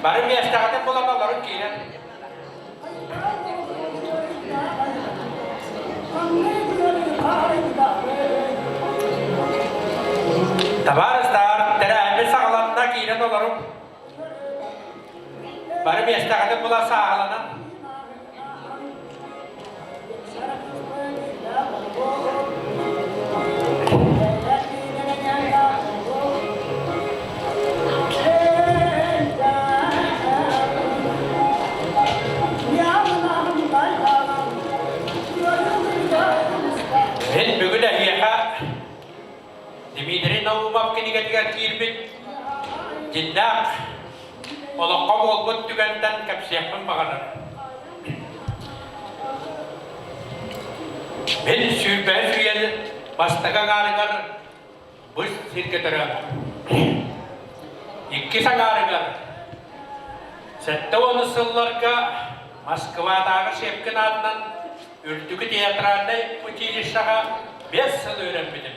Бары миэстэҕитин булан олорун киирэн. Табаарыстар, тэрээһиммит саҕаланна, киирэн олоруҥ. Бары миэстэҕитин була сааһыланан. Мин бүгүн эһиэхэ Дмитрий Наумов кинигэтигэр киирбит дьиннээх олоххо буолбут түгэнтэн кэпсиэхпин баҕарарым. Мин сүүрбэһис үйэ бастакы аҥаарыгар бу сиргэ төрөөбүтүм. Иккис аҥаарыгар 70 сылларга Москватааҕы Щепкин аатынан Үрдүкү театральнай училищеҕа 5 сыл үөрэммитим.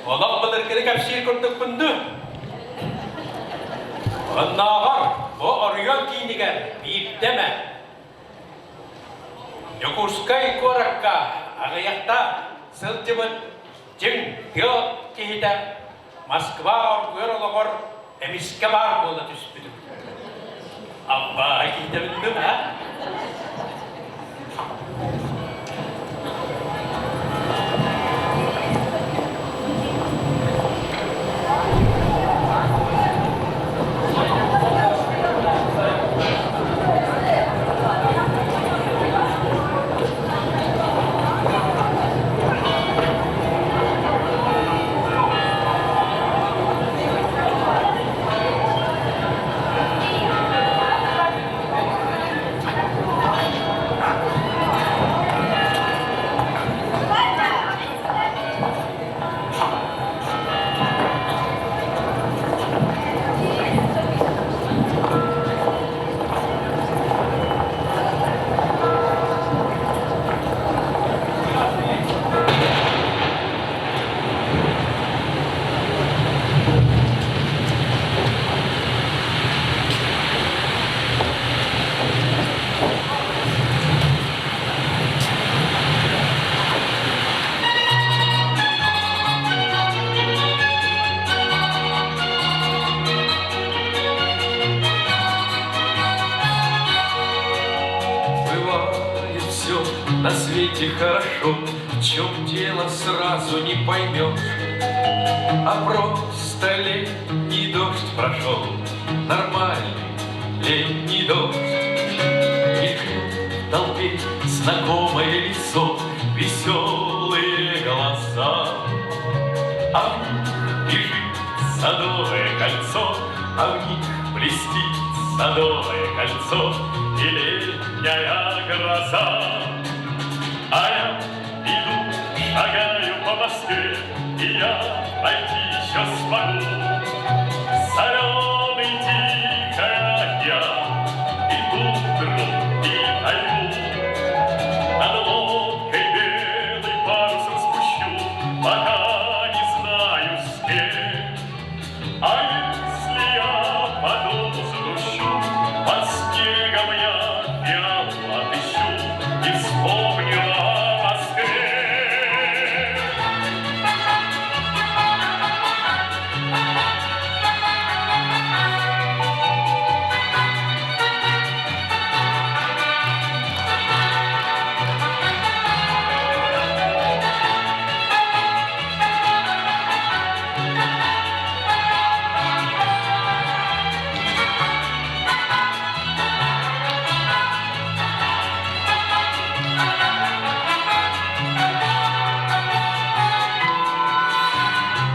Олох былыргыны кэпсиир курдукпун дуу? Оннооҕор бу оройуон киинигэр биирдэ эмэ Дьокуускай куоракка аҕыйахта сылдьыбыт дьиҥ тыа киһитэ Москва оргуйар олоҕор эмискэ баар буола түспүтүм. Аббаа киһитэбин дуу, а? Бывает все на свете хорошо, в чем дело сразу не поймешь. А просто летний дождь прошел, нормальный летний дождь. Мелькнет в толпе знакомое лицо, веселые голоса. А в них бежит садовое кольцо, а в них блестит садовое кольцо и летняя гроза. А я иду, шагаю по Москве, и я пойти еще смогу. Соленый тихий океан, и тундру, и тайгу. Над лодкой белой парусом спущу, пока не знаю с кем. А если я по дому загрущу, под снегом я фиалку отыщу и вспомню о Москве.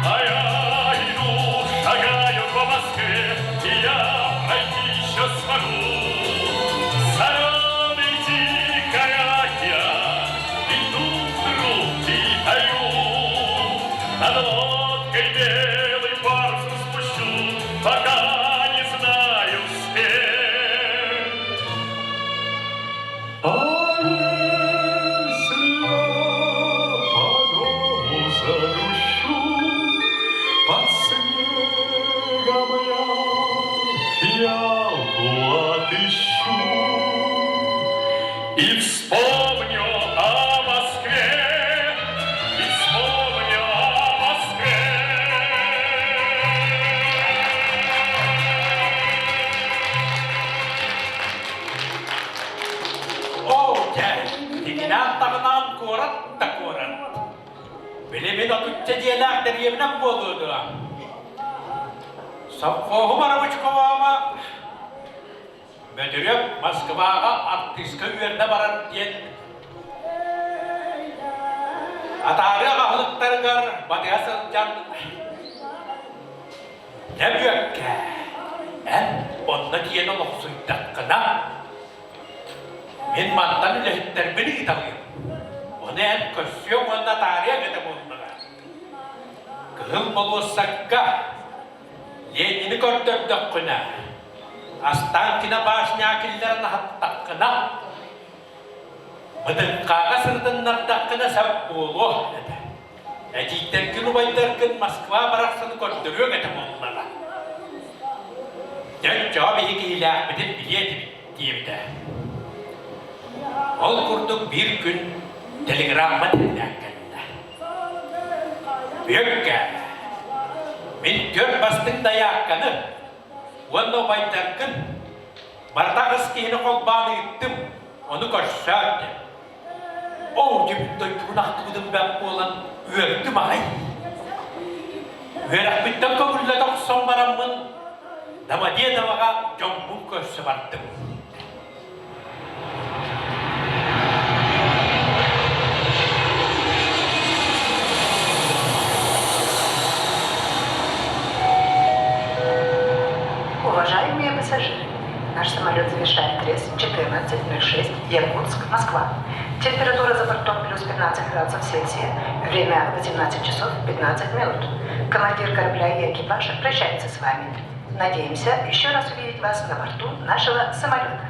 А я иду, шагаю по Москве, и я пройти еще смогу. Соленый тихий океан, и тундру, и тайгу. Над лодкой белый парус спущу, пока не знаю с кем. А если я по дому загрущу, под снегом я И вспомню о Москве, и вспомню о Москве. Оо, дьэ, итинэн таҕынаан куорат да куорат. Били мин отучча дьиэлээх дэриэбинэм буолуо дуо? Совхоһу Барабычковаҕа Бөтүрүөп Москваҕа артыыска үөрэнэ барар диэн атаарыах аһылыктарыгар батыһа сылдьан Дьэ Бүөккэ, эн онно тиийэн олохсуйдаххына, мин мантан үлэһиттэрбин ыыталыым. Ону эн көрсүөҥ уонна атаарыаҥ этэ буоллаҕа. Кыһыл болуоссакка Ленини көрдөрдөххүнэ, Останкино башня киллэрэн аһаттаххына, Мытыҥхааҕа сырытыннардаххына сөп буолуо этэ. Эдьиийдэргин, убайдаргын Москва барахсаны көрдөрүөҥ этэ буоллаҕа. Дьэ, оччоҕо биһи киһилээхпитин билиэ этибит диэбитэ. Ол курдук биир күн телеграмма тиллээн кэллэ. Бүөккэ, мин түөрт бастыҥ дайаакканы уонна убайдаргын барыта аҕыс киһини холбоон ыыттым, ону көрсөөр диэн. Оо, дьүбүт дойдубун ахтыбытым бэрт буолан үөрдүм аҕай. Үөрэхпиттэн көҥүллэтэ охсон бараммын Домодедовоҕа дьоммун көрсө бардым. Уважаемые пассажиры, наш самолет завершает рейс 14.06 Якутск-Москва. Температура за бортом плюс 15 градусов Цельсия. Время 18 часов 15 минут. Командир корабля и экипаж прощаются с вами. Надеемся еще раз увидеть вас на борту нашего самолета.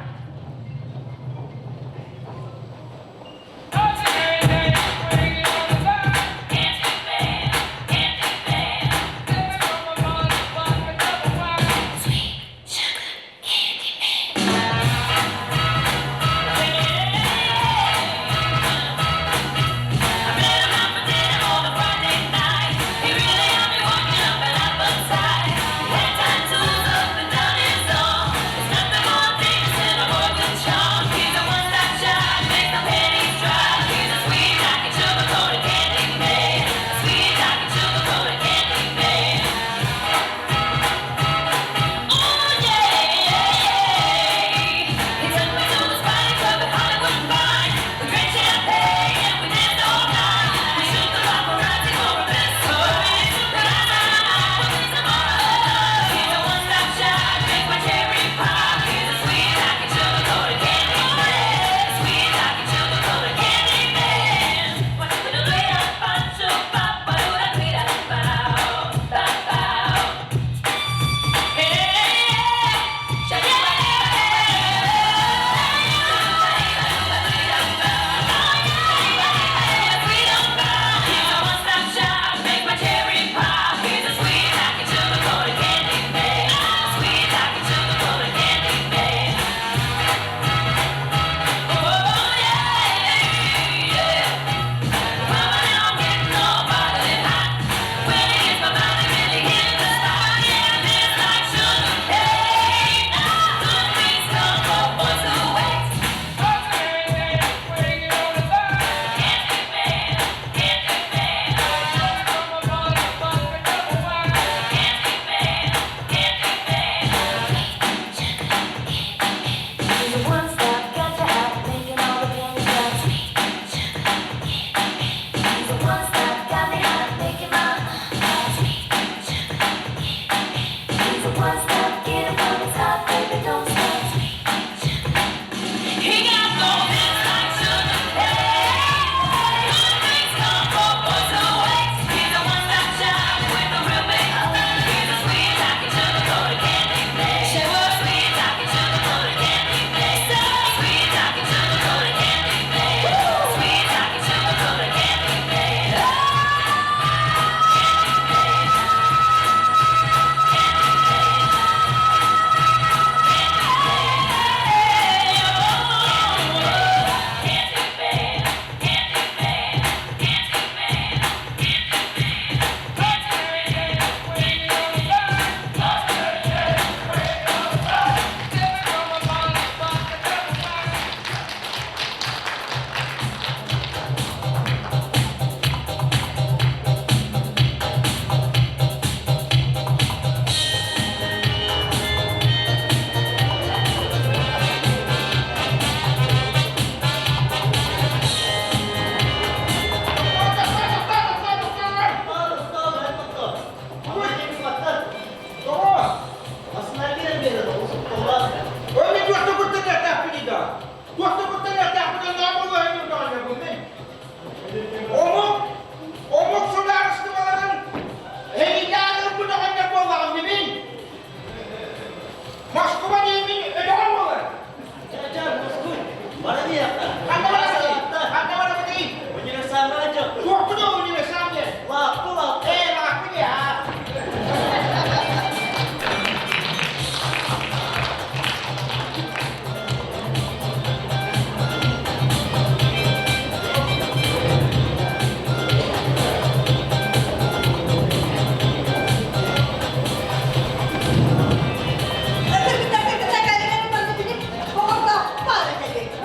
Туох да куттаныахтаахпыт оннооҕо буолуо диэн Омук, омук судаарыстыбаларын эһигитээн ылбыт оҕонньор буоллаҕым дибин. Москуба диэмин өтөҕөр буолар. Чэ-чэ, Москуй, баран иһиэххэ. Ханна барабытый? Ханна барабытый? Универсамҥа дьон. Туохпут ол универсам диэн? Лааппы, лааппы. Ээ, лааппы диэ, аа.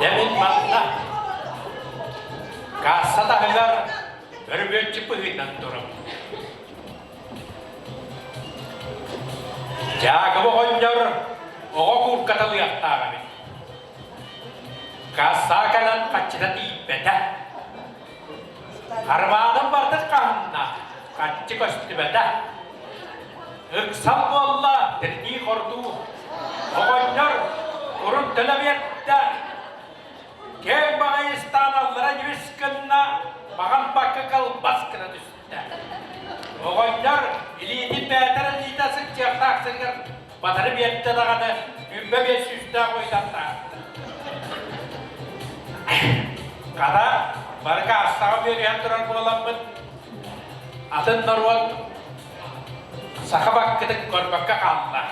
Дьэ мин манна касса таһыгар өрүбүөччү быһыытынан турабын. Дьаакып оҕонньор оҕо куурката ылыахтаах эбит. Кассаҕа кэлэн хаччыта тиийбэтэ. Хармааным бардык хаһынна, хаччы көстүбэтэ. Ыксал буолла, тирдии-хордуу. Оҕонньор курун төлө биэрдэ. Киэҥ баҕайы ыстаан аллара дьүс гынна, маҕан бакка кылбас гына түстэ. Оҕонньор илиитин бээтэр илиитэ сылдьыахтаах сиригэр батары биэрдэ даҕаны, 25 сүүстээх ойутан таһаарда. Хата, бары каассаҕа үөрүйэн турар буоламмыт, атын норуот саха баккытын көрбөккө хаалла.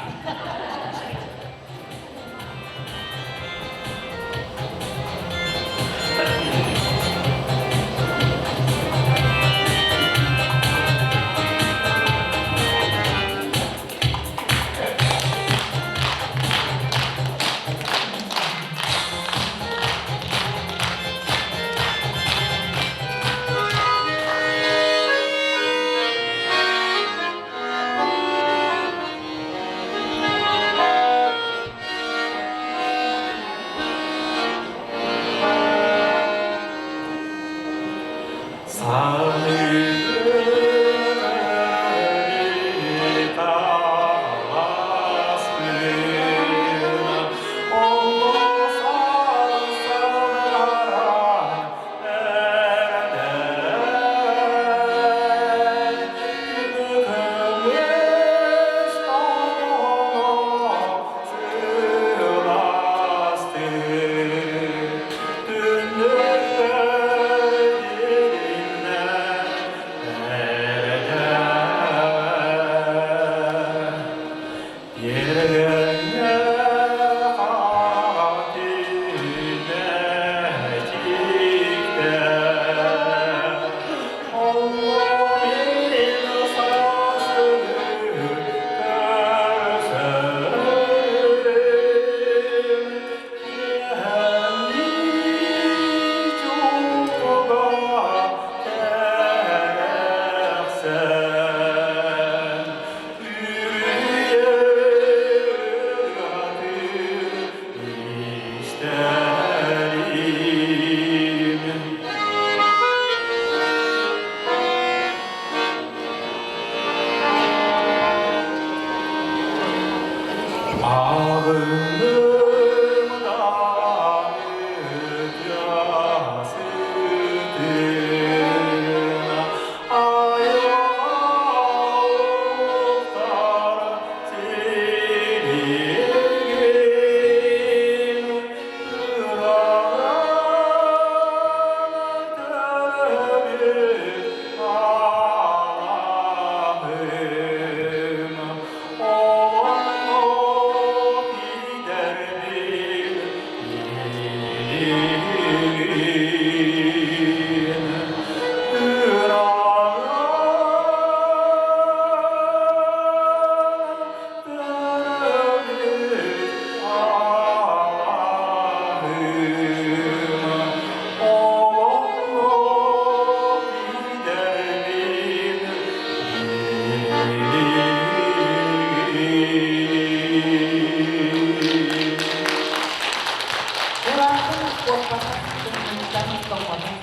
Ураатын куоппата тымныыттан тоҥмотох,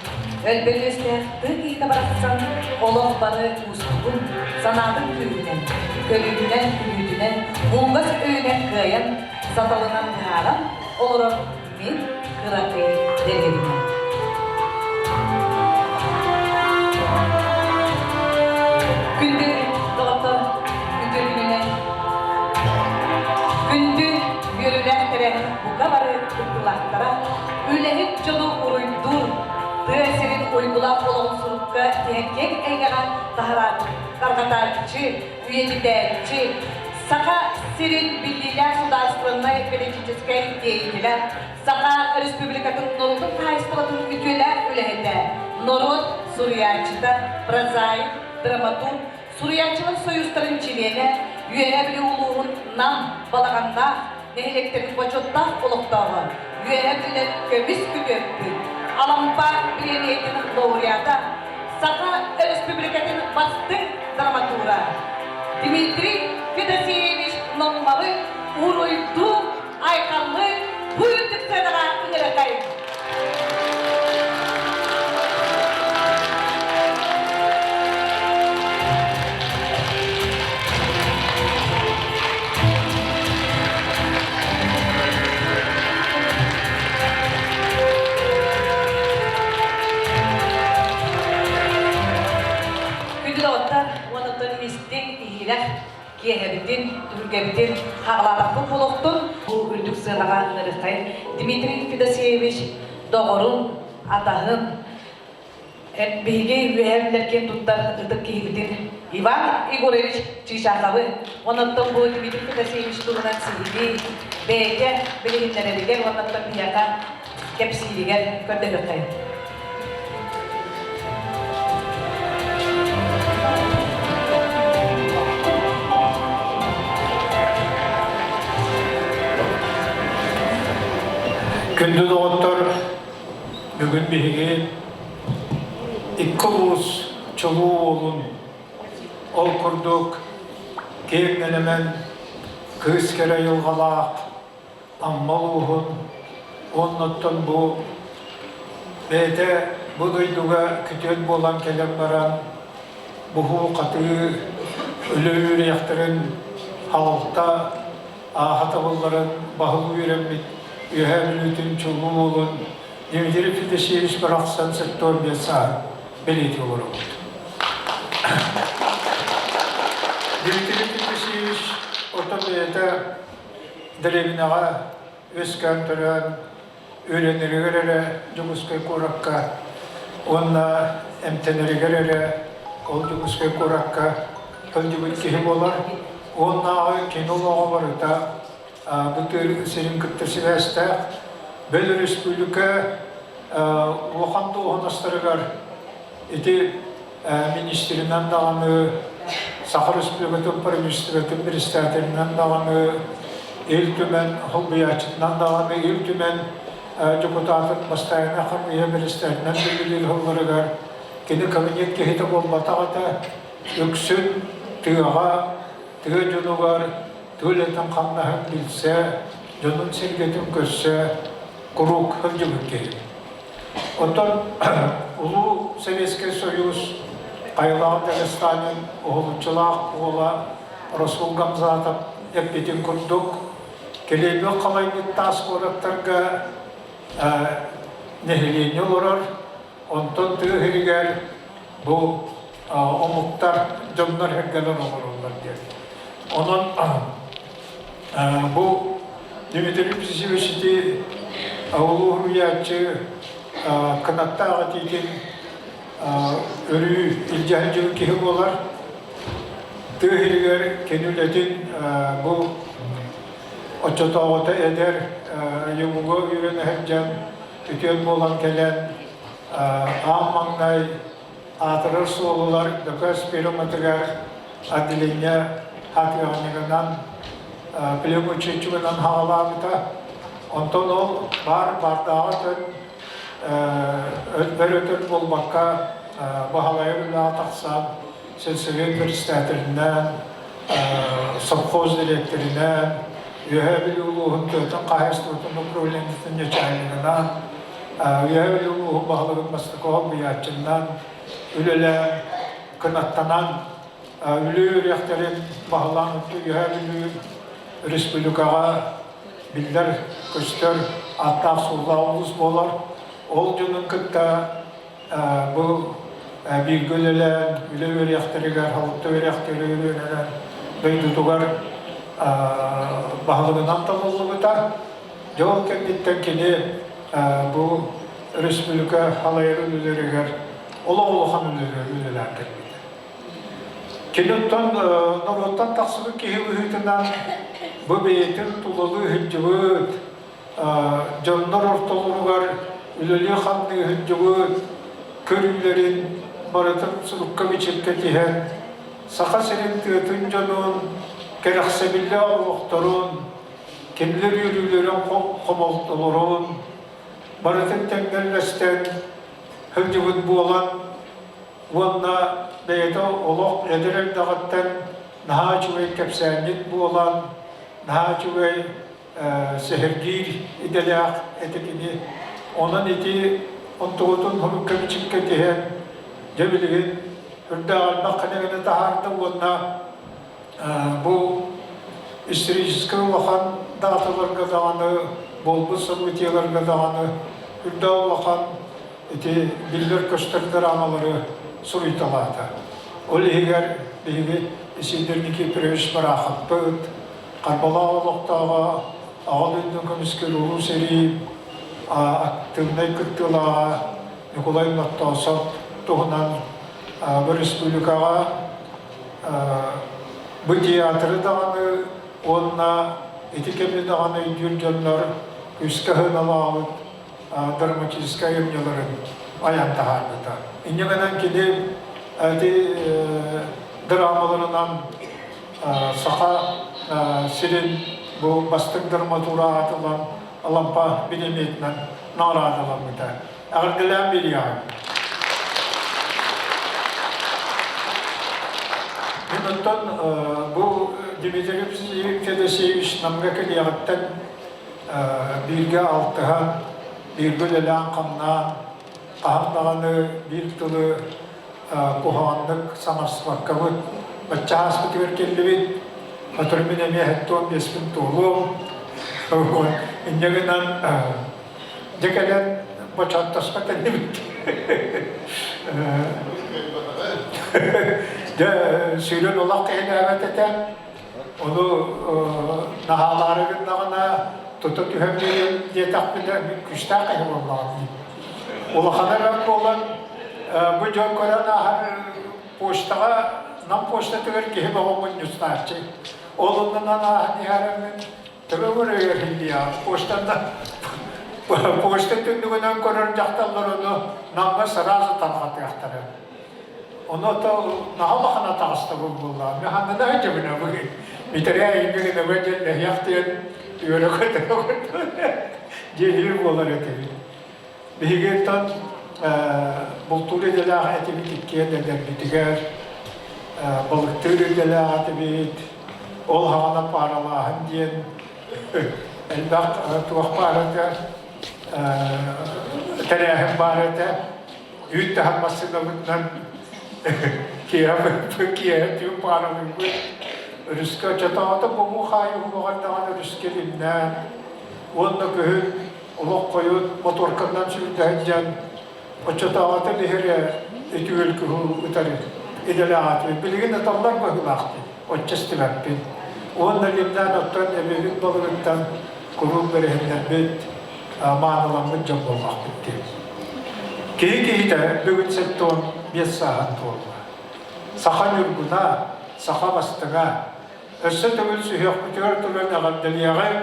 өлбөлүөстээх тыы киһитэ барахсан олох бары уустугун, санаатын күүһүнэн, көрүүтүнэн, күлүүтүнэн, булгас өйүнэн кыайан, саталынан быһааран олорор. Мин кыракый дэриэбинэм. Күндү доҕоттор, үтүө күнүнэн! Күндү үөрүүлээх тэрээһин бука бары кыттыылаахтара үлэһит дьону уруйдуур, тыа сирин уйгулаах олоҕун сурукка тиһэн киэҥ эйгэҕэ тарҕатааччы, үйэтитээччи, Саха сирин биллиилээх судаарыстыбаннай политическай деятелэ, Саха Республикатын норуотун хаһаайыстыбатын үтүөлээх үлэһитэ, норуот суруйааччыта, прозаик, драматург, Суруйааччылар сойуустарын чилиэнэ, Үөһээ Бүлүү улууһун Нам, Балаҕаннаах нэһилиэктэрин бочуоттаах олохтооҕо, Үөһээ Бүлүүлэр көмүс күтүөппүт, Алампа бириэмийэтин лауреата, Саха Өрөспүүбүлүкэтин бастыҥ драматура Дмитрий Федосеевич Номмалы уруйдуу, айхаллыы бу үрдүк сыанаҕа ыҥыракай! Күндү доҕоттор, уонна истиҥ, иһирэх киэһэбитин, түһүлгэбитин хаалаабаппыт буолуохтун. Бу үрдүк сыанаҕа ыҥырыаххайын Дмитрий Федосеевич доҕорун, атаһын, биһиги үөһээ Бүлэр киэн туттар ытык киһибитин Иван Егорович Чыычаахабы, онон бу Дмитрий Федосеевич туһунан сиһилии бэйэтэ билиһиннэрэригэр уонна биһиэхэ кэпсииригэр көрдөһүөххэйин. Күндү доҕоттор, бүгүн биһиги икки улуус чулуу уолун ол курдук киэҥ нэлэмэн кыыс кэрэ айылҕалаах Амма улууһун уоннаттан бу бэйэтэ бу дойдуга күтүөт буолан кэлэн баран буһуу-хатыы үлэ үөрүйэхтэрин халта ааһа табылларын баһылыы үөрэммит Үөһээ Бүлүүтүн чулуу уолун Дмитрий Федосеевич барахсан 75 сааһын бэлиэтии олоробут. Дмитрий Федосеевич ото бэйэтэ Дэриэбинэҕэ үөскээн төрөөн, үөрэнэригэр эрэ Дьокуускай куоракка уонна эмтэнэригэр эрэ ол Дьокуускай куоракка сылдьыбыт киһи буолар. Уоннааҕы кини олоҕо барыта бу тыа сирин кытта сибээстээх. Бэл өрөспүүбүлүкэ улахан дуоһунастарыгар ити министринэн даҕаны, Саха Республикатын правительствотын председателинэн даҕаны, Ил Түмэн холбуйааччытынан даҕаны, Ил Түмэн депутатын бастайына хамыыһа председателинэн үлэлиир сылларыгар кини кабинет киһитэ буолбатах этэ. Үксүн тыаҕа, тыа дьонугар тыа үлэтин хамнаһын билсэ, дьонун-сэргэтин көрсө куруук сылдьыбыт киһи. Оттон Улуу Советскай Союз хайалаах Дагестанын уһулуччулаах уола Расул Гамзатов эппитин курдук, килиэби халайбыт таас куораттарга нэһилиэнньэ олорор, онтон тыа сиригэр бу омуктар, дьоннор сэргэлэр олороллор диэн. Онон Бу Дмитрий Петрович ити улуу суруйааччы кынаттаах этиитин өрүү илдьэ сылдьыбыт киһи буолар. Тыа сиригэр кини үлэтин бу оччотооҕута эдэр ЮГУга үөрэнэ сылдьан үтүөн буолан кэлэн аан маҥнай аатырар суолулар ДКС фирматыгар отделение хатыаҕынньыгынан племучетчигынан хаҕалаабыта. Онтон ол баар баардааҕа өтөн өр өтөр буолбакка баһылайар үлэҕэ тахсан сельсовет председателинэн, совхоз дириэктэринэн, Үөһээ Бүлүү улууһун тыатын хаһаайыстыбатын управлениетын начальнигынан, Үөһээ Бүлүү улууһун баһылыгын бастакы солбуйааччынан үлэлээн, кынаттанан Бүлүү үрэхтэрин баһылаан Үөһээ Бүлүү республикаҕа биллэр-көстөр ааттаах-суоллаах улуус буолар. Ол дьонун кытта бу бииргэ үлэлээн, үлэ үөрүйэхтэригэр, халытта үөрүйэхтэригэр үөрэнэн дойдутугар баһылыгынан талыллыбыта. Дьэ ол кэнниттэн кини бу республика халайар үлэлэригэр олох улахан үлэлээн кэлбитэ. Кини оттон норуоттан тахсыбыт киһи быһыытынан бу бэйэтин тулалыы сылдьыбыт, дьоннор ортолоругар үлэлии-хамныы сылдьыбыт көрүүлэрин барытын сурукка-бичиккэ тиһэн, Саха сирин тыатын дьонун, кэрэхсэбиллээх олохторун, кинилэр үөрүүлэрин хомолтолорун барытын тэҥнэллэстэн сылдьыбыт буолан уонна бэйэтэ олох эдэр эрдэҕиттэн наһаа үчүгэй кэпсээнньит буолан, наһаа үчүгэй сэһэргиир идэлээх этэ кини. Онон ити онтугутун хомукка-бичиккэ тиһэн, дьэ билигин үрдээх элбэх кинигэни таһаарда уонна бу историческай улахан дааталарга даҕаны, буолбут событиеларга даҕаны үрдээх улахан ити биллэр-көстөр драмалары суруйталаата. Ол иһигэр биһиги Исидор Никифорович Бараховпыт, Харбалаах олохтооҕо Аҕа дойду көмүскүүр Улуу сэрии актыыбынай кыттыылааҕа Ньукулай Ноттоосов туһунан бу республикаҕа бу театры даҕаны уонна ити кэми даҕаны өйдүүр дьоннор күүскэ сыаналаабыт драматическай айымньыларын айан таһаарбыта. Инньэ гынан кини ити драмаларынан Саха сирин бу бастыҥ драматура аатылан Алампа бириэмийэтинэн наҕараадаламмыта. Эҕэрдэлээн биэриэҕиҥ. Мин оттон бу Дмитрий Федосеевич Намҥа кэлиэҕиттэн бииргэ алтыһан, бииргэ үлэлээн-хамнаан, хаһан даҕаны биир тылы куһаҕаннык саҥарсыбаккабыт, бачча ааспытыгар кэллибит, сотору мин эмиэ 75-пин туолуом. Инньэ гынан дьэ кэлэн бочооттоспот иннибит. Дьэ сүүрэн олох киһилээбэт этэ. Ону наһаалаары гыннаҕына тута түһэн биэриэм диэтэхпинэ күүстээх киһи буоллаҕым дии. Улахана бэрт буолан бу дьон көрөн ааһар почтаҕа Нам почтатыгар киһи бөҕө мунньустааччы. Ол оннунан ааһан иһэрэммин төбө көрөйөр почтанна почта түннүгүнэн көрөр дьахталлар ону Намҥа сразу тарҕатыахтара. Ону то наһаа улахан атаҕастабыл буолла. Мен ханна сылдьабын абы Митэрээ иннигин диэн лэһиэх диэн үөрэ көтө дьиэлиир буолар этибит. Биһиги бултуур идэлээх этибит иккиэн эдэрбитигэр, балыктыыр идэлээх этибит. Ол хаҕана пааралааһын диэн элбэх туох баар этэ, тэрээһин баар этэ. Үүт таһар массыынабытынан киэһэ киэһэ түүн пааралыыбыт. Өрүскэ оччотооҕута бобуу хаайыы даҕаны өрүскэ илимнээн уонна күһүн олох хойут моторканан сүүрдэ сылдьан оччотооҕута биһири үтүгүл кыһыл ытар идэлээх Билигин ыталлар быһыылаах оччо истибэппин. Уонна илимнээн оттон эбэбит балыгыттан куруук бэриһиннэрбит, мааныламмыт дьон буоллахпыт дии. Киһи киһитэ бүгүн 75 сааһын туолла. Саха ньургуна, саха бастыҥа. Өссө төгүл сүһүөхпүтүгэр туран эҕэрдэлиэҕиҥ,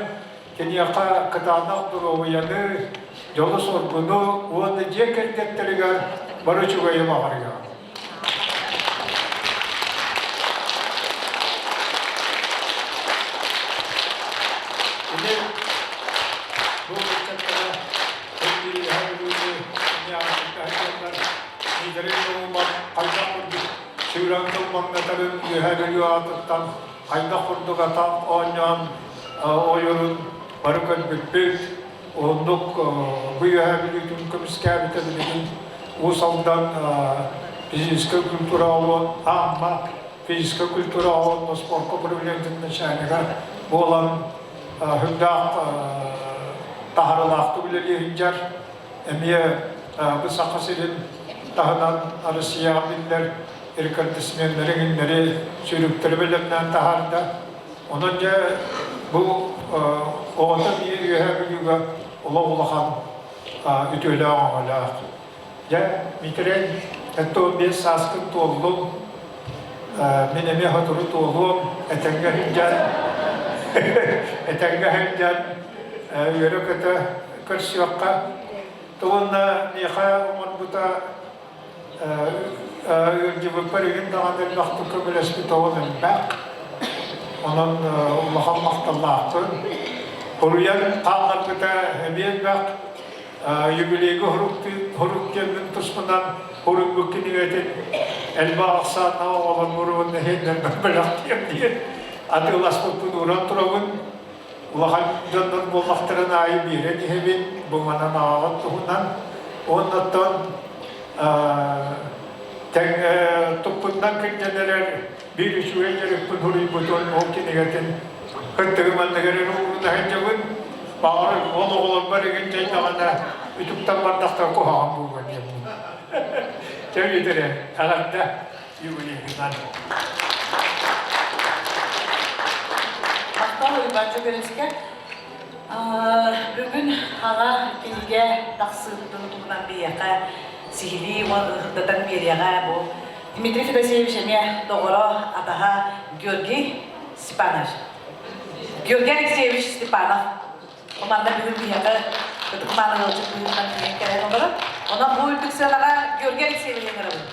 Киниэхэ кытаанах доруобуйаны, дьолу-соргуну уонна дьиэ кэргэттэригэр бары үчүгэйи баҕарыаҕым. Кини бу ыччаттара Кэлбириэһэ Бүлүүнү эмиэ аҕалбыттар Миитэрэй Наумов хайдах курдук сүүрэн тылбаҥнатарын Үөһээ Бүлүү аатыттан хайдах курдук атах оонньоон ойорун бары көрбүппүт. Оннук бу Үөһээ Бүлүүтүн көмүскээбитэ билигин Уус Алдан физическэй культура Амма физическэй культура уонна спорка управлениетын начальнига буолан. Сүрдээх таһаарыылаахтык үлэлии сылдьар. Эмиэ бу Саха сирин таһынан Россияҕа биллэр рекордсменнэри иҥиннэри сүүрүктэри бэлэмнээн таһаарда. Онон дьэ бу оҕото биир Үөһээ Бүлүүгэ олох улахан үтүөлээх оҥолоох. Дьэ, Митрей, 75 сааскын туоллуҥ, мин эмиэ сотору туолуом, этэҥҥэ сылдьан, этэҥҥэ сылдьан үөрэ-көтө көрсүөххэ. Уонна миэхэ оҥорбута ыалдьыбыппар игин даҕаны элбэхтик көмөлөспүт оҕом элбэх. Онон улахан махталлаахпын. Хоруйан хаалларбыта эмиэ элбэх. Юбилейга хорук диэммин туспунан хоруйбут кинигэтин элбэх ахсааннаах оҕолорбор уонна иһиннэрбэр бэлэхтиэм диэн атыыласпыппын ууран турабын. Улахан дьоннор буоллахтарын аайы биэрэн иһэбин, бу манан ааҕын туһунан. Уоннаттан туппутунан кырдьан эрэр биир үчүгэй дьарыкпын суруйбутун ол кинигэтин кыттыгым анныгар эрэ ууруна сылдьабын. Баҕар ол оҕолорбор игин дьайдаҕына үтүктэн бардахтар куһаҕан буолуо диэммин. Чэ бүтэрэ, эҕэрдэ юбилейгынан. Махтал Уйбаан Дьөгүөрүскэ. Бүгүн хаҥа кинигэ тахсыытын туһунан биһиэхэ сиһилии уонна биэриэҕэ бу Дмитрий Федосеевич эмиэ доҕоро, атаһа Георгий Степанович. Георгий Алексеевич Степанов. Манна бүгүн биһиэхэ ытык-мааны ыалдьыт быһыытынан тиийэн кэлэн олорор. Онон бу үрдүк сыанаҕа Георгий Алексеевич ыҥырабын.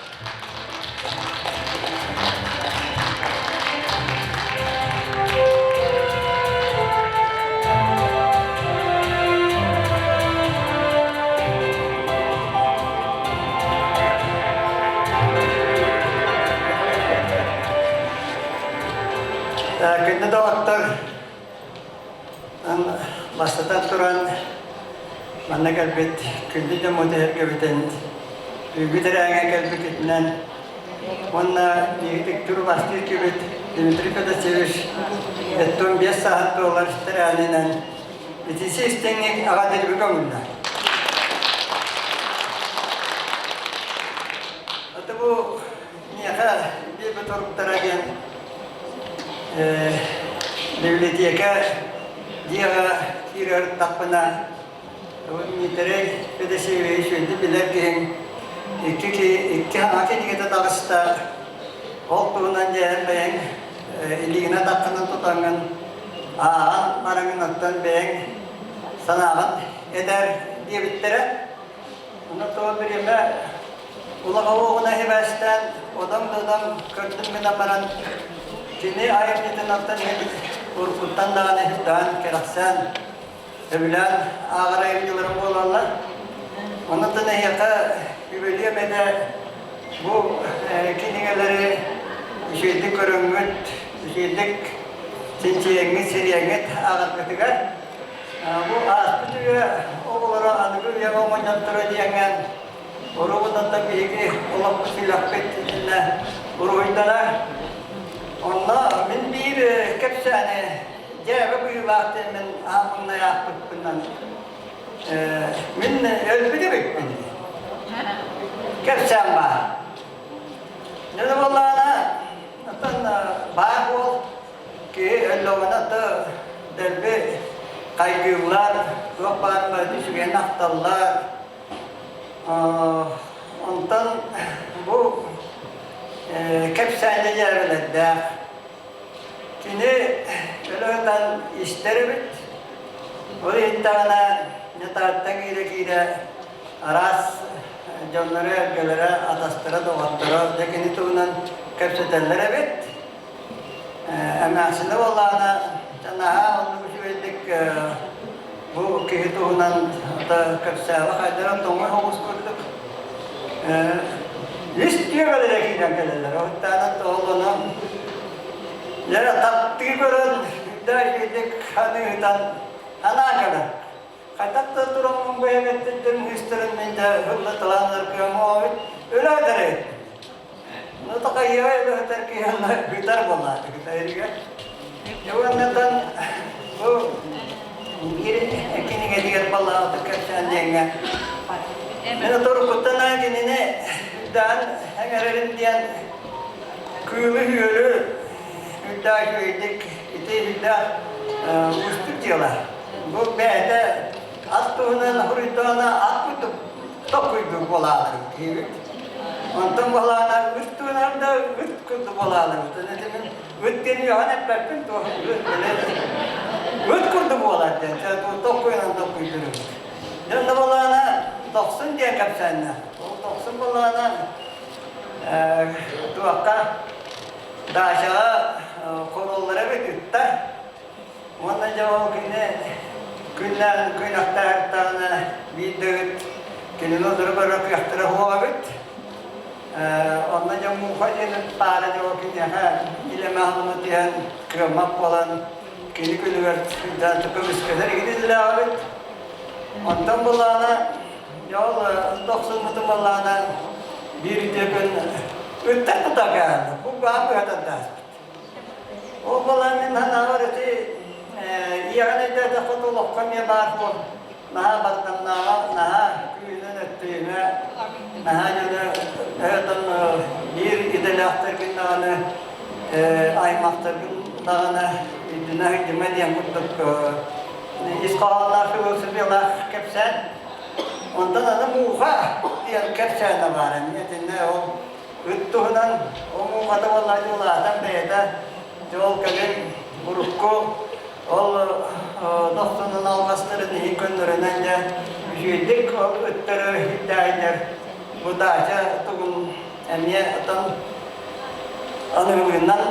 Күндү доҕоттор, бастатан туран манна кэлбит күндү дьоммут эһэргэбитин бүгүҥҥү тэрээһиҥҥэ кэлбиккитинэн уонна биһиги турбастыыр кибит Дмитрий Федосеевич 75 сааһын туолар тэрээһининэн итиси истиҥник аҕа дэлби көҥүллэр. Это бу миэхэ биир торуктара диэн библиотека дьиэҕэ киирэр тахпына Дмитрий Федосеевич үөрдү билэр киһиҥ икки икки хаҥа кинигэтэ таҕыста. Ол туһунан дьэһэн бэйэҥ илиигинэн таххынан тутаҥҥын ааҕан бараҥын оттон бэйэҥ санааҕын этэр диэбиттэрэ. Ону тоҕо бириэмэ улахан уоҕуна сибээстээн одоҥ-додоҥ көрдүм гынан баран кини айымньытын оттон уруккуттан даҕаны даҕан кэрэхсээн сөбүлээн ааҕар айымньыларым буолаллар. Онон эһиэхэ үбүлүөм этэ бу кинигэлэри үчүгэйдик көрөҥҥүт, үчүгэйдик чинчийэҥҥит, сирийэҥҥит ааҕаргытыгар. Бу ааспыт үйэ оҕолоро аныгы үйэҕэ оҥонньотторо диэҥҥэ уругунаттан биһиги олохпут сүлэхпит итиннэ уруһуйдара. Онно мин биир кэпсээни дьээбэ быһыылаах диэммин ааммыннай аахпыппынан мин өлбүт эбиппин кэпсээн баар. Дьэ буоллаҕына, оттон баар буол киһи өллөҕүнэ да дэлби хайгыыллар, туох баар барыта үчүгэйин ахталлар. Онтон бу кэпсээнэ дьээбэлэрдээх. Кини өлө истэр эбит. Ол иһиттэҕинэ Ньатааттан киирэ-киирэ араас дьоннору, эргэлэрэ, атастара, доҕотторо дьэ кини туһунан кэпсэтэллэр эбит. Эмээхсинэ буоллаҕына наһаа оннук үчүгэйдик бу киһи туһунан кэпсээбэ хайдара тоҥуй оҕус курдук үс түөгэлэрэ киирэн кэлэллэр. Оттаанан тоһолонон дьэ таптыы көрөн үрдээх үчүгэйдик ханыытан анаан кэлэр. Хайдах да тураммын бу эбэттиттэн ыыстарын мин дьэ ыллаталаан кыаммаабыт өлөөдөрү. Ну такайыа өлөтөр киһи ыытар буоллаатыгыт эригэр. Уоннатан бу Биир кинигэтигэр баллаҕытык кэпсээн диэҥҥэ мин оторукуттан кинини үрдээн эҥэрэрим диэн кыылы-үөлү үрдээх үчүгэйдик ити үрдээх уустук дьыала. Бу бэйэтэ ат туһунан хоруйдаҕына ат курдук токуйдук буолаалар киһибит. Онтон буолаана ыт туһунан да ыт курдук буолаалар. Ыт диэн үөҕэн эппэппин туох ыт ыт курдук буолар диэн токуйунан токуйдурум. Дьон буолаана дохсун диэн кэпсээннэ. Ол дохсун буолаана туохха даачаҕа хоруоллара эбит ыттар. Уонна дьэ ол кини күннээн күнэхтээхтэҕинэ биир да ыт кинини утары барар кыахтара суох эбит. Онно дьэ муха диэн паара дьэ ол киниэхэ илэмэ-халыма түһэн кыаммат буолан кини күнүгэр көмүскэнэр игин идэлээх эбит. Онтон буллаҕына дьэ ол дохсуммутун буоллаҕына биир үтүө күн ыттар тута кэллэ. Бу баан быһатан тааспыт. Ол буолан мин санаабар ити ийэҕин өйдөөтөххө олоххо эмиэ баар буол наһаа бардамнааҕа, наһаа күүһүнэн өттүйүмэ, наһаа дьону өтөн биир идэлээхтэргин даҕаны аймахтаргын даҕаны үрдүнэ сылдьыма диэн курдук ис хоһоонноох философиялаах кэпсээн. Онтон аны мууха диэн кэпсээнэ баар эмиэ итиннэ ол Ыт туһунан ол муҥхата буолла улаатан бэйэтэ дьэ ол кэлин урукку ол дохсунун алҕастарын иһин көннөрүнэн дьэ үчүгэйдик ол ыттары иттээйдэр бу даача тугун эмиэ отон аныгылыынан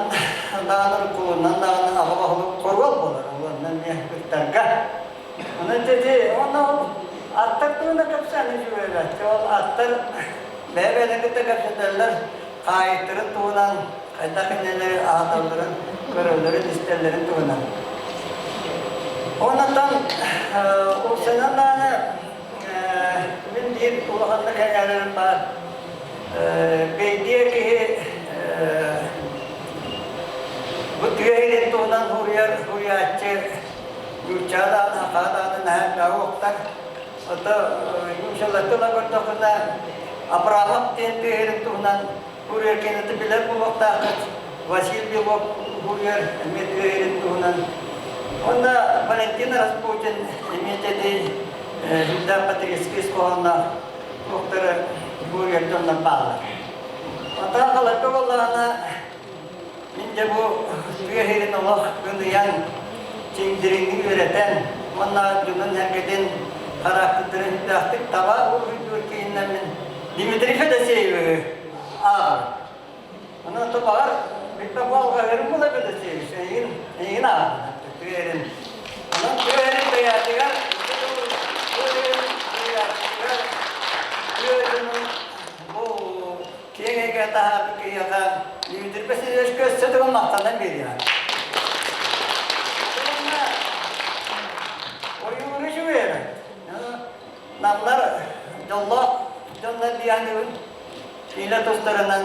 даҕаны уруккулуунан даҕаны аҕа баһылык хоруол буолар ол онно эмиэ ыттарга Онон ити онно ол аттар туһунан кэпсээн үчүгэй Ол аттар бэйэ-бэйэлэрин кытта кэпсэтэллэр, хаайыктарын туһунан, хайдах иннэлэри аһаталларын, көрөллөрүн, истэллэрин туһунан. Оннуттан уопсайынан даҕаны мин биир улаханнык сэҥээрэрим баар. Бэйдиэ киһи бу тыа иһин туһунан суруйар суруйааччы Нуучча даҕаны, саха даҕаны наһаа элбэҕи уктар. Ото нууччаларга ыла көрдөххүнэ, Абрамов диэн тыаһырын туһунан курьер кэннити билэр буолуохтааххыт. Василий Белов курьер эмиэ тыаһырын туһунан. Уонна Валентин Распутин эмиэ ити Жильдар Патрицкий хоһоонноох туохтары курьер дьоннор бааллар. Онтон халарга буоллаҕына Мин дьэ бу тыа сирин олох ылыйан, чиҥдириҥи үөрэтэн уонна дьонун-сэргэтин хараахтыттарын сүрдээхтик таба уруһуйдуур киһиннэммин Дмитрий Федосеевиһы ааҕабын. Онон то баҕар билбэт буолҕаһырым була Федосеевич, эйигин, эйигин ааҕабын тыа сирин. Онон тыа сирин бэйээтигэр, тыа сирин бэйээтигэр, тыа дьонун бу Киэҥ эйгэ таһаарбыт киһиэхэ Дмитрий Васильевичка өссө төгүл махтанан биэриэҕэ. Ойууну үчүгэй Намнар дьоллоох дьоннор диэхнибин илэ тустарынан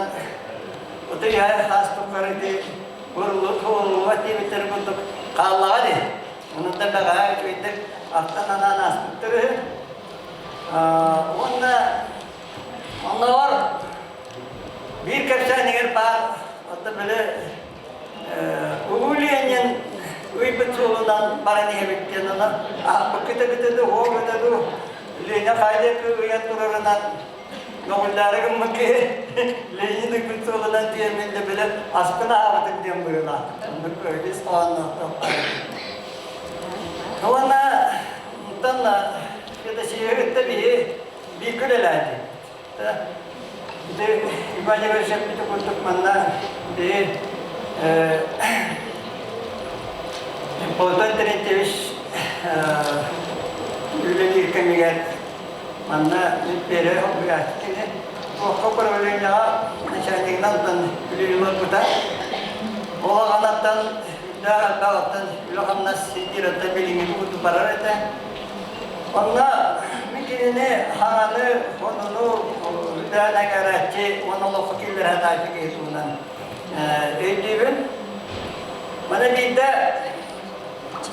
утуйа хаас тухары ити уруллубат диэбиттэр курдук хааллаҕа дии. Онуттан бэҕэһээ үчүгэйдик ахтан анаан ааспыттар үһү. Уонна Оннооҕор биир кэпсээнигэр баар, оттон били Улуу Ленин ыйбыт суолунан баран иһэбит диэн онон аахпыккыт эбитэ дуу, уол эбитэ дуу, Леня хайа ыйан турарынан көҕүллээри гыммыт киһи Ленин ыйбыт суолунан диэммин да билэн аспын аһаабытым диэн быһыылаах. Оннук ис хоһоонноох Уонна онтон Федосеевы биһи Бииргэ үлэлээтим. Ити Иван Иванович эппити курдук манна биһи Платон Терентьевич үлэлиир кэмигэр манна империя холбуйааччы кини туохха управлениеҕа начальнигынан үлэлии олорбута. Ол аҕанаттан үрдээх элбэҕиттэн үлэ-хамнас сирдиираттан билиҥҥи курдук барар этэ. Онно мин кинини хаҥаны, онуну үрдээн эҥээрээччи уонна олоххо киллэрэ сатааччы киһи туһунан өйдүүбүн. Маны биирдэ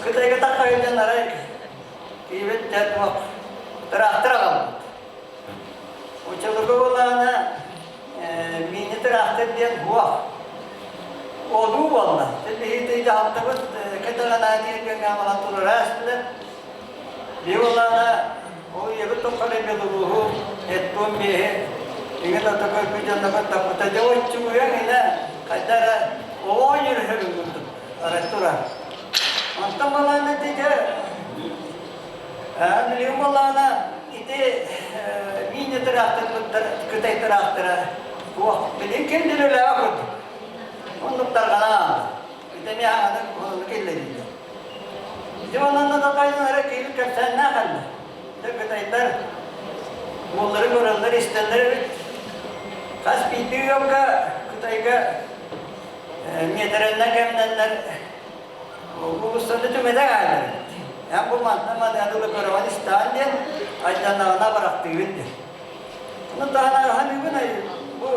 Кытайга таххайдан арай Киһибит дьэ туох тыраахтыр аҕалбыт. Оччолорго буоллаҕына мини-тыраахтыр диэн суох. Олуу буолла. Биһиги дьаһалтабыт кэтэҕэнээ диэн аҕалан турара астылар. Биһи буоллаҕына ол ийэбит тухары Белоруһу эттуон биэһи иҥин ото көрбүт дьоннорго таппыта дьэ оччугуйан инэ хайда эрэ оҕо оонньуур курдук арай турар. Онтон буоллаҕына ити дьэ билигин буоллаҕына ити мини тыраахтарбыттар кытай тыраахтара туох билигин ким да үлэлээбэт курдук. Оннук тарҕанан ити эмиэ аҕаны оннук киллэриилэр. Ити оннунна да хайдах эрэ киһи кэпсээннээх эллэ. Дьэ кытайдар уоллары көрөллөр истэллэр эбит. Хас биирдии ыалга Кытайга миэтэрэннэн кэмнэннэр уулуссаны түмэтэ хаалар эбит. Эн бу мантан маныа дылы көрөҕүн истэҕин диэн айданнаҕына барахтыыбын диэн. Ону таһынан ханыыбын бу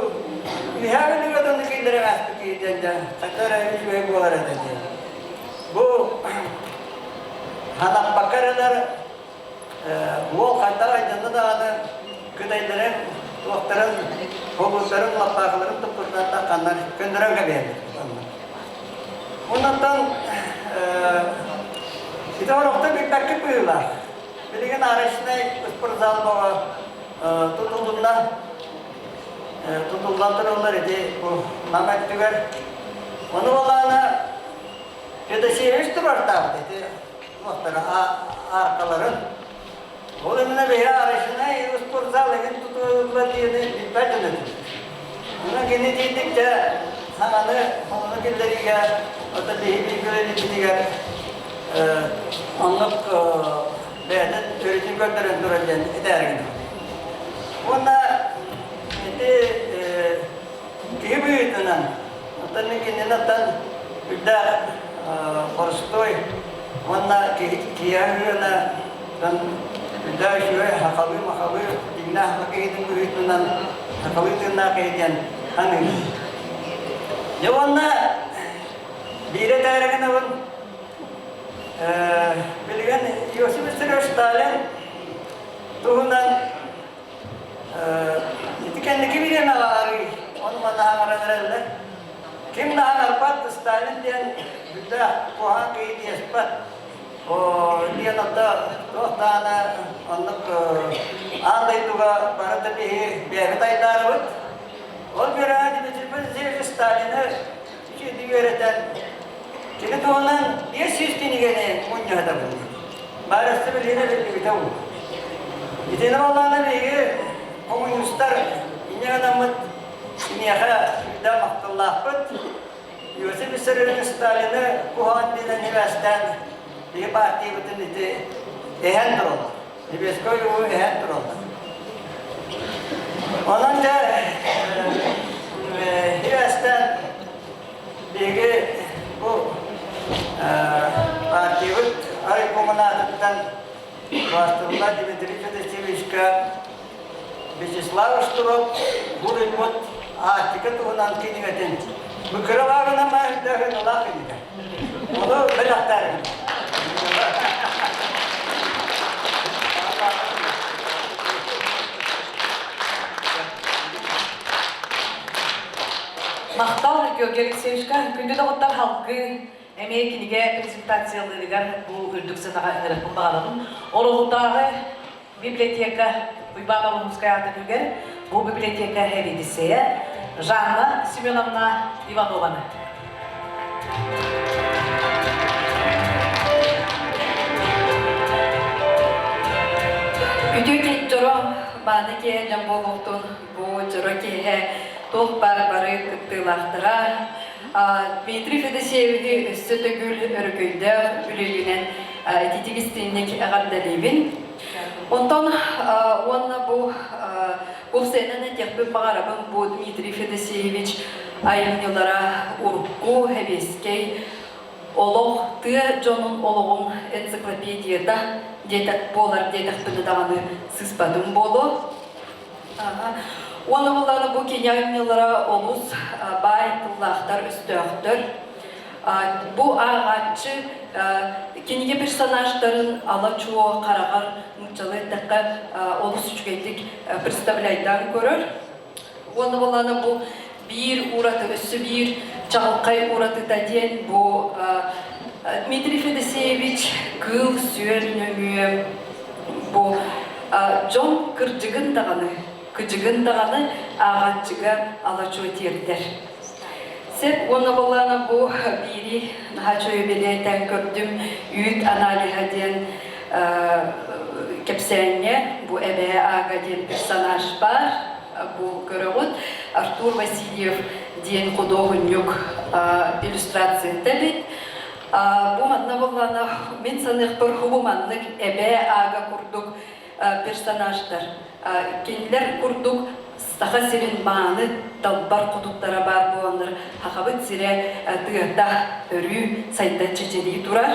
үһээ күнүгэ дылы киллэрэн ааспыт киһи диэн дьэ хайда эрэ үчүгэй буолар этэ диэн. Бу ханаппакка эрэлэр уол хайдах айданна даҕаны кытайдарын туохтарын хобулларын лаппаахыларын туппутунан ханнар көннөрөн кэбиһэллэр. Оннуттан ити орохто билбэккит быһыылаах. Билигин арочнай спортзал бөҕө тутулунна. Тутуллан тураллар ити бу Нам өттүгэр. Ону буоллаҕына Федосеевич турартаабыт ити туохтара ааркаларын. Ол иннинэ биһи арочнай спортзал эҥин тутулла диэни билбэт этибит. Онон кини тиийдик дьэ саҥаны ону киллэриигэ ото биһи бииргэ үлэлиирбитигэр оннук бэйэтин өрүтүн көрдөрөн турар диэн этээри гынабын. Уонна ити киһи быһыытынан оттон мин кинини оттон үрдээх боростуой уонна киһи ыана үрдээх үчүгэй хахалыы-махалыы дьиҥнээх саха киһитин быһыытынан сахалыы тыыннаах киһи диэн саныыбын. Дьэ уонна биирэ этээри гынабын Билигин Иосиф Виссарионович Сталин туһунан ити кэнники бириэмэҕэ арыый ону-маны аҥаран эрэллэр. Ким да аҥарбат Сталин диэн бүтээх куһаҕан киһи диэспэт. Диэн онто туох даҕаны оннук аан дойдуга барыта биһи бэйэбит айдаарыбыт. Ол үөрэҕэ Дмитрий Васильевич Сталины үчүгэйдик үөрэтэн Кини туһунан 500 кинигэни мунньуһатабын. Баарысты билигин биллибитэ уу. Итини буоллаҕына биһиги хомуньуустар инньэ гынаммыт киниэхэ сүрдээх махталлаахпыт. Иосиф Виссарионович Сталины куһаҕан диэнэн сибээстээн биһи партиябытын ити эһэн тураллар. Небесской уу эһэн тураллар. Онон дьэ сибээстээн Биһиги бу партиябыт райкомун аатыттан Бастылла Дмитрий Федосеевичка Вячеслав Штыров буруйбут Арктика туһунан кинигэтин бу кыралааҕынан маһырдаһын ылаах кинигэ. Ону бэлэхтээрим. Махтал Георгий Алексеевичка күндү доҕоттор халгыы эмиэ кинигэ презентациялыырыгар бу үрдүк сыанаҕа ыҥырыахпын баҕарабын. Ороһутааҕы библиотека Уйбаан Олоһунскай аатын үгэр бу библиотека сэбиэдиссэйэ Жанна Семеновна Иванованы. Үтүө дьоро мааны киэһэ дьон буолуохтун бу дьоро киэһэ туох баар бары кыттыылаахтара Дмитрий Федосеевиһы өссө төгүл өрөгөйдөөх үлүйүнэн ититик истиҥник эҕэрдэлиибин. Онтон уонна бу уопсайынан этиэхпин баҕарабын бу Дмитрий Федосеевич айымньылара урукку сэбиэскэй олох тыа дьонун олоҕун энциклопедията диэтэх буолар диэтэхпинэ даҕаны сыыспатым буолуо. Уонна буоллаҕына бу кини айымньылара олус баай тыллаахтар, өстөөхтөр. Бу ааҕааччы кинигэ персонажтарын ала-чуо хараҕар нууччалыы эттэххэ олус үчүгэйдик представляйдаан көрөр. Уонна буоллаҕына бу биир ураты, өссө биир чаҕылхай уратыта диэн бу Дмитрий Федосеевич кыыл-сүөл нөҥүө бу дьон кырдьыгын даҕаны, кыдьыгын даҕаны ааҕааччыга ала-чуо тиэрдэр. Сеп уонна буоллаҕына бу биири наһаа үчүгэй бэлиэтээн көрдүм үүт аналиһа диэн кэпсээҥҥэ бу эбээ Аага диэн персонаж баар бу көрөҕүт Артур Васильев диэн худуоһунньук иллюстрацията эбит бу манна буоллаҕына мин саныахпар бу маннык эбээ Аага курдук персонажтар кинилэр курдук Саха сирин мааны далбар хотуттара баар буоланнар Сахабыт сирэ тыата өрүү сайда чэчирии турар.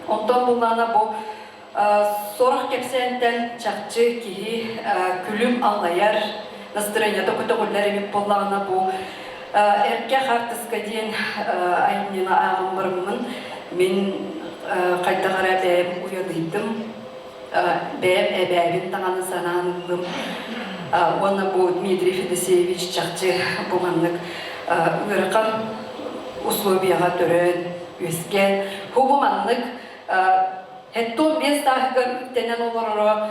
Онтон буллаана бу сорох кэпсээнтэн чахчы киһи күлүм аллайар, настроениета көтөҕүллэр эбит буоллаҕына бу эргэ хаартыска диэн айымньыны ааҕан бараммын мин хайдах эрэ бэйэм уйадыйдым бэйэм эбээбин даҕаны санаан ыллым уонна бу Дмитрий Федосеевич чахчы бу маннык ыарахан условияҕа төрөөн үөскээн бу бу маннык хэттон биэс сааһыгар үктэнэн олороро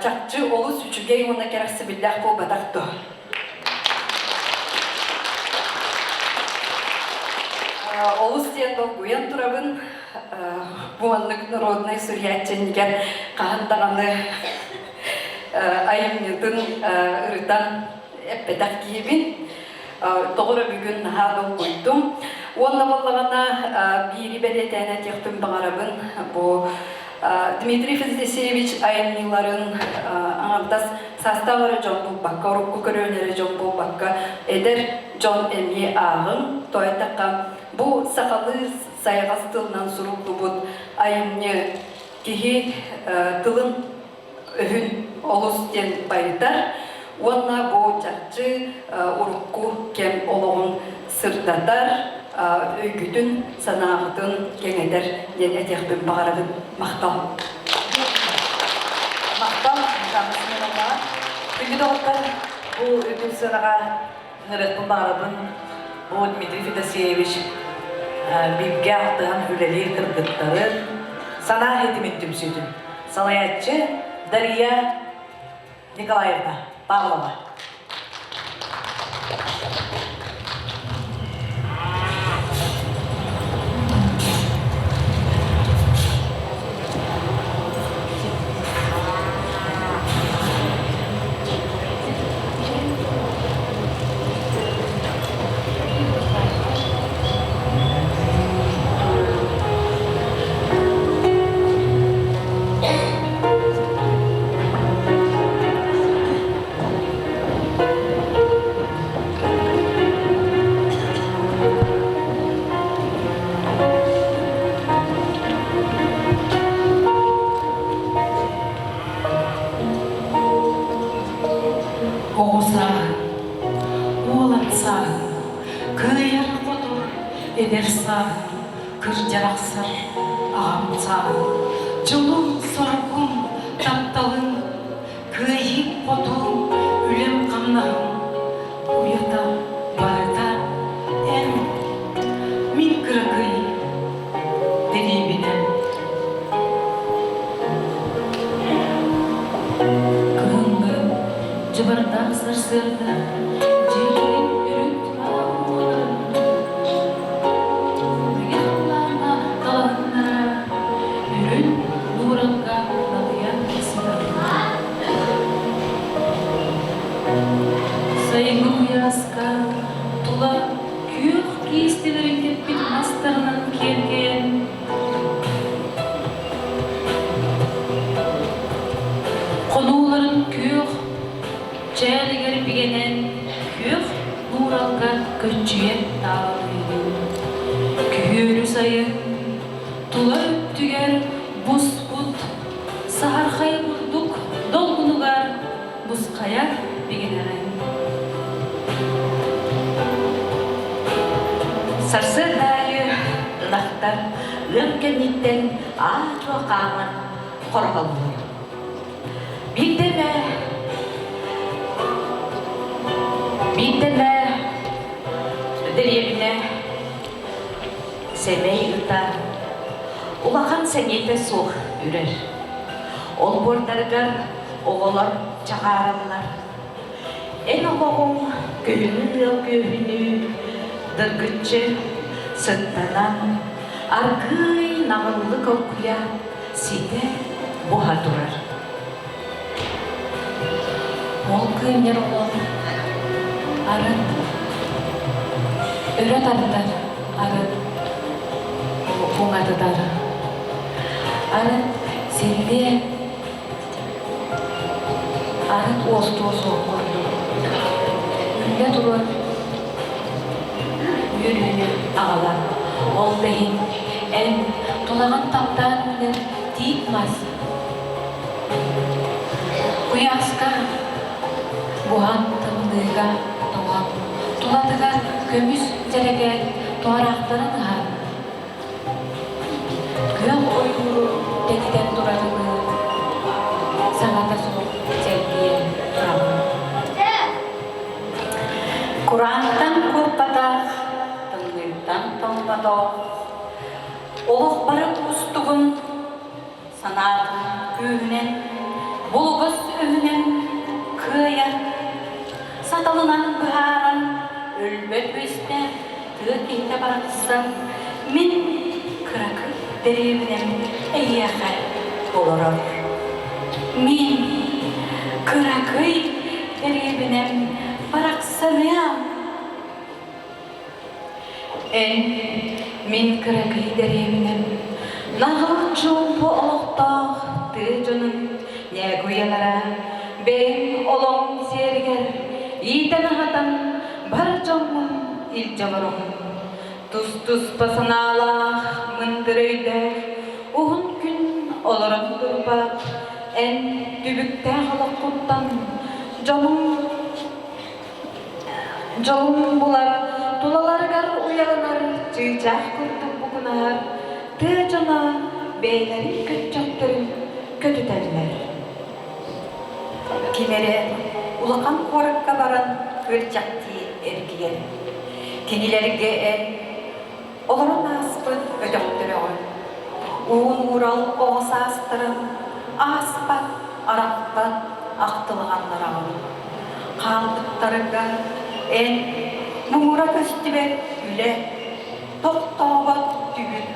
чахчы олус үчүгэй уонна кэрэхсэбиллээх буолбатах дуо? Олус диэн долгуйан турабын. Бу маннык народнай суруйааччынньыгар хаһан даҕаны айымньытын ырытан эппэтэх киһибин. Тоҕо эрэ бүгүн наһаа долгуйдум. Уонна буоллаҕына биири бэлиэтээн этиэхпин баҕарабын. Бу Дмитрий Федосеевич айымньыларын аҥардас саастаах эрэ дьон буолбакка, урукку көлүөнэ дьон буолбакка, эдэр дьон эмиэ ааҕыҥ. Тоойдоххо, бу сахалыы сайаҕас тылынан суруллубут айымньы киһи тылын өһүн олус диэн байытар уонна бу чахчы урукку кэм олоҕун сырдатар, өйгүтүн, санааҕытын кэҥэтэр диэн этиэхпин баҕарабын. Махтал. Махтал, Жанна Семеновнаҕа. Күндү доҕоттор, бу үрдүк сыанаҕа ыҥырыахпын баҕарабын. Бу Дмитрий Федосеевич бииргэ алтыһан үлэлиир кыргыттарын, санаа ситимин түмсүүтүн салайааччы Дария Николаевна Павлова. Оҕо сааһын, уолан сааһын, кыайар-хотор эдэр сааһын, кырдьар ахсар аҕам сааһын, дьолум-соргум, тапталым, кыайыым-хотуум, үлэм-хамнаһым, уйата барыта эн, мин кыракый дэриэбинэм. Кыһыҥҥы дьыбардаах сарсыарда дьиэлэрин үрүҥ тумаан буоларын мэҥэ халлааҥҥа талаһыннара үрүҥ нууралга налыйан сыталлар. Сайыҥҥы куйааска тула күөх киистэлэрин кэппит мастарынан киэркэйэн Хонууларын күөх чээлигэр бигэнэн күөх бууралга көччүйэн таалалыыбын. Күһүөрү сайын тула өттүгэр буспут саһархай бурдук долгунугар бусхайа бигэнэҕин. Сарсыарда аайы ынахтар. Ыам кэнниттэн аа-дьуо хааман хороһоллор. Биирдэ эмэ биирдэ эмэ дэриэбинэ сэмэй ыта улахан сэниэтэ суох үрэр. Олбуордарыгар оҕолор чаҕаараллар. Эн олоҕуҥ күһүҥҥү тыал күөһүнүү дыргыччы сыттанан, аргыый наҕыллык оргуйа ситэ буһа турар. Ол кыынньар олох арыт өрө тардар, арыт уҥатытар, арыт силлиэ Арыт уостуо суох курдук, үллэ турар үөрүүнү аҕалар. Ол да иһин эн тулаҕын таптаан үүнэр тиит мас куйааска буһан тымныыга тоҥон, тулатыгар көмүс дьэрэкээн туораахтарын ыһан, Күөх ойууру тэнитэн турарыныы саҥата суох чэлгийэн тураҕын. Кураантан куоппатах, тымныыттан тоҥмотох, олох бары уустугун санаатын күүһүнэн, булугас өһүнэн кыайар, саталынан быһааран өлбөт үөстээх тыа киһитэ барахсан мин кыракый дэриэбинэм эйиэхэ олорор. Мин кыракый дэриэбинэм барахсаныам. Эн мин кыракый дэриэбинэм наҕыл чуумпу олохтоох тыа дьонун ньээгуйалара бэйэҥ олоҕуҥ сиэригэр иитэн-аһатан бар дьоҥҥун илдьэ олороҕун. Тус-туспа санаалаах, мындыр өйдөөх, уһун күн олорон турбат, эн түбүктээх олоххуттан дьонуҥ Дьолун булар, тулаларыгар уйаланар чыычаах курдук букунаһар тыа дьоно бэйэлэрин көччөхтөрүн көтүтэллэр. Ким эрэ улахан куоракка баран күөрчэхтии эргийэр. Кинилэргэ эн Олорон ааспыт өтөхтөрөҕүн, уун-уурал оҕо саастарын ааспат, арахпат ахтылҕаннараҕын. Хаалбыттарга эн муҥура көстүбэт үлэ, тохтообот түбүк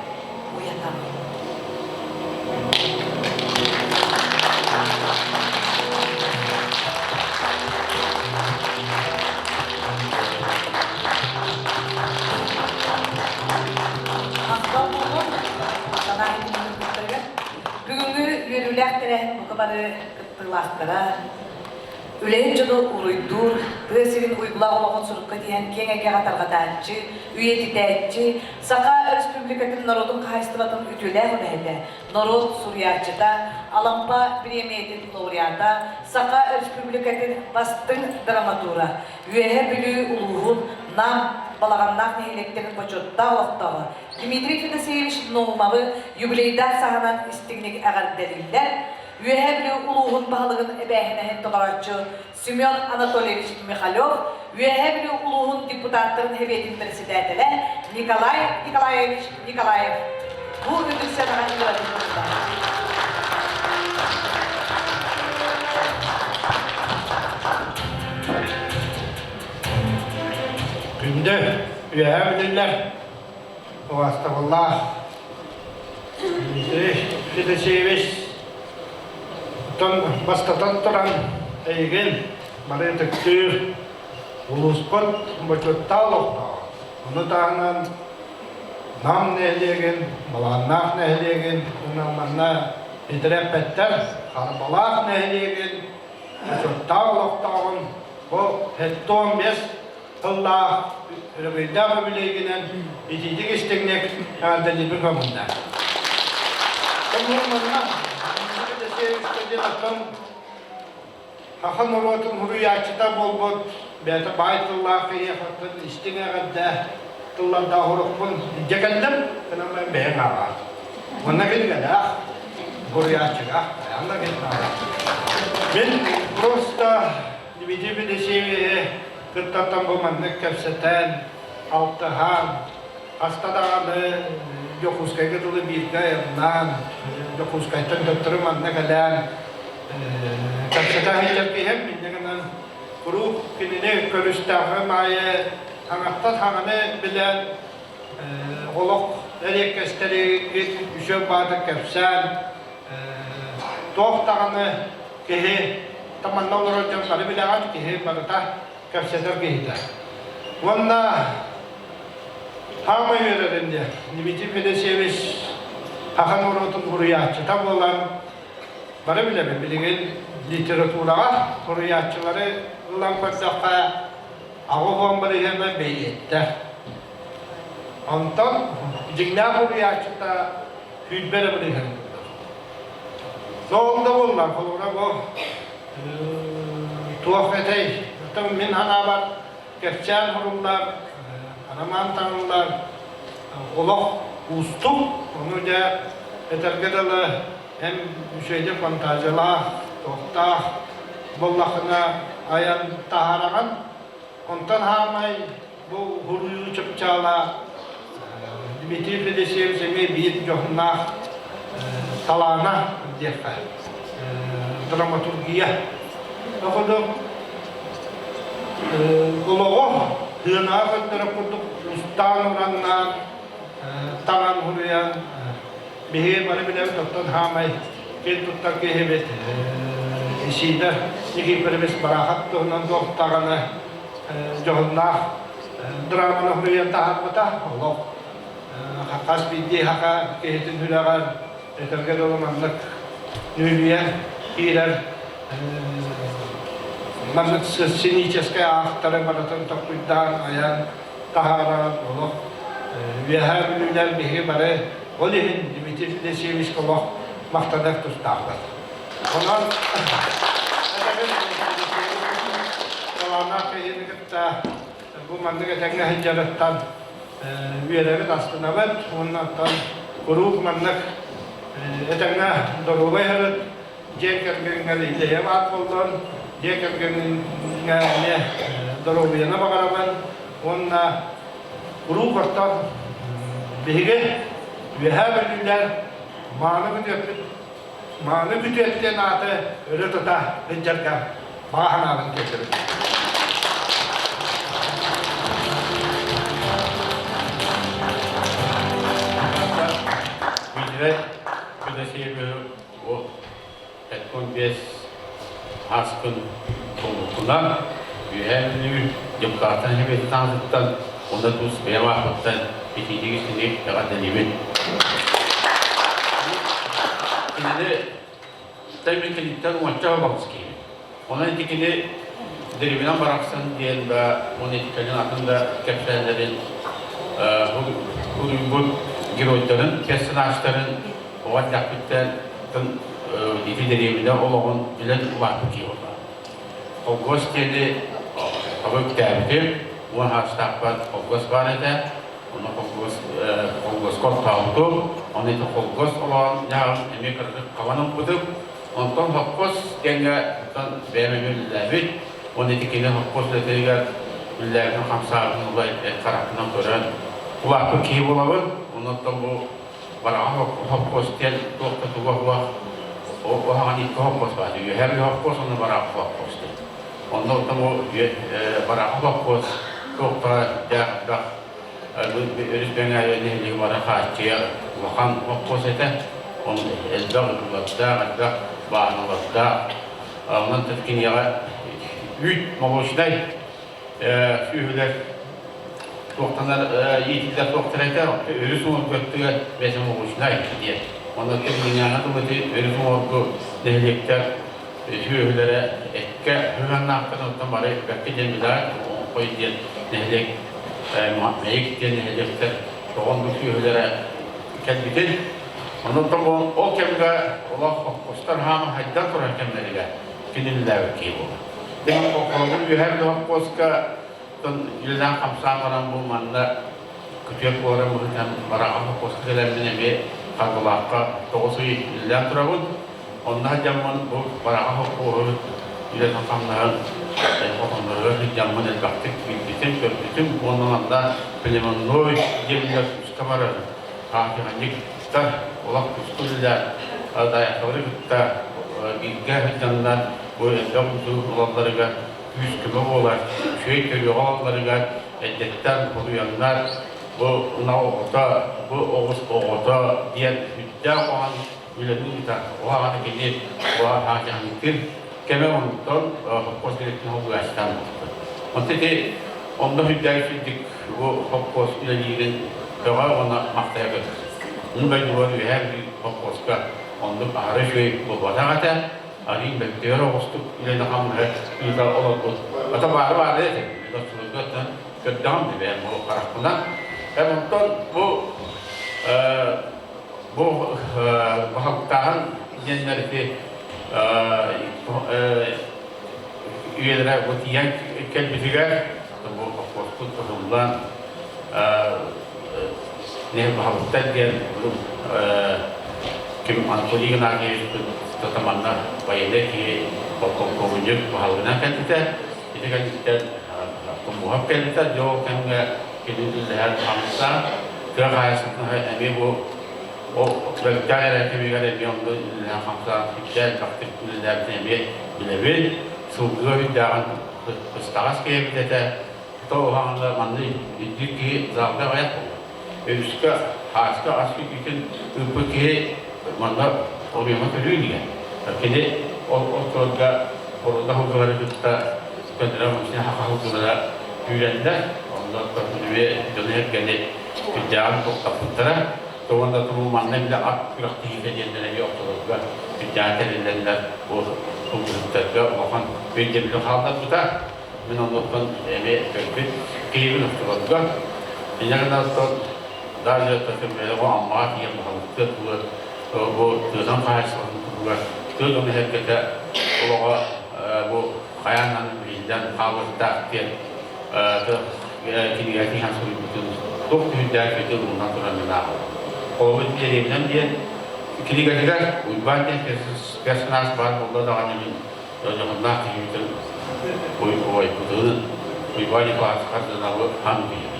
уйатаҕын. Махтал буолуон санаа иһитиннэрбиттэригэр. Бүгүҥҥү үөрүүлээх тэрээһин бука бары кыттыылаахтара, үлэһит дьону уруйдуур, тыа сирин уйгулаах олоҕун сурукка тиһэн киэҥ эйгэҕэ тарҕатааччы, үйэтитээччи, Саха Өрөспүүбүлүкэтин норуотун хаһаайыстыбатын үтүөлээх үлэһитэ, норуот суруйааччыта, Алампа бириэмийэтин лауреата, Саха Өрөспүүбүлүкэтин бастыҥ драматура, Үөһээ Бүлүү улууһун Нам, Балаҕаннаах нэһилиэктэрин бочуоттаах олохтооҕо Дмитрий Федосеевич Наумовы юбилейдаах саһынан истиҥник эҕэрдэлииллэр. Үөһээ Бүлүү улууһун баһылыгын эбээһинэһин толорооччу Семен Анатольевич Михалев, Үөһээ Бүлүү улууһун депутаттарын Сэбиэтин председателэ Николай Николаевич Николаев. Бу үрдүк сыанаҕа ыҥырабын Күндү үөһээ бүлүүлэр убаастабыллаах Дмитрий Федосеевич оттон бастатан туран эйигин бары ытыктыыр улууспут бочуоттаах олохтооҕо ону таһынан Нам нэһилиэгин, Балаҕаннаах нэһилиэгин уонна манна итирэппэттэр Харбалаах нэһилиэгин бочуоттаах олохтооҕун бу 75 тыллаах өрөгөйдөөх үбүлүөйгүнэн итиитик истиҥник эҕэрдэлиирбин көҥүллээ. Манна оттон Саха норуотун суруйааччыта буолбут бэйэтэ баай тыллаах киһиэхэ истиҥ эҕэрдэ тыллардаах урукпун илдьэ кэллим, гынан баран бэйэҥ ааҕаар. Уонна кинигэлээх, буруйааччыга хайаан да кинигэлээх. Мин просто Дмитрий Федосеевиһи кыттартан бу маннык кэпсэтэн, алтыһан, хаста даҕаны Дьокуускайга дылы бииргэ айаннаан, Дьокуускайтан төттөрү манна кэлэн кэпсэтэ сылдьар киһим, инньэ гынан куруук кинини көрүстэҕим аайы хаҥаттан хаҥаны билэн, олох эриэккэстэри үчүгэй баатыр кэпсээн, туох даҕаны киһи манна олорор дьон бары билэҕит, киһи барыта кэпсэтэр киһитэ. Уонна хаамай үөрэрин диэн Дмитрий Федосеевич саха норуотун суруйааччыта буолан бары билэбит билигин литератураҕа суруйааччылары ылан көрдөххө 80 бырыһыана бэйиэттэр. Онтон дьиҥнээх суруйааччыта 20 эрэ бырыһыан курдук. Ол да буоллар, холобура бу туох этэй, оттон мин санаабар кэпсээн суруллар, роман таҥыллар, олох уустук, ону дьэ этэргэ дылы эн үчүгэйдик фантазиялаах, туохтаах буоллаххына айан таһаараҕын. Онтон хаамай бу уһуруйуу чыпчаала Дмитрий Федосеевич эмиэ биир дьоһуннаах талаана диэххэ драматургия. Курдук олоҕу тыынаҕа көрдөрөр курдук устаан-ураннаан, таҥан суруйан биһиги бары билэбит оттон хаамай киэн туттар киһибит Исида Никифорович Барахов туһунан туох даҕаны дьоһуннаах драманы суруйан таһаарбыта олох хас биирдии саха киһитин сүрэҕэр этэргэ дылы маннык нүөлүйэн киирэр маннык сценическэй аахтары барытын толкуйдаан айан таһааран олох үөһээ бүлүүлэр биһиги бары ол иһин Дмитрий Федосеевичка олох махтанар тустаахпыт. Онон талааннаах киһини кытта бу маннык этэҥҥэ сылдьарыттан үөрэбит, астынабыт уонна оттон куруук маннык этэҥҥэ доруобай сырыт, дьиэ кэргэҥҥэр илэйэ баар буоллун, дьиэ кэргэҥҥэ эмиэ доруобуйаны баҕарабын уонна куруук оттон биһиги Үөһээ Бүлүүлэр мааны бүтүөппүт мааны бүтүөт диэн ааты өрө тута сылдьарга баҕа санаабын тиэрдэбин. Билбэт Федосеевы бу 75 ааспын туолбутунан Үөһээ Бүлүү депутаттан Сэбиэтин уонна тус бэйэм ааппыттан итиитик истиҥник эҕэрдэлиибин. Кинини Таймин киниттэн уонча балыс киһи. Онон ити кини Деревинан барахсан диэн да, уонна ити кэлин атын да кэпсээннэрин суруйбут геройдарын, персонажтарын оҕо эрдэхпиттэн ити дэриэбинэ олоҕун билэн улааппыт киһи буолла. Холкуос диэни таба үктээбитим, 10 саастаахпар холкуос баар этэ. Ону холкуос холкуоска оттообутум, ону ити холкуос олоҕун дьаһаҕын эмиэ кыратык хабан ылбытым. Онтон холкуос диэҥҥэ оттон бэйэм эмиэ үлэлээбит, уонна ити кини холкуос үлэтигэр үлэлээбитин хамсаабытын ыла харахпынан көрөн улааппыт киһи буолабын. Онон бу Бараҕа холкуос диэн туох да туга суох оһаҕан икки холкуос баар. Үөһээ Бүлүү холкуос уонна Бараҕа холкуос диэн. Онно оттон бу Бараҕа холкуос туохха элбэх өрүс Бэҥээйэ нэһилиэги бары хааччыйар улахан холкуос этэ. Онно элбэх ытыллардаах, элбэх бааһыналардаах. Онон киниэхэ үүт молочнай сүөһүлэр туохтанар иитиллэр туохтара этэ өрүс уҥуоргу өттүгэр бэсэмолучнай диэн. Онно билиҥҥээҥҥэ тылыты өрүс уҥуоргу нэһилиэктэр сүөһүлэрэ эккэ сыһыаннаахтар оттон бары бэркэ диэн билэр Оҥхой диэн нэһилиэк Мэйик диэн нэһилиэктэр тоҕон бу сүөһүлэрэ кэлбитин. Онон ол кэмгэ олох хоппостор хаама хайдан турар кэмнэригэр кинилээбит киһи буолар. Холобур үөһээ Бүлүү үлэлээн хамсаан баран бу манна күтүөт буоларын быһыытынан бараҕа холкуоска кэлэммин эмиэ. Харбалаахха 9 ый үлэлээн турабын. Онно сылдьаммын бу Бараҕа холкуоһу үлэтин-хамнаһын хотонноругар сылдьаммын элбэхтик билбитим, көрбүтүм уонна манна племенной диэннэр куска барар хаахтыханньыктар олох куска үлэлээн дайахталары кытта бииргэ сылдьаннар бу элбэх усу ылалларыгар күүс-көмө буолар, үчүгэй төрүөҕү ылалларыгар эрдэттэн хотуйаннар бу ынах оҕото, бу оҕус оҕото диэн сүрдээх улахан үлэни ыытар. Ол аҕата кини хаачаһыытын кэмэ онтон холкуос директорын холбугааччытаан буолбут. Онто ити онно сүрдээх үчүгдүк бу холкуос үлэлиирин бөҕө уонна махтайа көрөр. Мин дойдубар үөһээ Бүлүү холкуоска оннук аһара үчүгэй буолбатах этэ. Арыый мөлтөөр оҕустук үлэни-хамнаһы ыыта олорбут. Ата баары баары этэ. Мин оччолорго көрдөҕүм бэйэм бу харахпынан. Онтон бу бу баһылыктааһын диэннэр ити үйэлэрэ бу тиийэн кэлбитигэр бу холкуоспут ыһыллан баһылыктар диэн ким Анатолий Геннадьевич манна военнай киһи полковник баһылыгынан кэлбитэ. Ити кэнниттэн Тумуһап кэлбитэ, дьэ ол кэмҥэ кини үлэлэһэн хамсаан, тыа хаһаайыстыбатын эмиэ бу ол бөлтөөх эрэ кэмигэр эмиэ онно үлэлэһэн хамсаан сүрдээх элбэхтик үлэлээбитин эмиэ билэбин. Сылгыга үрдээҕин быстаҕас киһибит этэ. То уһаҕында манна үрдүк киһи залга аҕыйах буолла. Өрүскэ хааска ас күүтүн ыыппыт киһи манна оройуоҥҥа көрүү илигэ. Кини ол остуолга боруода сылгылары кытта көннөрө машина саха сылгылара күүрэннэр, онно көрдүбү дьону эргэни сүрдээҕин туохтаппыттара. Уонна туму манна бile ат күрэхтэһиитэ диэннэр эмиэ ортолорго сүрдээҕин тэриллэннэр бу сылгыһыттарга улахан өйдөбүлү хаалларбыта. Мин оннуттан эмиэ көрбүт киһибин охтубарга. Инньэ гынан даже Аммаҕа тиийэн баһылыктыа тугу бу тыатан хаһаайыстыбатын туһугар тыа дьоно сэргэтэ олоҕо бу хайаан биллэн хаалыахтаах диэн кинигэ тиһэн суруйбутун туох түһүрдээх үтү уунан туран мин ааҕабын. Холобур дэриэбинэм диэн кинигэтигэр Уйбаан диэн персонаж баар буолла даҕаны мин Дьоһуннаах киһибитин убайбытын Уйбаан Николаевич Хардыынабы хан диибит.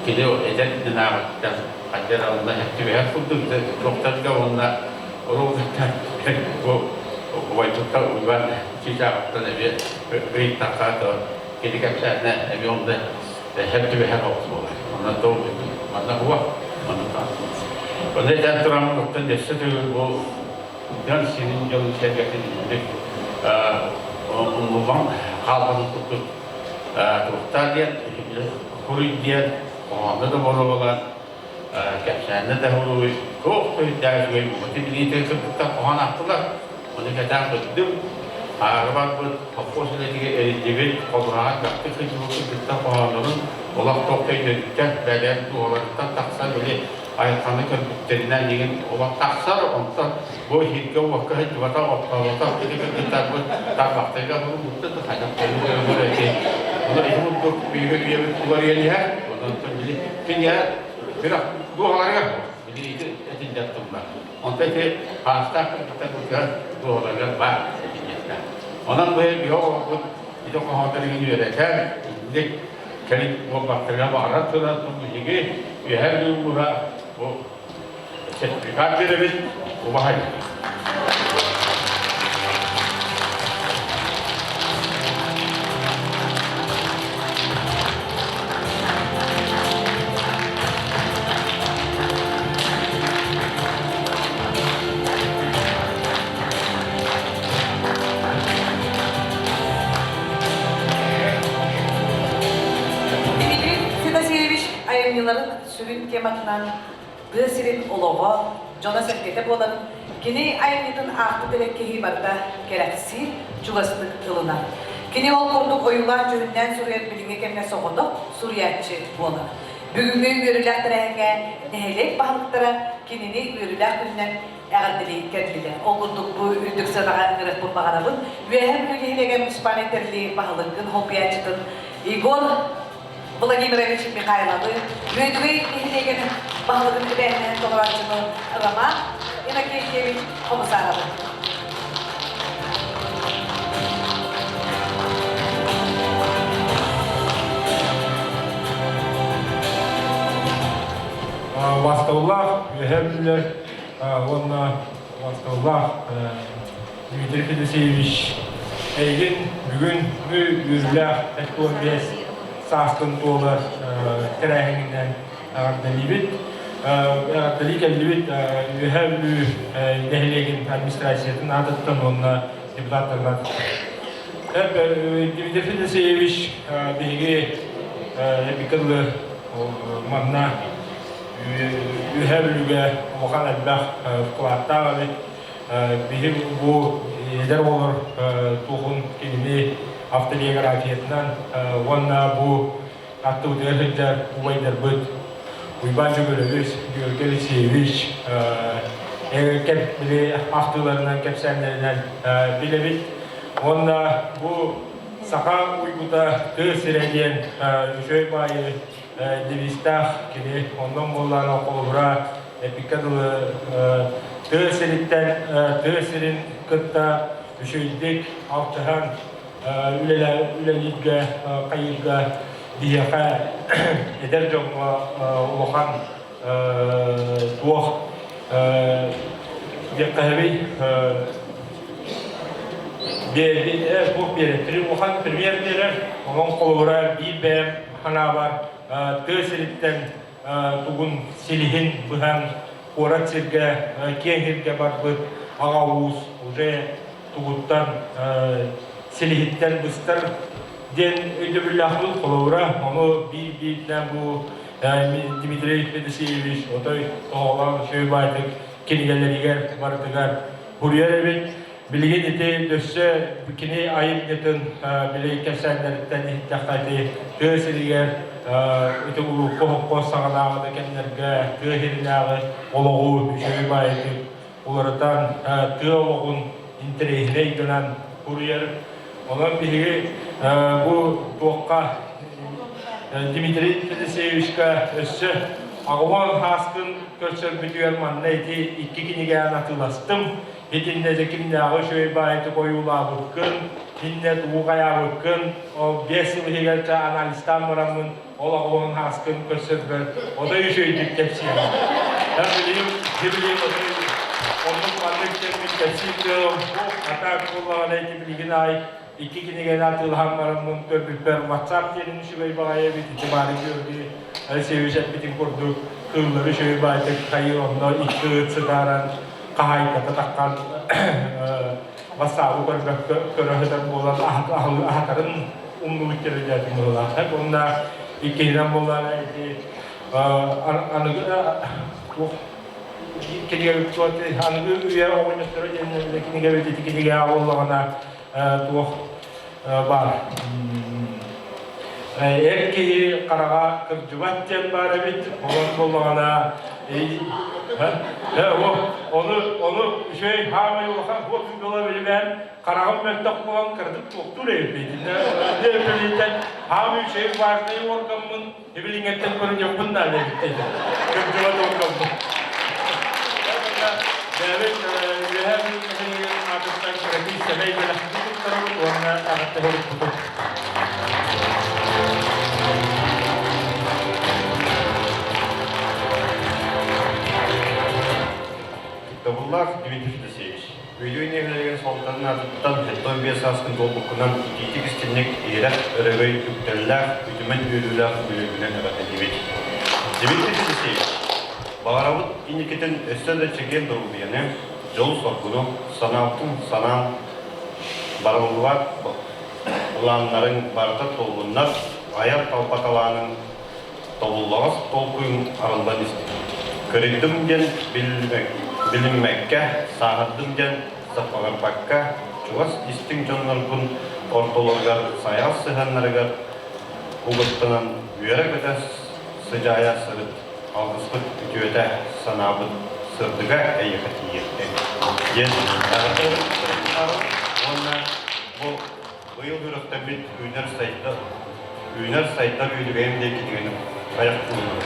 Кини эдэр динааҕыттан хадьар алына түбэһэр курдук туохтарга уонна уруулартан бу убайбыттан Уйбаан чыычааҕыттан эмиэ ыйыттахха то кини кэпсээнэ эмиэ онно һэп түбэһэр оҕус буолар. Онно то манна хуа манна Онно этэн тураммын оттон өссө төгүл бу Дьон сирин дьонун сэргэтин үрдүк умнуллан хаалбатын курдук туруктаах диэн хуруй диэн хоһоонно да боруобалаан кэпсээннэ да хуруй туох да үрдээх үчүгэй угаты билиитэ кыргыттар хоһоон аахтылар ону кэтээн көрдүм ааҕа барбыт холкуос үлэтигэр эриллибит холураҕа элбэхтик сылдьыбыт кыргыттар хоһооннорун олох туох да өйдөрүттэн бэлэм дууһаларыттан тахсан били айылҕаны көрбүттэринэн игин олох тахсар, онтон бу иһиргэ-уокка сылдьыбатах, оттооботох ити кыргыттарбыт тарбахтарга булбуттар да хайдах көрөр эти. Ону ити курдук биһиги үйэбит уларыйан иһэр, онтон били кинигэ бирах дууһаларыгар били ити этиллэр тыллар. Онтон ити хаастаах кыргыттар бутугар дууһаларыгар баар этиллиэхтээх. Онон бу биһи оҕолорбут ити хоһооннорун үөрэтэн, инник Кэлин буолбаттарыгар баҕарар туран биһиги Үөһээ Бүлүү улууһа бу сертификат биэрэбит убаһай. Дмитрий Федосеевич айымньыларын сүрүн тематынан тыа сирин олоҕо, дьоно-сэргэтэ буолан, кини айымньытын аахпыт эрэ киһи барыта кэрэхсиир, чугастык ылынар. Кини ол курдук ойуулаан-дьүһүннээн суруйар билиҥҥи кэмҥэ соҕотох суруйааччы буолар. Бүгүҥҥү үөрүүлээх тэрээһиҥҥэ нэһилиэк баһылыктара кинини үөрүүлээх күнүнэн эҕэрдэлии кэллилэр. Ол курдук бу үрдүк сыанаҕа ыҥырыахпын баҕарабын. Үөһээ Бүлүү нэһилиэгэ муниципальнай тэрилии баһылыгын солбуйааччытын Егор. Владимирович Михайловы, Үөдүгэй нэһилиэгин баһылыгын эбээһинэһин толорооччуну Роман Иннокентьевич Хомусаровы. Бастабыллаах үөһэ бүлүүлэр уонна бастабыллаах Дмитрий Федосеевич эйигин бүгүн үөрүүлээх 75 сааскын туолар тэрээһиҥҥинэн эҕэрдэлиибит. Эҕэрдэлии кэллибит Үөһээ Бүлүү нэһилиэгин администрациятын аатыттан уонна депутаттарын аатыттан. Дмитрий Федосеевич биһиги эбиккэ дылы манна Үөһээ Бүлүүгэ улахан элбэх вкладтаах эбит. Биһи бу эдэр оҕолор туохун кинини автобиографиятынан уонна бу аттыбытыгар сылдьар убайдарбыт Уйбаан Дьөгүрөбүс, Георгий Алексеевич били ахтыыларынан, кэпсээннэринэн билэбит. Уонна бу саха уйгута тыа сирэ диэн үчүгэй баайы девизтээх кини онон буоллаҕына холобура эпиккэ дылы тыа сириттэн тыа сирин кытта үчүгэйдик алтыһан үлэлииргэ хайыырга биһиэхэ эдэр дьоҥҥо улахан туох диэххэһэбий туох биэрэр улахан пример биэрэр онон холобура биир бэйэм санаабар тыа сириттэн тугун силиһин быһан куорат сиргэ киэҥ сиргэ барбыт аҕа уус уже тугуттан силиһиттэн быстар диэн өйдөбүллээхпит холобура ону биир биирдээн бу Дмитрий Федосеевич отой тоҕолоон үчүгэй баайдык кинигэлэригэр барытыгар буруйар эбит. Билигин ити өссө кини айымньытын били кэпсээннэриттэн иһиттэххэ ити тыа сиригэр ити урукку хоппуос саҕанааҕы да кэмнэргэ тыа сиринээҕи олоҕу үчүгэй баайытык уларытан тыа олоҕун интэриэһинэй гынан суруйар. Онон биһиги бу туохха Дмитрий Федосеевичка өссө аҕылаан хааскын көрсөрбүтүгэр манна ити икки кинигээн атыыластым. Итиннэ дьэ кимнээҕи үчүгэй баайытык ойуулаабыккын, иннэ тугу хайаабыккын, ол 5 сыл иһигэр ча анализтаан бараммын ол аҕылаан хааскын көрсөрбөр отой үчүгэйдик кэпсиэм. Билим, билим отой оннук маннык кэммин кэпсиир кыаҕым суох, атаак буоллаҕына ити билигин аай икки кинигэни атыылаһан бараммын көрбүппэр WhatsApp диэнин үчүгэй баҕайы эбит ити баары Георгий Алексеевич эппитин курдук кыыллары үчүгэй баайдык хайыы онно икки ыт сытааран хаһаайката таххан бассаабы көрбөккө көрө сытар буолан аһатарын умнубут тэрилээтим быһыылаах. Уонна иккиһинэн буоллаҕына ити аныгы кинигэ аныгы үйэ оҕонньотторо диэн кинигэбит ити кинигэ буоллаҕына туох баар эр киһи хараҕа кырдьыбат диэн баар эбит онон буоллаҕына ону ону үчүгэй хаамай улахан хуот буола билибээн хараҕым мөлтөх буолан кыратык туохтуур эбиппитинэ хаамай үчүгэй важный органмын Ибилиҥэттэн көрүнүөхпүн наада эбит диэтэ. Кырдьыбат органмын. Бэйэбит Үөһээ Бүлүү нэһилиэгин аатыттан кыракый сэмэй бэлэхпитин туттарабыт уонна эҕэрдэ сурукпутун. Кыттабыллаах Дмитрий Федосеевич, Бүлүү нэһилиэгин суолтанын аатыттан 75 сааскын туолбуккунан итиитик истинник иһирэх өрөгөй үктэллээх, үтүмэн үөрүүлээх үбүлүөйгүнэн эҕэрдэлиибит. Дмитрий Федосеевич, баҕарабыт инникитин өссө да чэгиэн доруобуйаны, дьолу-соргуну, санаабытын санаан барыллыбат былааннарыҥ барыта туоллуннар, айар талба талааныҥ тобуллаҕас толкуйун арыллан истим. Кырыйдым диэн билиммэккэ, сааһырдым диэн саппаҕырбакка, чугас истиҥ дьоннорбун ортолоругар сайаҕас сыһыаннарыгар угуттанан үөрэ-көтө сыдьаайа сырыт, алгыспыт үтүөтэ, санаабыт сырдыга эйиэхэ тиийиэхтин диэн эҕэрдэ уонна бу быйыл үрэхтэммит үүнэр сайдар. Үүнэр-сайдар Үөдүгэйим диэн кинигэни айах туһунан.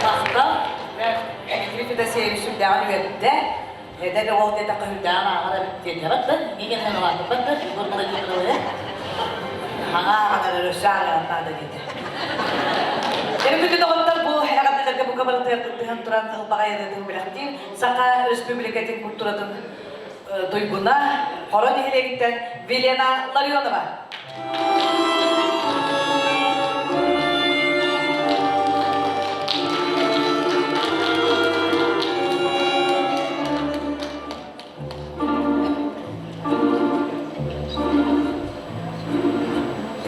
Махтал. Дмитрий Федосеевич сүрдээҕин үөрдэ. Эдэр уол диэтэххэ сүрдээҕин ааҕар эбит диэтэҕит да, миигин хаҥалаатыбат да, Егор Владимирович. Хаҥа ааҕан эрэр өссө ааҕыан наада диэтэ. Эргүтү доҕоттор бу эҕэрдэлэргэ бука барытыгар кыттыһан туран ылбаҕай ырыатын бэлэхтиир Саха Өрөспүүбүлүкэтин культуратын туйгуна Хоро нэһилиэгиттэн Вилена Ларионова.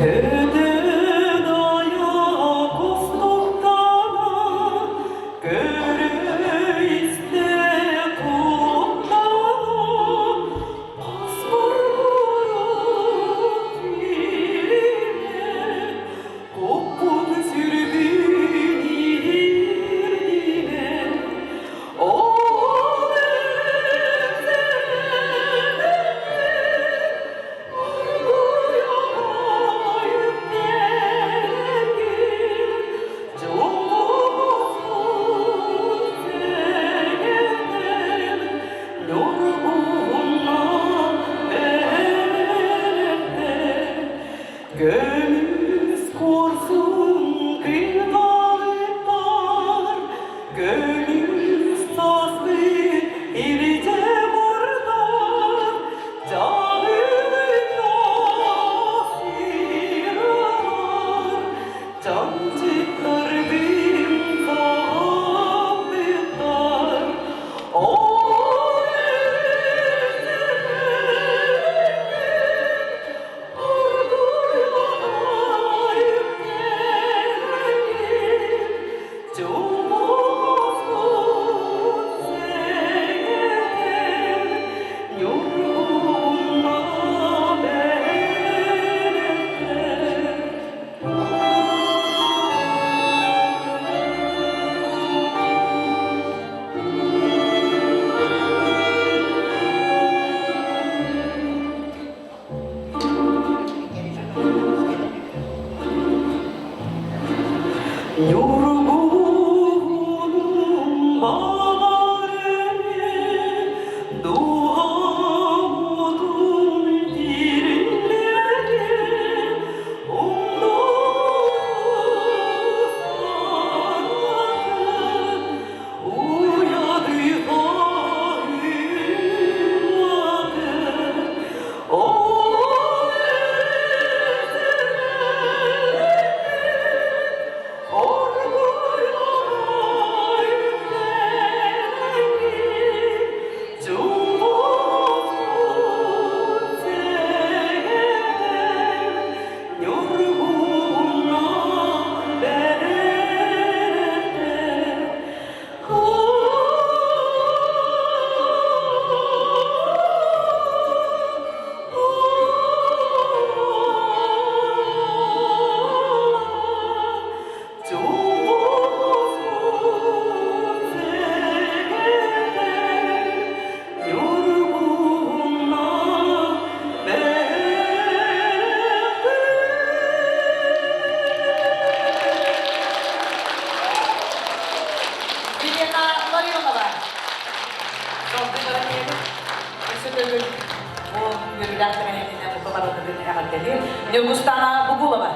Көтөн аяк устуктана, көрө-истэ кулуктана, Куппун сүрбүн иһирдиме, Ол Көмүс куорсун кыйгалыктар, Көмүс састы илдьэ бардар, Чанчыктардым саҕалыттар, Ол Ньургуһунум баҕар дууһам уотун тириндэрэ, Елена Ларионова. Салгыы баран иһэбит. Өссө төгүл бу үөрүүлээх тэрээһининэн бука барытын эҕэрдэлиир. Ньургустана Бугулова.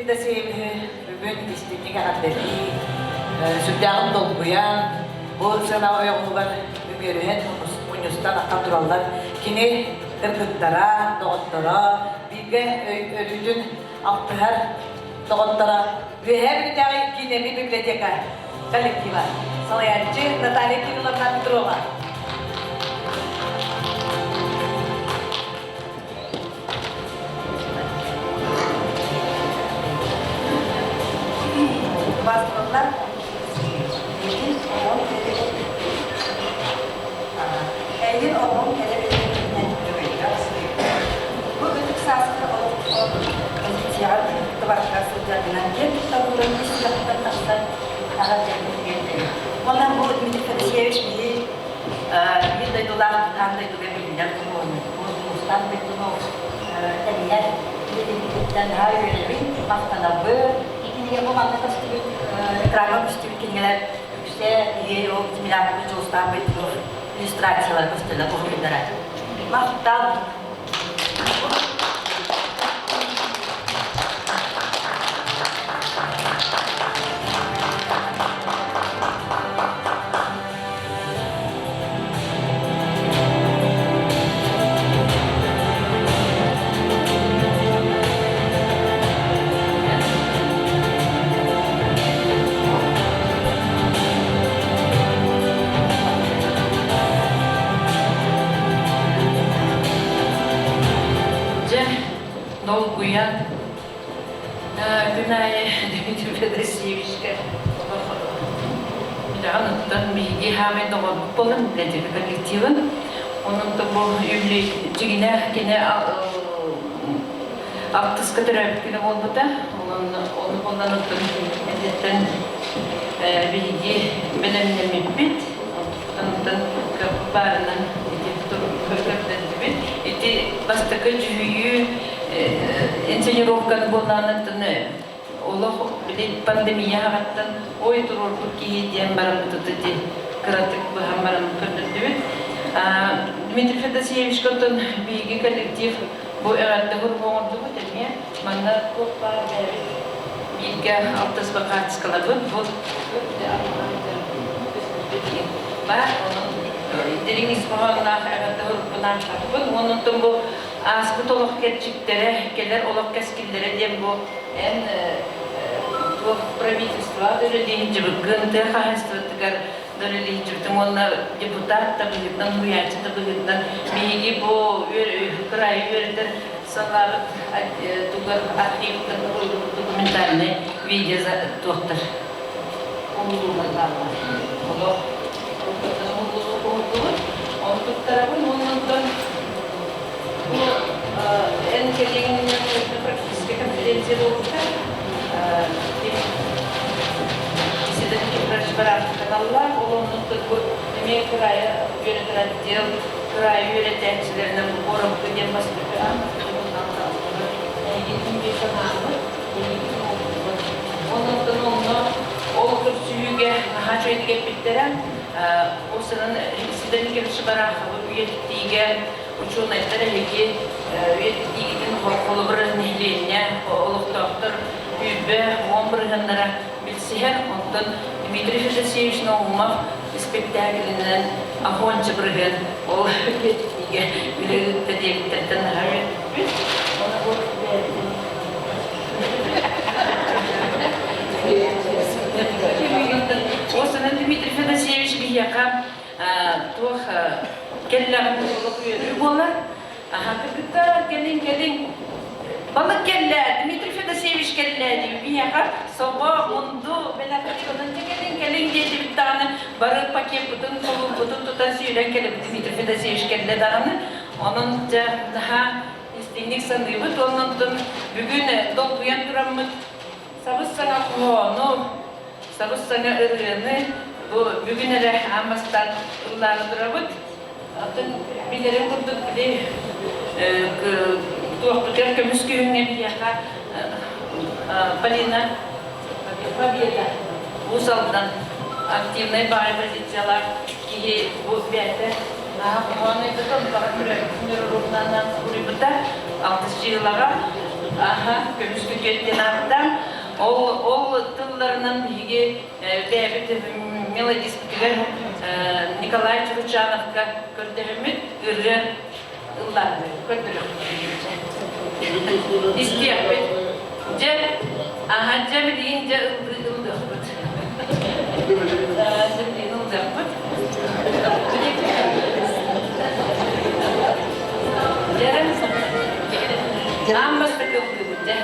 Федосеевиһы бүгүн истиҥник эҕэрдэлии, сүрдээҕин долгуйан, бу сыана ойоҕугар үмүөрүһэн мунньустан ахтан тураллар. Кини кыргыттара, доҕотторо, бииргэ өлүүтүн алтыһар доҕотторо Үөһээ Бүлүүтээҕи киинэми библиотека коллектива, салайааччы Наталья Кирилловна Петрова. Убаастабыллар, эйигин оҕоҥ эйигин оҕоҥ кэлэ билигинэн өрөгөйдөөх Бу ытык сааскы олоххо позицияҕа кыттыбакка сылдьаргынан киэн туттабылларын ис сүрэхтэн тахсар аҕа дьиэ Уонна бу Дмитрий Федосеевич биһи биир дойдулаах аан дойдуга биллэр худуоһунньукпут, Мустаах дойдуну тэрийэр үлэтиттэн наһаа үөрэбин, махтанабын. Кинигэ бу манна көстүбүт, экраҥҥа көстүбүт кинигэлэр үксэ биһи ол Тимирянович Дьулустаан Байтунов иллюстрациялар көстөллөр уһуйдара. Махтал! Дьэ, долгуйан күн аайы Дмитрий Федосеевичка Билэҕин оттон биһиги хаамай доҕорбут буолан библиотека коллективын. Онон бу үбүлүөй дьигинэ кини алтыска төрөөбүт күнэ буолбута. Онон ону буолан оттон эдэртэн биһиги бэлэмнэммиппит. Онтон кыахпыт баарынан ити көрдөрдүбүт. Ити бастакы дьүһүйүү инсценировканы буоллаҕына олох били пандемия аҕаттан ой туруорбут киһи диэн бараммыт ити кыратык быһан баран көрдөрдүбүт. Дмитрий Федосеевичка оттон биһиги коллектив бу эҕэрдэ группа оҥордубут эмиэ. Манна туох баар бэйэбит бииргэ алтыспа хаартыскаларбыт бу баар онон дириҥ ис хоһоонноох эҕэрдэ группалаан хаппын. Онон бу ааспыт олох кэрчиктэрэ, кэлэр олох кэскиллэрэ диэн бу эн туох правительство үлэлииһинчибыккын, тыа хаһаайыстыбатыгар да үлэлииһинчибитин уонна депутат да быһыытынан, уһуйааччы да быһыытынан биһиги бу кыраайы үөрэтэр салаабыт тугар архивтан документальный видео туохтар уһулуулар бааллар. Олох уһуллубут. Оны туттарабын уонна онтон Бу эн кэлиэҥинэн практическай конференция буолбута. Седан Кипрович бараахтаналлар. Ол оннуттан бу эмиэ кыраайы үөрэтэр отдел кыраайы үөрэтээччилэринэн бу куорапка диэн бастакы аан эйигин биир санаабыт, эйигин оҥорбут. Оннуттан онно ол көрсүһүүгэ наһаа үчүгэйдик эппиттэрэ. Ол сынан Седан Кипрович Бараховы үйэтитиигэ учуонайдар эһиги үйэтитиигитин холобур нэһилиэнньэ олохтоохтор үүбэ уон бырыһыаннара билсиһэр. Онтон Дмитрий Федосеевич Наумов испэктээкилинэн ахуонча бырыһыан ол үйэтитиигэ үлэ ыытта диэбиттэртэн наһаа үөрбүппүт. Оны бу Ол Дмитрий Федосеевич биһиэхэ туох кэллэҕин олох үөрүү буолар. Аха кыргыттар кэлиҥ кэлиҥ балык кэллэ Дмитрий Федосеевич кэллэ диибит биһиэхэ собо мунду бэлэхтэрин кэлиҥ кэлиҥ диэтибит даҕаны бары пакеппытын холуурбутун тутан сүүрэн кэлэбит Дмитрий Федосеевич кэллэ даҕаны онон дьэ наһаа истиҥник саныыбыт онон бүгүн долгуйан тураммыт сабыс-саҥа хоһоону сабыс-саҥа ырыаны бу бүгүн эрэ аан бастаан ыллаан турабыт. Атын билэрин курдук били туохпутугар көмүс күһүҥҥэ биһиэхэ Полина Победа Уус Алдан активнай баай позициялаах киһи бу бэйэтэ наһаа хоһоон ыйбыта, онтоҕо көрөөччүнү уруһунан суруйбута алтыс дьыалаҕа. Аха, көмүс күтүөт диэн ааттаан. Ол, ол тылларынан биһиги бэйэбит мелодиспытыгар Николай Чуручановка көрдөһөммүт ырыа ыллаан көрдөрүөхпүт. Истиэхпит. Дьэ, аха, дьэ билигин дьэ ыллыы ыллыахпыт. Дьэ билигин ыллыахпыт. Дьэ, аан бастакы ыллыыбыт, дьэ.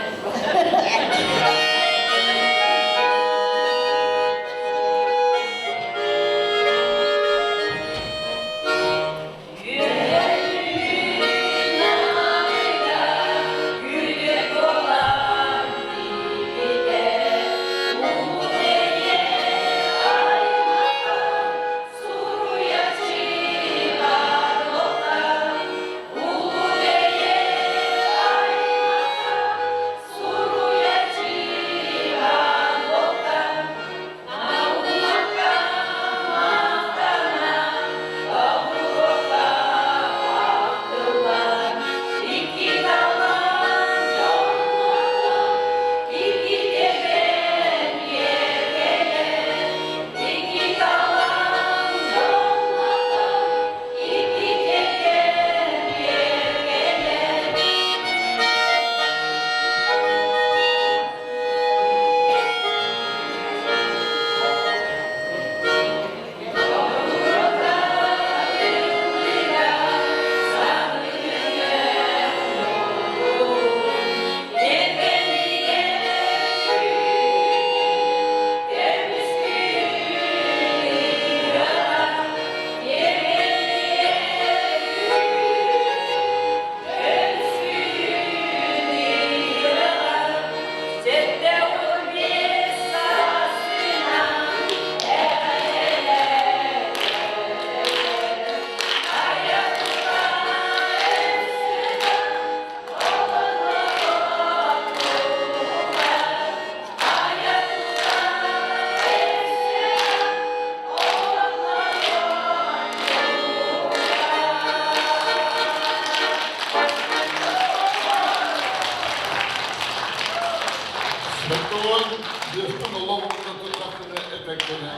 Соколон биэстэн олох утатыллахтына этэккэнэ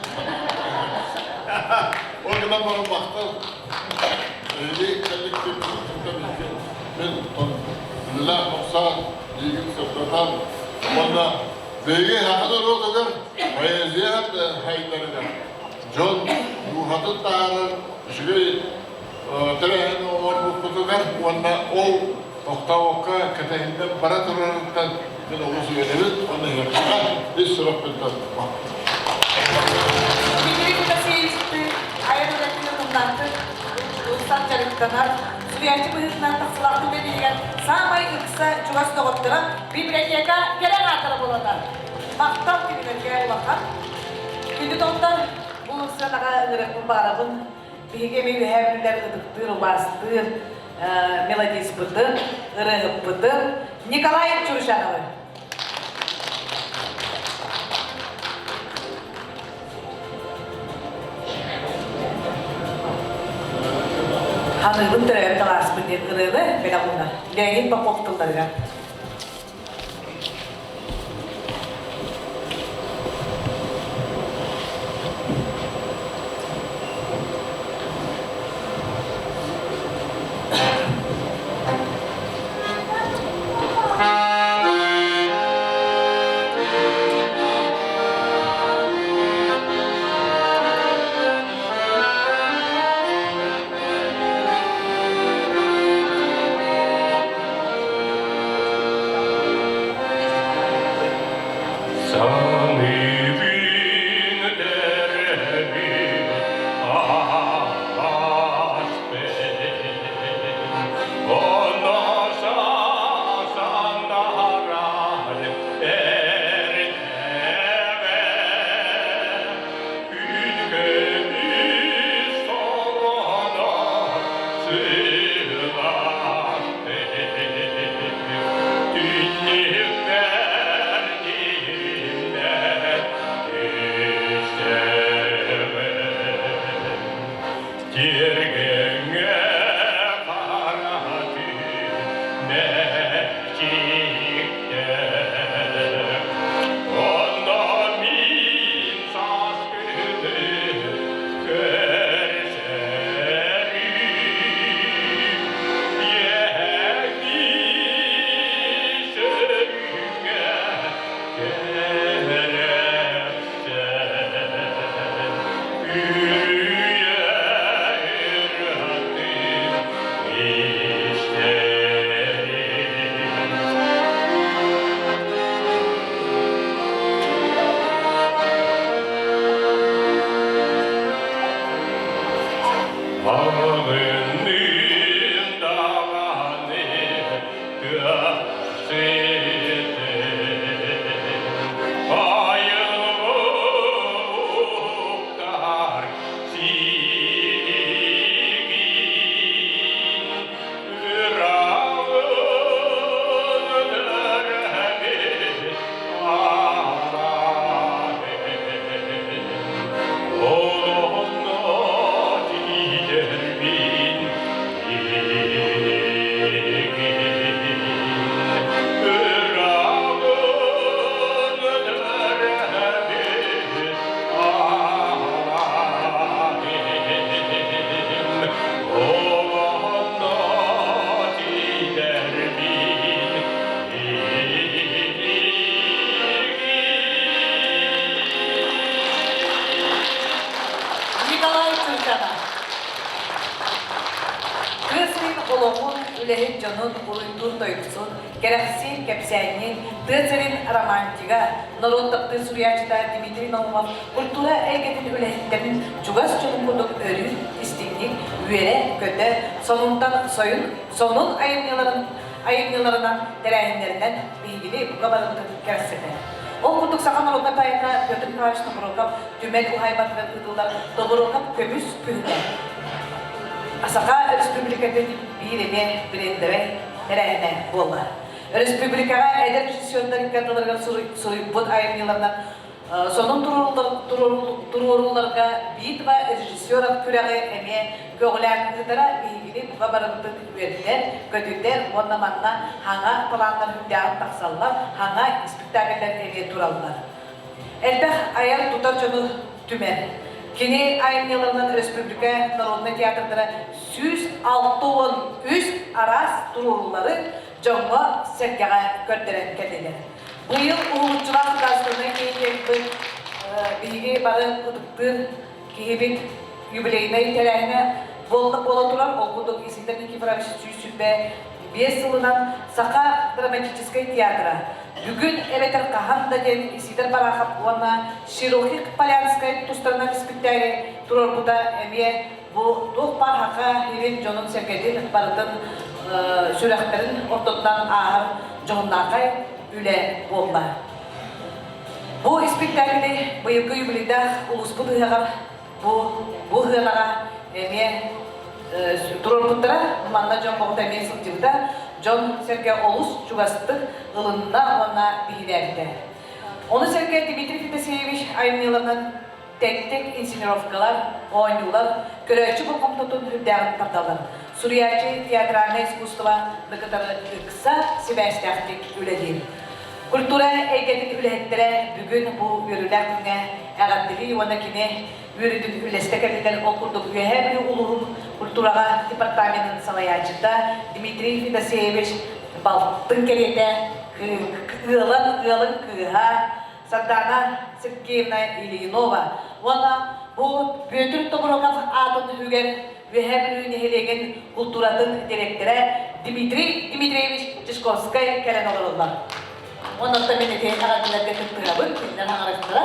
Ол гынан баран махтал эһиги коллективпытыттан мин үлэлээх тохсоон миигин сырдатан уонна биһиги саха норуотугар поэзия хайдарыгар дьон дууһатын таһаарар үчүгэй тэрээһин оҥорбуппутугар уонна ол тохтообокко кэтэһиннэн бара турарыттан мин олус үөрэбин уонна эһиэхэ ис сүрэхпиттэн Дмитрий Федосеевичтыын айар үлэтин утумнаахтык ылсан дьарыктанар, суруйааччы быһыытынан тахсылаахтык үлэлииригэр саамай ыкса чугас доҕотторо библиотека кэрэ аатара буолаллар. Махтал кинилэргэ улахан. Күндү доҕоттор, бу сыанаҕа ыҥырыахпын баҕарабын. Биһиги эмиэ үөһээ бүллэр ытыктыыр, убаастыыр мелодиспытын, ырыаһыппытын Николай Чурчановы. Ханыыбын төрөөбүт алааспын диэн ырыаны бэлэх уунар. Леонид Попов тылларыгар. тыа сытын айылыктар сиигин ыраҕын төрөбүт Николай Чурчана. Тыа сирин олоҕун, үлэһит дьонун уруйдуур тойуксун, кэрэхсиир кэпсээнньин, тыа сирин романтига, норуот таптыыр суруйааччыта Дмитрий Наумов культура эйгэтин үлэһиттэрин чугас дьонун курдук өрүү истиҥник үөрэ-көтө, сонунтан сойун, сонун айымньыларын айымньыларынан, тэрээһиннэринэн биһигини бука барыбытын кэрэхсэтэр. Ол курдук саха народнай поэта Петр Николаевич Тобуроков түмэл уһаайбатыгар ыытыллар Тобуроков көмүс күһүнэ Саха Өрөспүүбүлүкэтин биир эмиэ брендовэй тэрээһинэ буолла. Өрөспүүбүлүкэҕэ эдэр режиссердар икки ардыларыгар суруйбут айымньыларынан Сонун туруорууларга битва режиссеров күрэҕи эмиэ көҕүлээн ыытара биһигини бука барыбытын үөрдэр, көтүтэр уонна манна хаҥа талааннар үрдээҕин тахсаллар, хаҥа спектакльлэр эмиэ тураллар. Элбэх айар-тутар дьону түмэр. Кини айымньыларынан республика народнай театрдара 163 араас туруоруулары дьоҥҥо-сэргэҕэ көрдөрөн кэллилэр. Быйыл уһулуччулаах судаарыстыбаннай деятельбыт биһиги бары ытыктыыр киһибит юбилейнай тэрээһинэ буолла буола турар. Ол курдук Исидор Никифорович 125 сылынан Саха драматическай театра бүгүн эбэтэр хаһан да диэн Исидор Барахов уонна Широких Полянскай тустарынан испиктээги туруорбута эмиэ бу туох баар саха илин дьонун-сэргэтин барытын сүрэхтэрин ортотунан ааһар дьоһуннаахай үлэ буолла. Бу испиктээкили быйылгы юбилейдаах улууспут ыһыаҕар бу бу ыһыаҕа эмиэ туруорбуттара. Манна дьон боҕута эмиэ сылдьыбыта. Дьон-сэргэ олус чугастык ылынна уонна биһирээбитэ. Ону сэргэ Дмитрий Федосеевич айымньыларынан тэттик инсценировкалар, оонньуулар көрөөччү болҕомтотун үрдээҕин тардаллар. Суруйааччы театральнай искусство кытары ыкса сибээстээхтик үлэлиир. Культура эйгэтин үлэһиттэрэ бүгүн бу үөрүүлээх күҥҥэ эҕэрдэлии уонна кини үөрүүтүн үллэстэ кэллилэр. Ол курдук Үөһээ Бүлүү улууһун культураҕа департаменын салайааччыта Дмитрий Федосеевич балтын кэриэтэ ыалын ыалын кыыһа Сардаана Сергеевна Ильинова уонна бу Бүөтүр Тобуроков аатын үһүгэр Үөһээ Бүлүү нэһилиэгин култууратын дириэктэрэ Дмитрий Дмитриевич Чешковскай кэлэн олороллор. Онон мин ити эҕэрдэлэргэ кыттыһабын, кинилэр аҥарастара,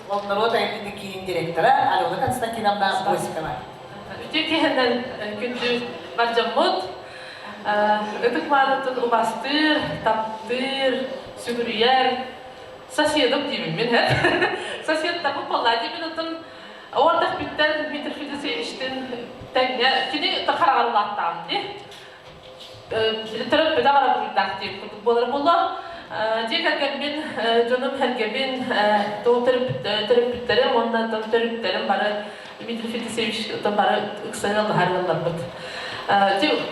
ол норуот айымньытын киинин директора Алена Константиновна Босикова. Үтүө киһинэн күндү бар дьоммут, ытык маанытын убастыыр, таптыыр, сүгүрүйэр, соседом диибин мин соседтарбын буоллаа диибин оттон уордах бүттэн Дмитрий Федосеевичтин тэҥҥэ кини хараҕар улааттаҕым дии төрөппүтэ аҕара диэн курдук буолар буолла дьиэ кэргэммин дьонум сэргэбин төрөппүттэрим уонна төрөппүттэрим бары Дмитрий Федосеевич бары ыксаны аллаһар ыалларбыт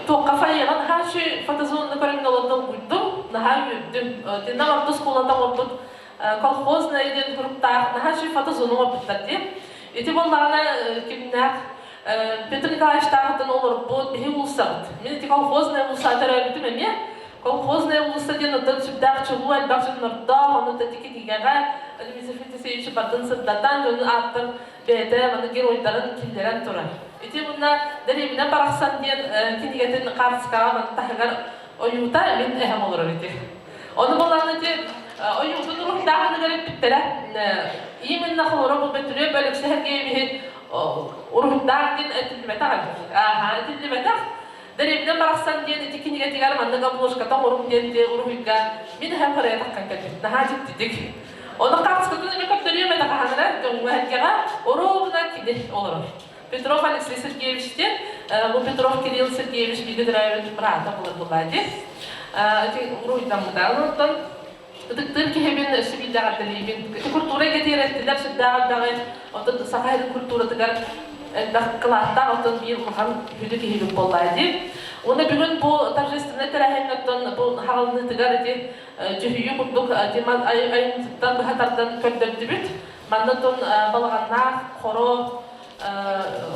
туохха фойеҕа наһаа үчүгэй фотозонаны көрөн олордон долгуйдум наһаа үөрдүм Тинна орто оскуолата оҥорбут колхозная диэн куруктаах наһаа үчүгэй фотозону оҥорбуттар дии ити буоллаҕына кимнээх Петр Николаевичтааҕыттан олорбут биһи уулуссабыт мин ити колхозная уулусса төрөөбүтүм эмиэ колхозная уулусса диэн оттон сүрдээх чулуу элбэх дьоннордоох ону да кинигэҕэ Дмитрий Федосеевич бардын сырдатан дьонун ааттан бэйэтэ маны геройдарын киллэрэн турар. Ити мунна Дэриэбинэ барахсан диэн кинигэтин хаартыскаҕа маны таһыгар ойуута мин эһэм олорор ити. Ону булан ити ойуутун уруһуйдааһыныгар эппиттэрэ. Именно холоро бу Бөтүрүөп Өлөксөй Сергеевиһи уруһуйдаах диэн этиллибэтэх эбит. Ааха, этиллибэтэх. Дэриэбинэ барахсан диэн ити кинигэтигэр маннык обложката оҥоруҥ диэн диэн уруһуйга мин эһэм харайа таххан кэлбит. Наһаа дьиктитик. Ону хаартыскатын эмэ көрдөрүөм этэ хаһан эрэ дьоҥҥо-сэргэҕэ оруобуна кини олорор. Петров Алексей Сергеевич диэн, бу Петров Кирилл Сергеевич бииргэ төрөөбүт быраата буолар буоллаа дии. Ити уруһуйдаммыта. Онтон ытыктыыр киһибин өссө биирдэ эҕэрдэлиибин. Ити культура эйгэтигэр эттилэр сүрдээх элбэҕи, оттон саха сирин культуратыгар элбэх кылааттаах, оттон биир улахан сүдү киһибит буоллаа дии. Уонна бүгүн бу торжественнай тэрээһиҥҥэ оттон бу хаҕылыныытыгар ити дьүһүйүү курдук Диман айымньытыттан быһа тардан көрдөрдүбүт. Манна оттон балаҕаннаах, хоро,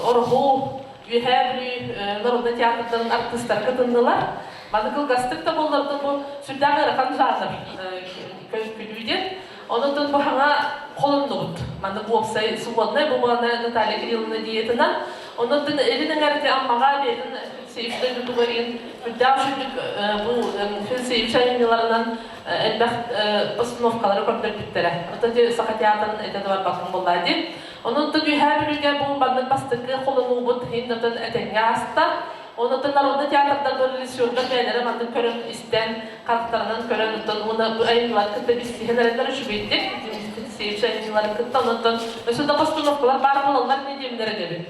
Ороһу, Үөһээ Бүлүү народнай театрдарын артыыстара кытыннылар. Маны кылгастык да буоллар бу сүрдээх ыарахан жанр күлүү диэн. Онон бу хаҥа холоннубут. Маннык уопсай свободнай бу буолана Наталья Кирилловна диетынан. Онон илин эҥэрити Аммаҕа бэйэтин Федосеевич дойдутугар иин үрдээх үчүгдүк бу Федосеевич айымньыларынан элбэх постановкалары көрдөрбүттэрэ. Оттон Саха театрын этэ да барбаккын буоллаа дии. Онон Үөһээ Бүлүүгэ бу маннык бастакы холонуубут иһин этэҥҥэ ааста. Онон народный театрдар режиссердар бэйэлэрэ маннык көрөн истэн, харахтарынан көрөн оттон уонна бу айымньылары кытта билсиһэн эрэллэр үчүгэйдик, Сеевич айымньыларын кытта онон өссө да постановкалар баар буолаллар ини диэмнэр этэбин.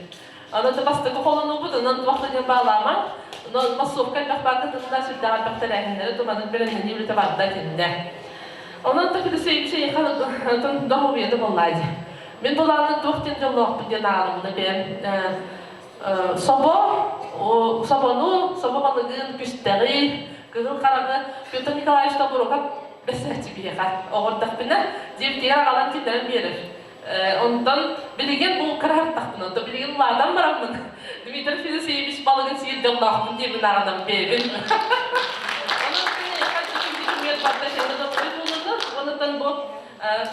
Онон бастакы холонуубут, онон туох да диэн баалаамаҥ. Онон массовка элбэх баар кытынна, сүрдээх элбэх тэрээһиннэри туманын бэлэмнэнии үлэтэ барда итиннэ. Онон Федосеевич эйиэхэ доруобуйата буоллаа дии. Мин былааны туох диэн дьоллоохпун диэн ааҕынна бэйэм собо, собону, собо балыгын, күстэҕи, кыһыл хараҥы Петр Николаевич Тобурукап бэсээччи биһиэхэ оҕордохпуна дьиэбитигэр аҕалан киллэрэн биэрэр. Онтон билигин бу кыраһартахпын, онтон билигин улаатан бараммын Дмитрий Федосеевич балыгын сиир дьоллоохпун диэбин ааҕынан бэйэбин. Онон Онон бу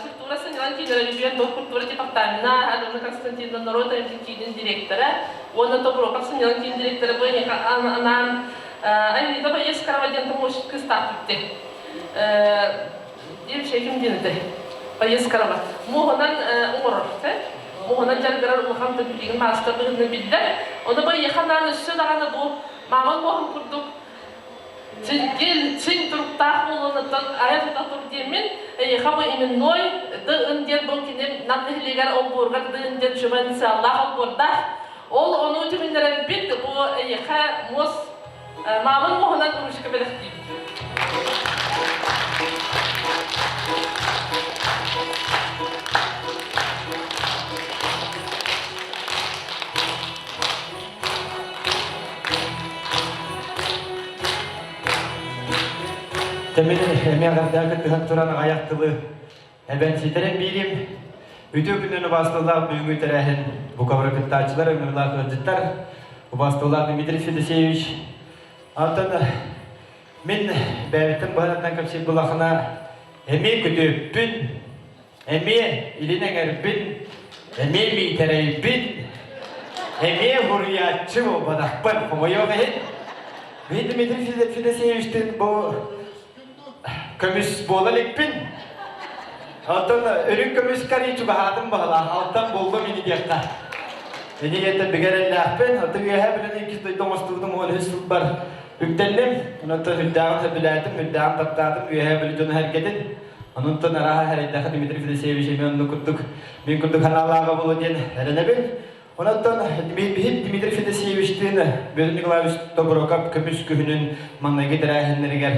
культура сынньалаҥ киинэ үбүөн бу культура департамена Алена Константиновна норуот киинин директора уонна Тобуроков сынньалаҥ киин директора бу анаан Аэлита Боескарова диэн помощник кыыстаах бүттэ. Диэн ким диэн этэй? Поездкарова. Муоһунан оҥорор, муоһунан дьарыгырар улахан да билигин маастар быһыытынан биллэр. Ону байыаха анаан өссө даҕаны бу мааман муоһун курдук чиҥ чиҥ туруктаах буолуонуттан айа тута тур диэммин, эйиэхэ бу именной ды-ын диэн бу кини Нам нэһилиэгэр олбуоругар ды-ын диэн чума инициаллаах олбуордаах. Ол ону түмүннэрэрбит бу эйиэхэ муос Маамын муоһунан ручка бэлэхтиибит. Тэмин эмиэ эҕэрдээ кыттыһан туран аҕыйах тылы эбэн ситэрэн биирим. Үтүө күнүн убаастылаах бүгүҥҥү тэрээһин бука кыттааччылар, ыҥырылаах ыалдьыттар, убаастылаах Дмитрий Федосеевич. Антон мин бэйэбиттэн быһанаттан кэпсиир булахына эмиэ күтүөппүн, эмиэ илин эҥэрбин, эмиэ миитэрэйбин, эмиэ хуруйааччы буолбатахпын, хомойуох иһин. Мин Дмитрий Федосеевичтыын бу көмүс буола иликпин. Оттон үрүҥ көмүс кари чугаһаатым баһылаах, алтан буллум ини диэххэ. Ини диэттэн бигэ эрэллээхпин. Оттон үөһээ Бүлүүнү иккис дойду оҥостубутум 13 сылбар үктэнним. Онтон үрдээҕин сөбүлээтим, үрдээҕин таптаатым, үөһээ Бүлүү дьоно сэргэтин. Онтон арааһа эрэйдэхэ Дмитрий Федосеевич эмиэ оннук курдук мин курдук санаалааҕа буолуо диэн эрэнэбин. Онон биһиги Дмитрий Федосеевичтыын Бүөтүр Николаевич Тобуроков көмүс күһүнүн маҥнайгы тэрээһиннэригэр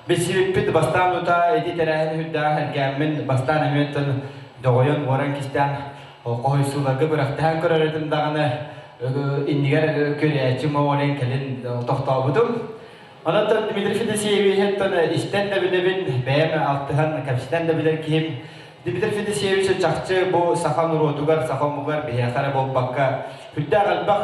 билсибиппит бастаан утаа ити тэрээһин үрдээх эргээммин бастаан эмиэ доҕойон уоран кистээн хоһуйсууларга күрэхтэһэн көрөр этим даҕаны иннигэр көрөөччү моҕолен кэлин тохтообутум. Онон Дмитрий Федосеевиһиттэн истэн да билэбин, бэйэм алтыһан, кэпсэтэн да билэр киһим. Дмитрий Федосеевич чахчы бу саха норуотугар, саха омугар биһиэхэ эрэ буолбакка, сүрдээх элбэх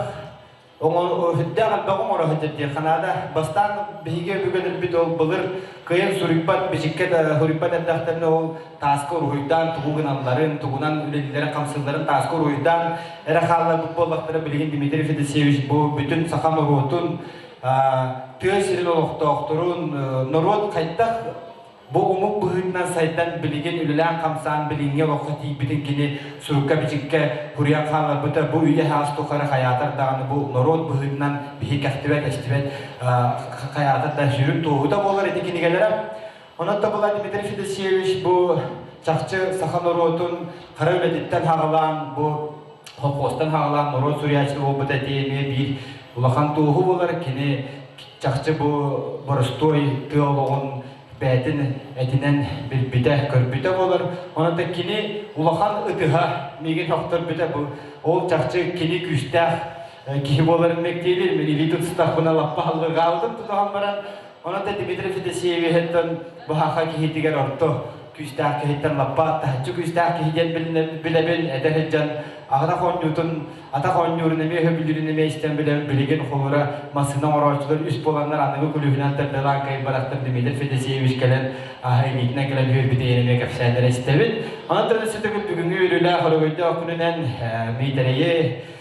сүрдээх элбэх оҥоро сылдьар диэххэ наада. Бастаан биһиги өбүгэлэрбит ол былыр кыайан суруйбат, бичиккэ да суруйбат эрдэхтэринэ ол тааска уруһуйдаан тугу гыналларын, тугунан үлэлииллэрин-хамсыылларын тааска уруһуйдаан эрэ хаалларбыт буоллахтара билигин Дмитрий Федосеевич бу бүтүн саха норуотун тыа сирин олохтоохторун норуот хайдах. Бу омук быһыытынан сайдан билигин үлэлээн-хамсаан билиҥҥи олоххо тиийбитин кини сурукка-бичиккэ суруйан хаалларбыта бу үйэ-саас тухары хайаатар даҕаны бу норуот быһыытынан биһи кэхтибэт, эстибэт хайаатар да сүрүн туоһута буолар ити кинигэлэрэ. Онон да Владимир Федосеевич бу чахчы саха норуотун хара үлэтиттэн хаҕалаан бу холкуостан хаҕалаан норуот суруйааччы буолбута ити эмиэ биир улахан туоһу буолар. Кини чахчы бу боростуой тыа олоҕун бэйэтин этинэн билбитэ, көрбүтэ буолар. Онон да кини улахан ытыһа миигин сөхтөрбүтэ бу ол чахчы кини күүстээх киһи буоларын мэктиэлиир. Мин илии тутустахпына лаппа халлырҕаабытым тутуһан баран Онон да Дмитрий Федосеевиһыттан быһаха киһитигэр орто күүстээх киһиттэн лаппа таһыччы күүстээх киһи диэн билэбин, эдэр сылдьан аҕыйах оонньуутун атах оонньуурун эмиэ өһө эмиэ истэн билэбин, билигин холура массыына оҥорооччулар үс буоланнар аныгы күлүүһүнэн тардылаан кайбарахтар Дмитрий Федосеевич кэлэн аһа илиитинэн кэлэн үөрбүтэ эмиэ кэпсээннэри истэбин. Онон төрүт бүгүҥҥү үөрүүлээх өрөгөйдөөх күнүнэн Миитэрэйи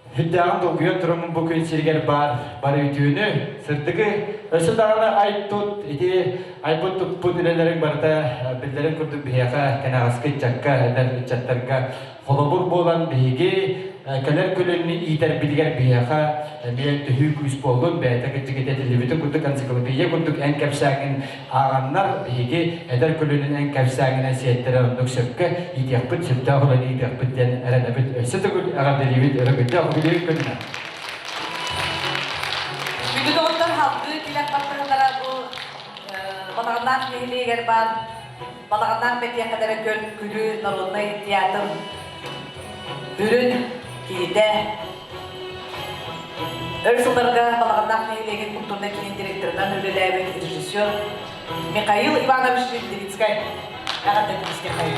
Сүрдээҕин долгуйан тураммын бу күн сиригэр баар бары үтүөнү, сырдыгы, өссө даҕаны ай-тут, ити айбыт-туппут үлэлэриҥ барыта биллэрин курдук биһиэхэ, кэнэҕэски ыччакка, эдэр ыччаттарга холобур буолан биһиги кэлэр көлүөнэни иитэрбитигэр биһиэхэ эмиэ төһүү күүс буоллун, бэйэтэ кырдьык ити этиллибитин курдук энциклопедия курдук эн кэпсээҥҥин ааҕаннар биһиги эдэр көлүөнэни эн кэпсээҥҥинэн сиэттэрэн оннук сөпкө иитиэхпит, сөптөөх үлэни иитиэхпит диэн эрэнэбит. Өссө төгүл эҕэрдэлиибит, өрөгөйдөөх үбүлүөй күнүнэн! Бүгүн оҕолор салгыы тилэх баттаһаллара бу Балаҕаннаах нэһилиэгэр баар Балаҕаннаах бэтиэхэлэрэ көр күлүү народнай театр бүрүн киһитэ Өр сылларга Балаҕаннаах нэһилиэгин культурнай киин директорынан үлэлээбит режиссер Михаил Иванович Левицкай эҕэрдэ истиэххэйин.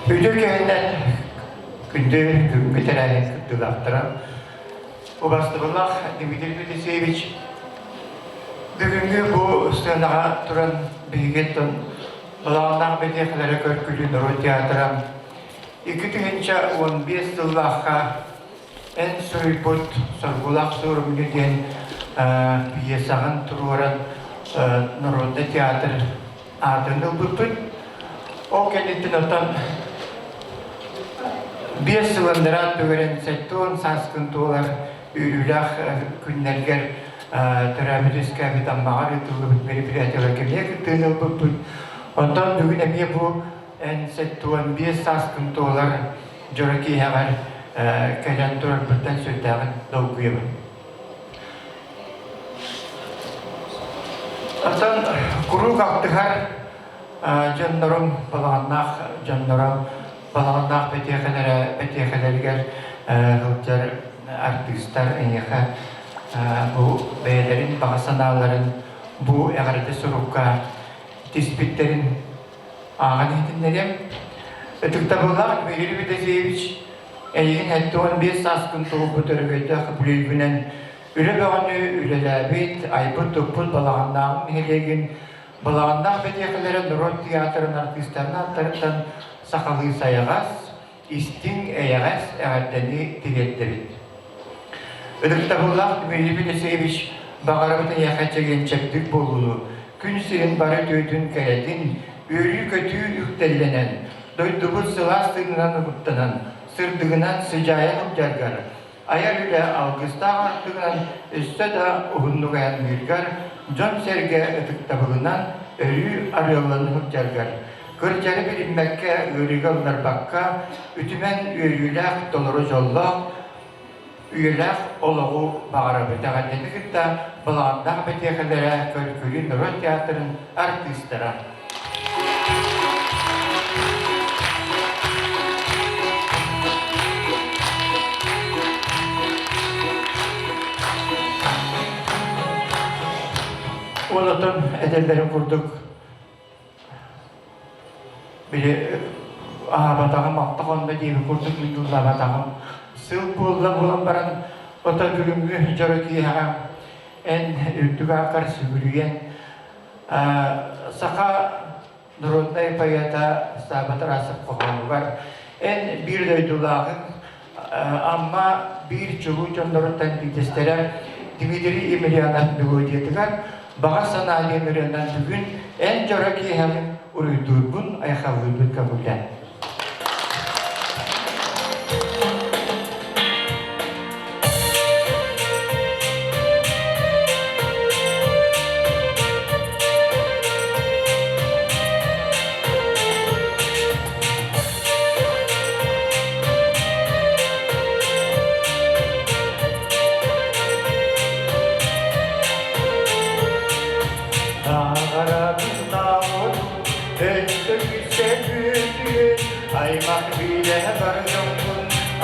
Үтүө киһинэн күндү бүгүҥҥү тэрээһин кыттыылаахтара Убастыбыллаах Дмитрий Федосеевич бүгүҥҥү бу сценаҕа туран биһигиттэн Балаҕаннаах бэтиэхэлэрэ көркүлүү норуот театра 2015 сыллаахха эн суруйбут Соргулаах суорумньу диэн пьесаҕын туруоран народный театр аатын ылбыппыт. Ол кэнниттэн оттон 5 сыл андараа түгэрэн 70 сааскын туолар үөрүүлээх күннэргэр төрөөбүт-үөскээбит Аммаҕар ыытыллыбыт мероприятиеларга эмиэ кыттыыны ылбыппыт. Онтон бүгүн эмиэ бу эн 75 сааскын туолар дьоро киэһэҕэр кэлэн турарбыттан сүрдээҕин долгуйабын. Оттон куруук алтыһар дьоннорум, балаҕаннаах дьонноро, балаҕаннаах бэтиэхэлэрэ бэтиэхэлэригэр сылдьар артыыстар эйиэхэ бу бэйэлэрин баҕа санааларын бу эҕэрдэ сурукка тиспиттэрин ааҕан иһитиннэриэм. Ытыктабыллаах Дмитрий Федосеевич, эйигин 75 сааскын туолбут өрөгөйдөөх үбүлүөйгүнэн үлэ бөҕөнү үлэлээбит, айбыт-туппут Балаҕаннааҕым нэһилиэгин Балаҕаннаах бэтиэхэлэрэ норуот театрын артыыстарын ааттарыттан сахалыы сайаҕас, истиҥ, эйэҕэс эҕэрдэни тириэрдэбит. Ытыктабыллаах Дмитрий Федосеевич, баҕарабыт эйиэхэ чэгиэн-чэбдик буолууну, күн сирин бары үтүөтүн кэрэтин, үөрүү-көтүү үктэллэнэн, дойдубут сылаас тыынынан угуттанан, сырдыгынан сыдьаайан сылдьаргар, айар үлэ алгыстаах аартыгынан өссө да уһуннук айанныыргар, дьон-сэргэ ытыктабылынан өрүү арыаллана сылдьаргар, кырдьары билиммэккэ, ыарыыга ылларбакка, үтүмэн үөрүүлээх, толору дьоллоох, үйэлээх олоҕу баҕарабыт. Эҕэрдэни кытта Балаҕаннаах бэтиэхэлэрэ Көлкүлүү норуот театрын артыыстара. Онотон этэллэрин курдук били аһаабатаҕым алта хонно диэби курдук мин ыллаабатаҕым сыл буолла буолан баран ото бүгүҥҥү дьоро киэһэҕэ эн үрдүк ааккар сүгүрүйэн Саха народнай поэта Саба Тарасов хоһоонугар эн биир дойдулааҕыҥ. Амма биир чулуу дьонноруттан биирдэстэрэ Дмитрий Емельянов мелодиятыгар баҕа санаа диэн ырыанан бүгүн эн дьоро киэһэҕин уруйдуурбун айхаллыырбын көҥүллэн. Аймах билэ бар дьоҥҥун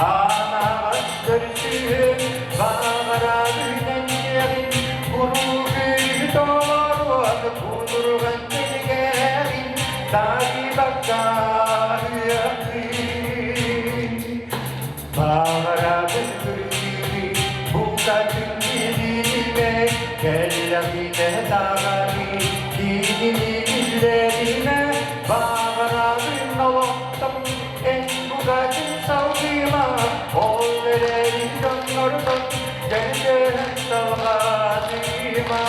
аанаҕас көрсүһүн баҕарабынан диэҕин куруук толоруон кутурҕан тилгэҕин таайбаккаһыаххын баҕарабын күрдүүрү букатын билиимэ кэллэҕинэ даҕаны кинини биллэримэ баҕарабын олохтон эн букатын салгыма ол эрээри дьоннортон дьэҥдьэһэн салҕаатыма.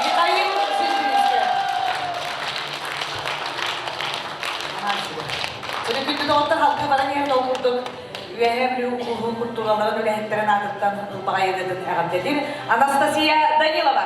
Михаил Сергеевич. Күндү доҕоттор халкы баран иһэр ол курдук Үөһээ Бүлүү улууһун культураларын үлэһиттэрин аатыттан ылбаҕай ырыатын эҕэрдэлиир Анастасия Данилова.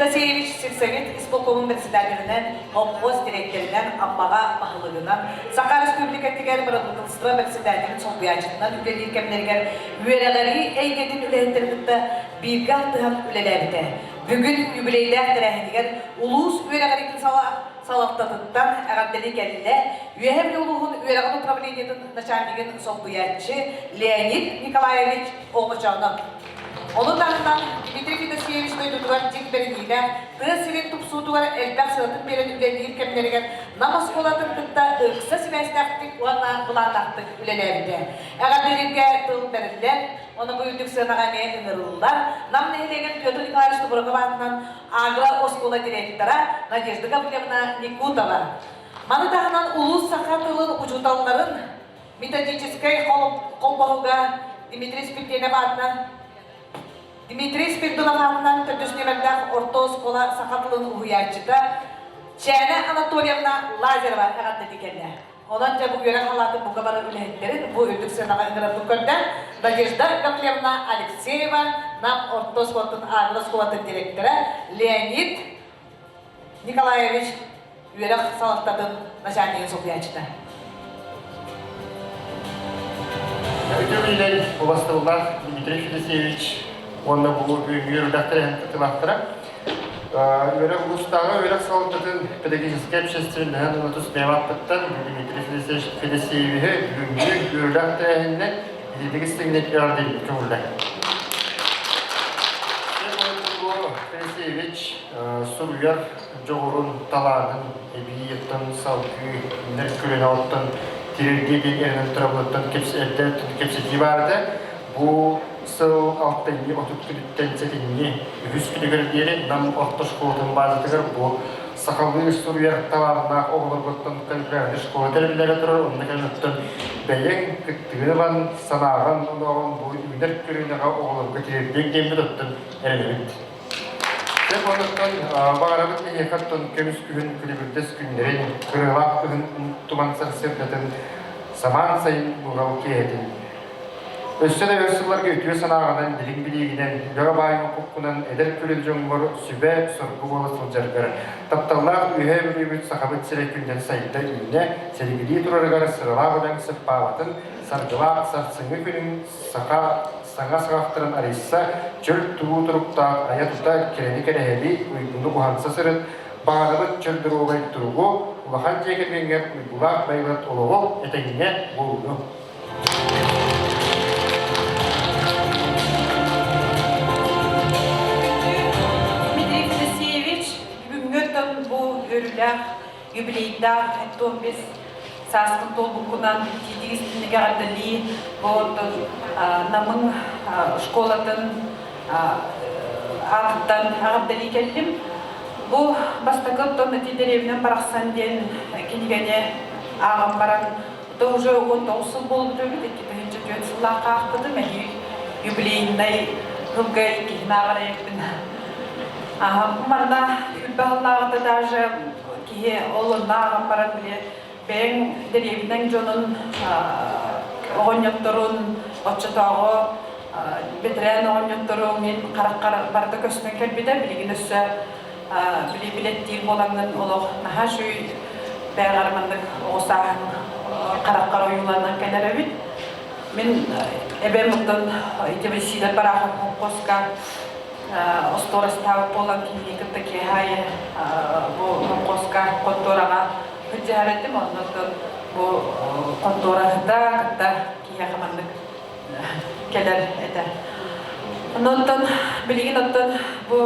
Федосеевич сельсовет исполкомун председателинэн, колхоз дириэктэринэн, Аммаҕа баһылыгынан, Саха Республикатыгар бырабыыталыстыба председателин солбуйааччытынан үлэлиир кэмнэригэр үөрэҕирии эйгэтин үлэһиттэрин кытта бииргэ алтыһан үлэлээбитэ. Бүгүн юбилейдээх тэрээһинигэр улуус үөрэҕириитин салалтатыттан эҕэрдэлии кэллэ Үөһээ Бүлүү улууһун үөрэҕин управлениетын начальнигын солбуйааччы Леонид Николаевич Оҕочоонов. Ону таһынан Дмитрий Федосеевич дойдутугар дьиҥ бэриниилээх, тыа сирин тупсуутугар элбэх сыратын биэрэн үлэлиир кэмнэригэр Нам оскуолатын кытта ыкса сибээстээхтик уонна былааннаахтык үлэлээбитэ. Эҕэрдэлииргэ тыл бэриллэр, ону бу үрдүк сыанаҕа эмиэ ыҥырыллар. Нам нэһилиэгин Петр Николаевич Тубураков аатынан агро-оскуола директора Надежда Гаврильевна Никутова. Маны таһынан улуус саха тылын учууталларын методическай холбоһуга Дмитрий Спирденов аатынан Дмитрий Спирдонов аатынан төрдүс нүөмэрдээх орто оскуола саха тылын уһуйааччыта Чээнэ Анатольевна Лазарева эҕэрдэтин кэллэ. Онон дьэ бу үөрэх халаатын бука бары үлэһиттэрин бу үрдүк сыанаҕа ыҥырарбын көрдөөн Надежда Гаврильевна Алексеева, Нам орто оскуолатын агро оскуолатын директора Леонид Николаевич үөрэх салалтатын начальнигын солбуйааччыта. Үтүө күнүнэн убастабыллаах Дмитрий Федосеевич уонна бу бүгүҥҥү үөрүүлээх тэрээһин кыттыылаахтара. Үөрэх улуустааҕы үөрэх салалтатын педагогическай общественноһын уонна тус бэйэм ааппыттан Дмитрий Федосеевич Федосеевиһы бүгүҥҥү үөрүүлээх тэрээһининэн итиитик истиҥник эҕэрдэлиибит көҥүллээх. Федосеевич суруйар дьоҕурун, талаанын эбии оттон салгыы үүнэр көлүөнэ оттон тириэрдиэ диэн эрэнэн турабыттан эрдэ кэпсэтии баар этэ. Бу сыл алтынньы 30 күнүттэн сэтинньи үһүс күнүгэр диэри Нам орто школатын баазатыгар бу сахалыы суруйар талааннаах оҕолоргуттан конкретно школа тэриллэрэ турар. Онно кэлэн бэйэҥ кыттыгын ылан, санааҕын олоҕун бу үүнэр көлүөнэҕэ оҕолорго тириэрдиэҥ диэммит оттон эрэнэбит. Дьэ, онуттан баҕарабыт эһиэхэ оттон көмүс күһүн күлүбүрдэс күннэрин, кырыалаах кыһын туман сарсыардатын, самаан сайын уурал киэһэтин. Өссө да өр сылларга үтүө санааҕынан, дириҥ билиигинэн, үлэҕэ баай муккуккунан эдэр күлүн дьоҥҥор сүбэ, соргу буола сылдьаргар, тапталлаах Үөһээ Бүлүүбүт Сахабыт сирэ күнтэн сайда үүнэ, силигилии турарыгар сыралаах үлэҥ сыппаабатын, саргылаах сарсыҥҥы күнүҥ саха саҥа саҕахтарын арыйса, чөл туруу туруктаах айа-тута кэрэни кэрэһэлии, уйгуну уһанса сырыт, баҕарабыт чөл доруобай туругу, улахан дьиэ кэргэҥҥэр уйгулаах байылыат олоҕу этэҥҥэ буолууну. Дмитрий Федосеевич, бүгүҥҥү бу үөрүүлээх юбилейдаах 75 сааскын туолбуккунан тиитигис кинигэ эҕэрдэлии бу оттон Намын школатын аатыттан эҕэрдэлии кэллим. Бу бастакы оттон ити дэриэбинэн барахсан диэн кинигэни ааҕан баран это уже 19 сыл буолбут эбит, 2004 сыллаахха аахпытым, эһиил юбилейнай сылга иккиһин ааҕар эбиппин. Манна үрбэ сыллааҕыта даже киһи ол онно ааҕан баран били бэйэҥ дэриэбинэҥ дьонун оҕонньотторун оччотооҕу бэтэрээн оҕонньоттору мин хараххар барыта көстөн кэлбитэ билигин өссө били билэттиир буолаҥҥын олох наһаа үчүгэй бэйэҕэр маннык оҕо сааһын хараххар ойууланан кэлэр эбит мин эбэм оттон ити Сидор Барахов холкуоска остуорастаабыт буолан кинини кытта киэһэ аайы бу холкуоска хонтуораҕа сылдьыһар этим оннуттан бу хонтуораһыта кытта киһиэхэ маннык кэлэр этэ. Онтон билигин оттон бу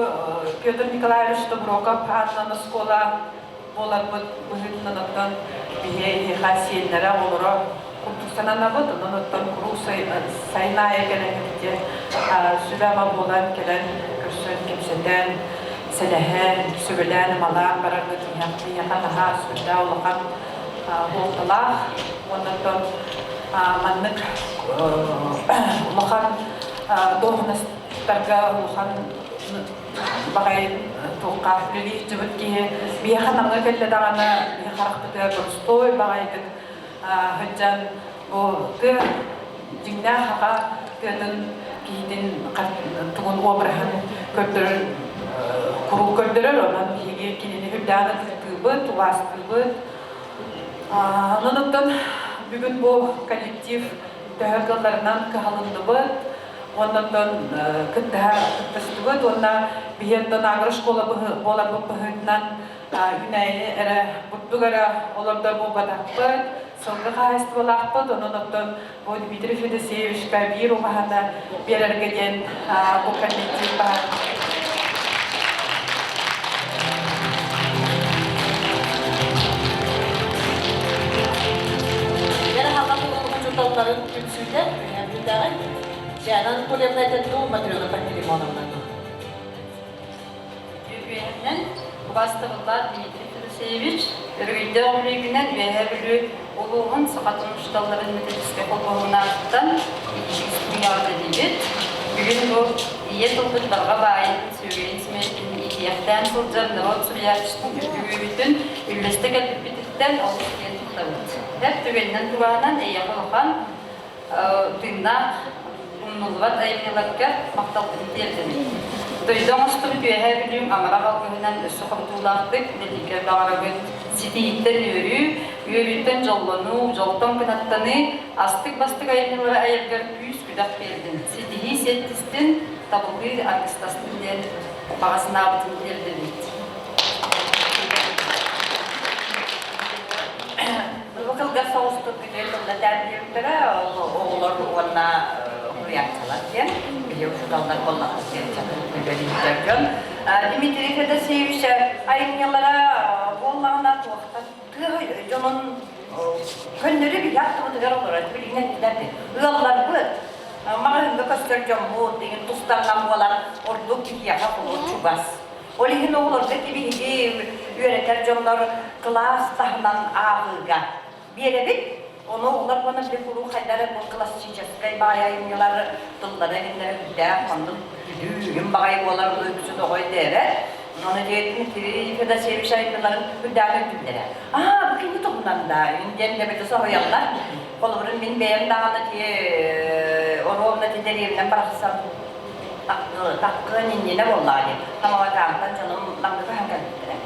Петр Николаевич Тобуроков аатынан оскуола буоларбыт быһыытынан оттон биһи эһиэхэ сиэннэрэ оҕолоро курдук сананабыт. Онон оттон куруук сайын аайы кэлэҥҥит сүбэ-ама буолан кэлэн көрсөн кэпсэтэн, сэлэһэн, сүбэлээн-амалаан бараргыт биһиэхэ наһаа сүрдээх улахан суолталаах. Уонна оттон маннык улахан дуоһунастарга улахан баҕайы туохха үлэлии сылдьыбыт киһи биһиэхэ Намҥа кэллэ даҕаны биһи харахпытыгар боростуой баҕайытык сылдьан бу тыа дьиҥнээх саха тыатын киһитин тугун обраһын көрдөрөр. куруук көрдөрөр, онон биһиги кинини үрдээн ытыктыыбыт, убаастыыбыт. Онон оттон бүгүн бу коллектив төһө кыалларынан кыһалынныбыт, уонна оттон кыттыһа кыттыстыбыт уонна биһи оттон агрошкола буоларбыт быһыытынан үүнээйи эрэ бурдук эрэ олордор буолбатахпыт, сылгы хаһаайыстыбалаахпыт, онон оттон бу Дмитрий Федосеевичка биир убаһаны биэрэргэ диэн бу коллектив баар. Эдэр аһаҕас учууталларын түмсүүтэ үһэбүтээҕи Диана Анатольевна этэн дуу, Матрена Пантелеймоновна дуу? Үөһэнэн убаастабыллаах Дмитрий Федосеевич, Өрөгөйдөөх үлүйгүнэн Үөһээ Бүлүү улууһун сахатын учууталларын методическай холбоһугунааттан итиибит. Бүгүн бу ийэ тылбыт барҕа баайын, сүөгэйин симиэтин иитиэхтээн сылдьар норуот суруйааччытын үрдүгүүбүтүн үллэстэ кэлбиппититтэн олус киэн туттабыт. Эр түгэнинэн туһаанан эйиэхэ улахан тыыннаах умнуллубат айымньыларга махталбытын тиэрдэбит. Дойду оҥостубут Үөһээ Бүлүүм амарах алгыһынан өссө хомтуулаахтык үлэлииргэ баҕарабыт. Ситиһииттэн үөрүү, үөрүүттэн дьоллонуу, дьолтон кынаттаныы, астык-бастык айымньылары айаргар күүс-күдэх биэрдин, ситиһии сиэттистин, табыллыы аргыстастын диэн баҕа санаабытын тиэрдэбит. Бу кылгас соҕустук күтүө тылла тээрдиэхтэрэ оҕолор уонна уһуйааччылар диэн биһиги учууталлар буоллахпыт диэн үлэлииллэр дьон. Дмитрий Федосеевич айымньылара буоллаҕына туохтан тыа дьонун көннөрү биһи аттыбытыгар олорор билигин эттилэр ыалларбыт маҕаһыыҥҥа көстөр дьоммут деген тустарынан буолан ордук киһиэхэ олус чугас. Ол иһин оҕолорго биһиги үөрэтэр дьоннор кылаас таһынан ааҕыыга биэрэбит. Ону оҕолор уонна били куруук хайдары бу классическай баай айымньылар тыллара иһиннэрэ үрдээх маннык бүдүүрүм баҕайы буолар ону үксүн оҕо өйдөөбөт. Ону Дмитрий Федосеевич айымньыларын үрдээх өйдүүллэрэ. Аа, бу кини туһунан да, диэн да соһуйаллар. Холобурун мин бэйэм даҕаны ти оруобуна ти дэриэбинэн барахсан таккыан иннинэ буоллаҕа дии. Тамалакаантан дьонум Намга көһөн кэлбиттэрэ.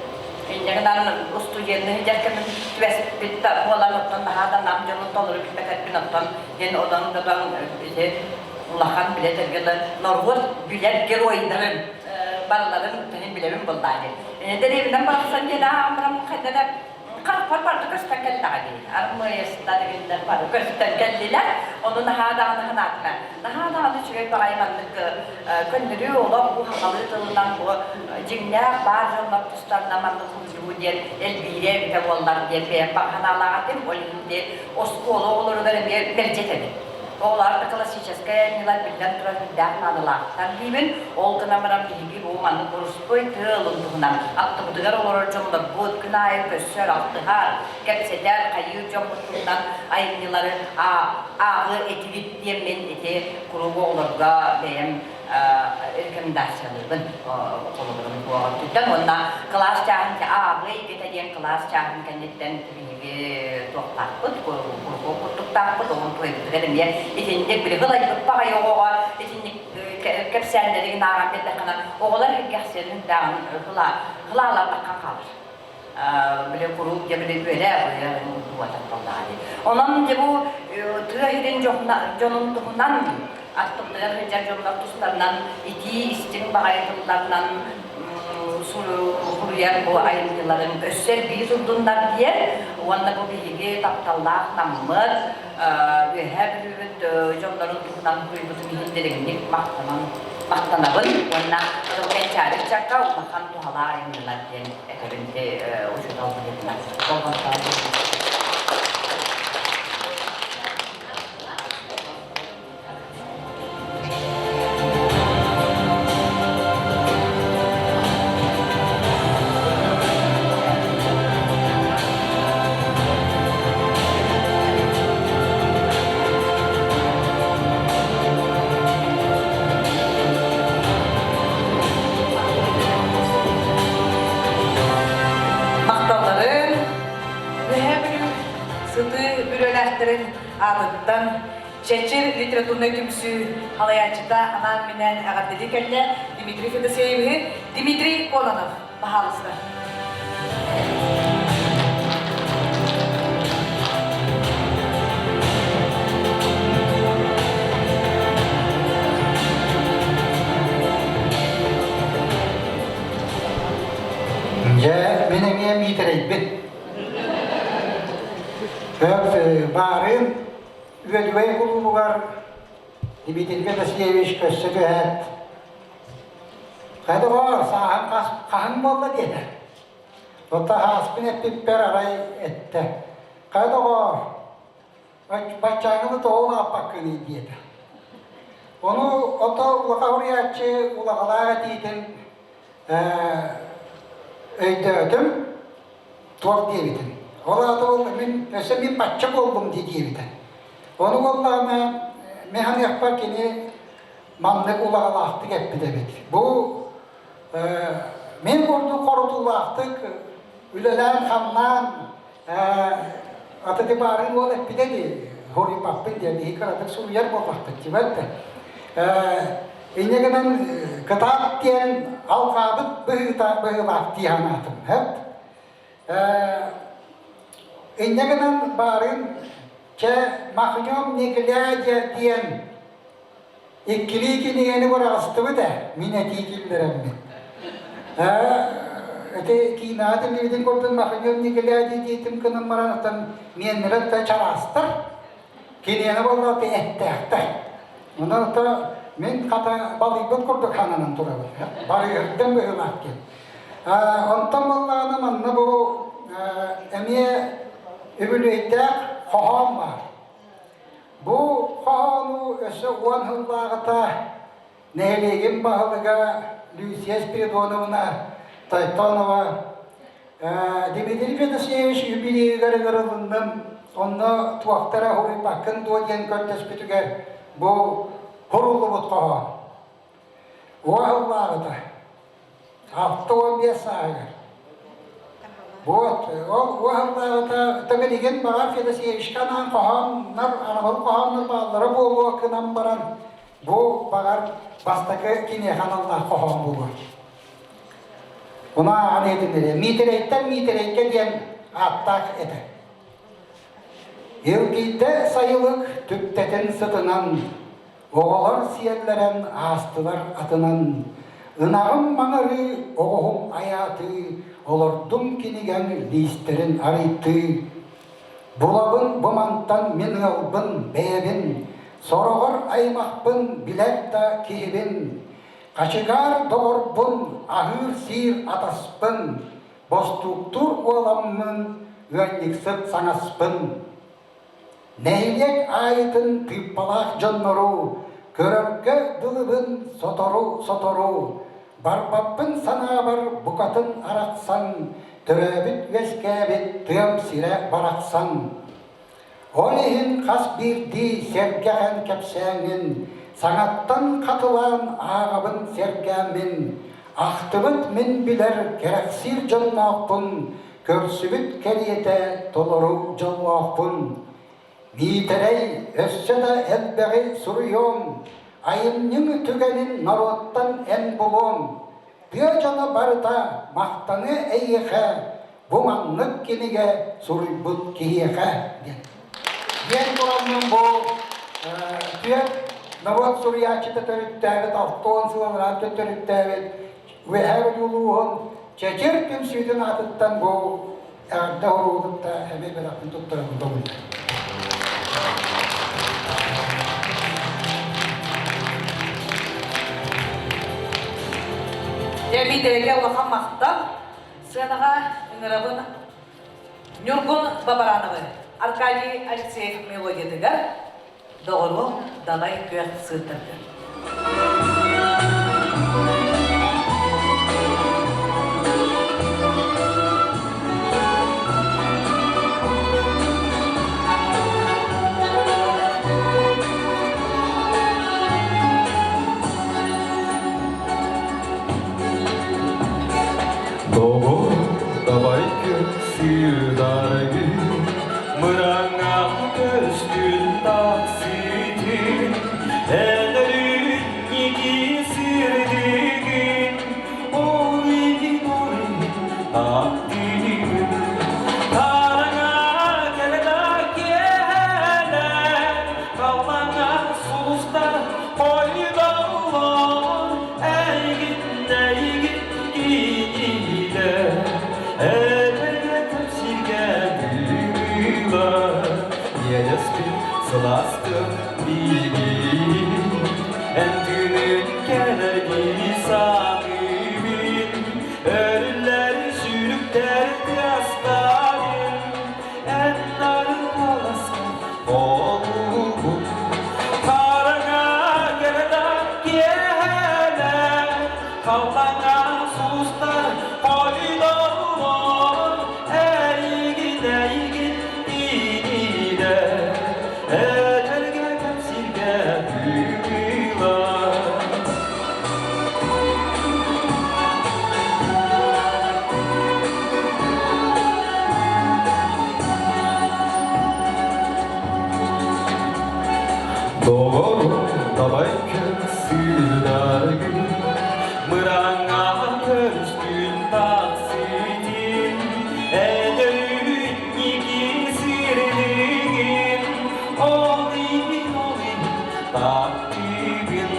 Инньэ гынан устудьуоннуу сылдьар кэмим түбэспит буолан оттон наһаа да Нам дьонун толору билбэтэрбин оттон диэн одон-додон ити улахан билэ тэргилэ норуот билэр геройдарын барыларын тыһын билэбин буоллаа дии. Дэриэбинэн барахсан диэн ааҕан баран хайда да Харахпар бары көстөн кэллэҕэ дии. Армыйастар игиннэр бары көстөн кэллилэр. Ону наһаа даҕаны санаатыма. Наһаа даҕаны үчүгэй баҕайы маннык көннөрүү олох бу сахалыы тылынан бу дьиҥнээх баар дьоннор тустарынан маннык суруйуу диэн элбиирэ эбитэ буоллар диэн бэйэм баҕа санаалаах этим. Ол иһин оскуола оҕолоругар эмиэ мэлдьи этэбин. Оҕолор да классическай айымньылар биллэн турар үрдээх наадалаахтар диибин. Ол гынан баран биһиги бу маннык борустуой тыа ыалын туһунан аттыбытыгар олорор дьоннорбут күн аайы көрсөр, алтыһар, кэпсэтэр, хайыыр дьоммут туһунан айымньылары ааҕыы этибит диэн мин ити куруук оҕолорго бэйэм рекомендациялыыбын холобурум буоҕуттан уонна кылаас чааһын ааҕыы эйгэтэ диэн кылаас чааһын кэнниттэн биһиги туохтаахпыт, куруук курдуктаахпыт, онон туойбутугар эмиэ итинник били ылайбыт баҕайы оҕоҕо итинник кэпсээннэрин ааҕан биэрдэххинэ оҕолор иһиргэхсиэн даҕаны хылаалаатахха хаалар. Били куруук дьэ били үөрэ уотатталлаҕа дии. Онон дьэ бу тыа сирин дьонун туһунан аттыбытыгар сылдьар дьоннор тустарынан итии истиҥ баҕайы тылларынан суруйар бу айымньыларын өссө элбии турдуннар диэн уонна бу биһиги тапталлаах Наммыт Үөһээ Бүлүүбүт дьоннорун туһунан суруйбутун иһин дириҥник махтанан махтанабын уонна кэнчээри ыччакка улахан туһалаах айымньылар диэн этэбин учуутал быһыытынан болҕомтоҕо Махталларын, Үөһээ Бүлүү сытыы бүрүөлээхтэрин аатыттан. Чэчир литературнай түмсүү халайааччыта анаан-минээн эҕэрдэлии кэллэ Дмитрий Федосеевиһы Дмитрий Кононов, баһаалыста. Дьэ, мин эмиэ Миитэрэйбин. Өп, баарыын Үөдүгэй кулуубугар Дмитрий Федосеевич көссө түһээт, «Хайдоҕоор, сааһыҥ хаһан буолла?» диэтэ. Оттон ааспын эппиппэр арай эттэ: «Хайдоҕоор, баччааҥҥыны тоҕо улааппаккыный?» диэтэ. Ону ото улахан уруйааччы улаҕалаах этиитин өйдөөтүм, туох диэбитин. Ол аата ол мин өссө мин бачча буоллум дии диэбитэ. Ону буоллаҕына мин саныахпар кини маннык улаҕалаахтык эппит эбит. Бу мин курдук хорутуулаахтык үлэлээн-хамнаан аты баарын уол эппитэ дии, хоруйбаппын диэн биһи кыратык суруйар буоллахпыт дии да. Инньэ гынан кытаат диэн алҕаабыт быһыыта быһыылаах дии санаатым. Инньэ гынан баарын чэ махнем не глядя диэн Иккилии кинигэни быраҕыстыбыт ээ, мин этии киллэрэммин. Ээ, ити киинэҕэ тиллибитин курдук Махыньон Николаевич диэтим гынан баран оттон миэннэрэ да чараастар, киниэхэ буолла эттээхтэр. Онон ото мин хата балыйбыт курдук сананан турабын. Барыырдым быһыылаах диэн. Онтон буоллаҕына манна бу эмиэ үбүлүөйдээх хоһоон баар. Бу хоһоону өссө уон сыллааҕыта нэһилиэгим баһылыга Люция Спиридоновна Тойтонова Дмитрий Федосеевич юбилейыгар ыҥырылынным, онно туохтара уһуйбаккын дуо диэн көрдөспүтүгэр бу куруллубут хоһоон. Уон сыллааҕыта 65 сааһыгар. Вот, ол уоһаллааҕыта төгүлигин баҕар Федосеевичка анаан хоһооннор, анабыл хоһооннор бааллара буолуо гынан баран, бу баҕар бастакы киниэхэ аналлаах хоһоон буолуо. Ону ааҕан иһитиннэриэ. Миитэрэйтэн Миитэрэйгэ диэн ааттаах этэ. Илгийдэ сайылык түптэтин сытынан Оҕолор сиэллэрэн аастылар атынан, Ынаҕым маҥырыы, оҕуһум айаатыы, Олордум кинигэҥ лиистэрин арыйтыы. Булабын бу мантан мин ыалбын, бэйэбин, Сороҕор аймахпын билэр да киһибин, Хачыгаар доҕорбун, аһыыр-сиир атаспын, Бостууктуур уоламмын, ыанньыксыт саҥаспын. Нэһилиэк аайытын тыыппалаах дьоннору көрөргө дылыбын сотору-сотору, барбаппын санаабар букатын арахсан, төрөөбүт-үөскээбит тыам сирэ барахсан. Ол иһин хас биирдии сэргэхэн кэпсээҥҥин саҥаттан хатылаан ааҕабын сэргээммин, ахтыбыт мин билэр кэрэхсиир дьонноохпун, Көрсүбүт кэриэтэ толору дьоллоохпун. Миитэрэй өссө да элбэҕи суруйуоҥ, айымньыҥ түгэнин норуоттан эн булуоҥ. Тыа дьоно барыта махтаныа эйиэхэ, бу маннык кинигэ суруйбут киһиэхэ диэн. Диэн тураммын бу түөрт норуот суруйааччыта төрүттээбит, 60 сыл анараа төрүттээбит Үөһээ Бүлүү улууһун Чэчир түмсүүтүн аатыттан бу эҕэрдэ уругу кытта эмиэ бэлэхпин туттарабын көҥүллэр. Дьэ, Миитэрэйгэ улахан махтал. Сыанаҕа ыҥырабын Ньургун Бабарановы Аркадий Алексеев мелодиятыгар Доҕоруом далай күөх сыырдарга. Доҕор давай күөх сыырдаргы Мыраҥҥа көстүн таксити. Иэдэспин сылаастык биигин Эн тыынын кэлэргии саныыбын Өрүллэр сүүрүктэр тыастарын Эн нарын куоласкын холуубун Хараҥа кэрэ киэһэлэр Халлаҥҥа сулустар хойдоллор Эйигин, эйигин инилэ Этэргэ кэпсииргэ тыылар Доҕорум давай сыыдаргын Мыраҥҥа көрүстүн тахсытын Эдэрүнньиги сырдыгын Ол иһин, ол иһин таптыыбын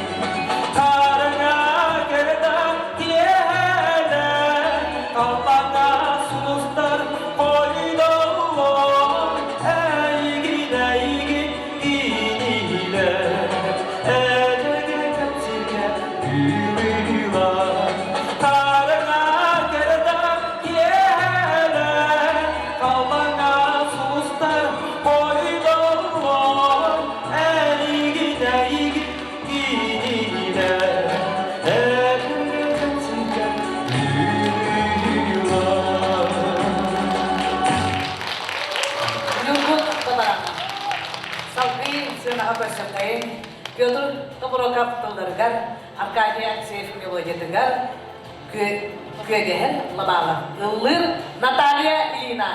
Хараҥа кэрэтэ киэһэлэр Халлааҥҥа сулустар хойдоллор Эйигин, эйигин кинилэр Эдэргэ кэпсииргэ тыылыылар Хараҥа кэрэтэ киэһэлэр Халлааҥҥа сулустар хойдоллор Эйигин, эйигин кинилэр Эдэргэ кэпсииргэ тыылыылар Ньургун Бабарана. Салгыы сыанаҕа көрсөххөйүн Петр Тобуроков тылларыгар, Аркадий Алексеев мелодиятыгар Күөгэһэр лабаалар ыллыыр Наталья Ильина.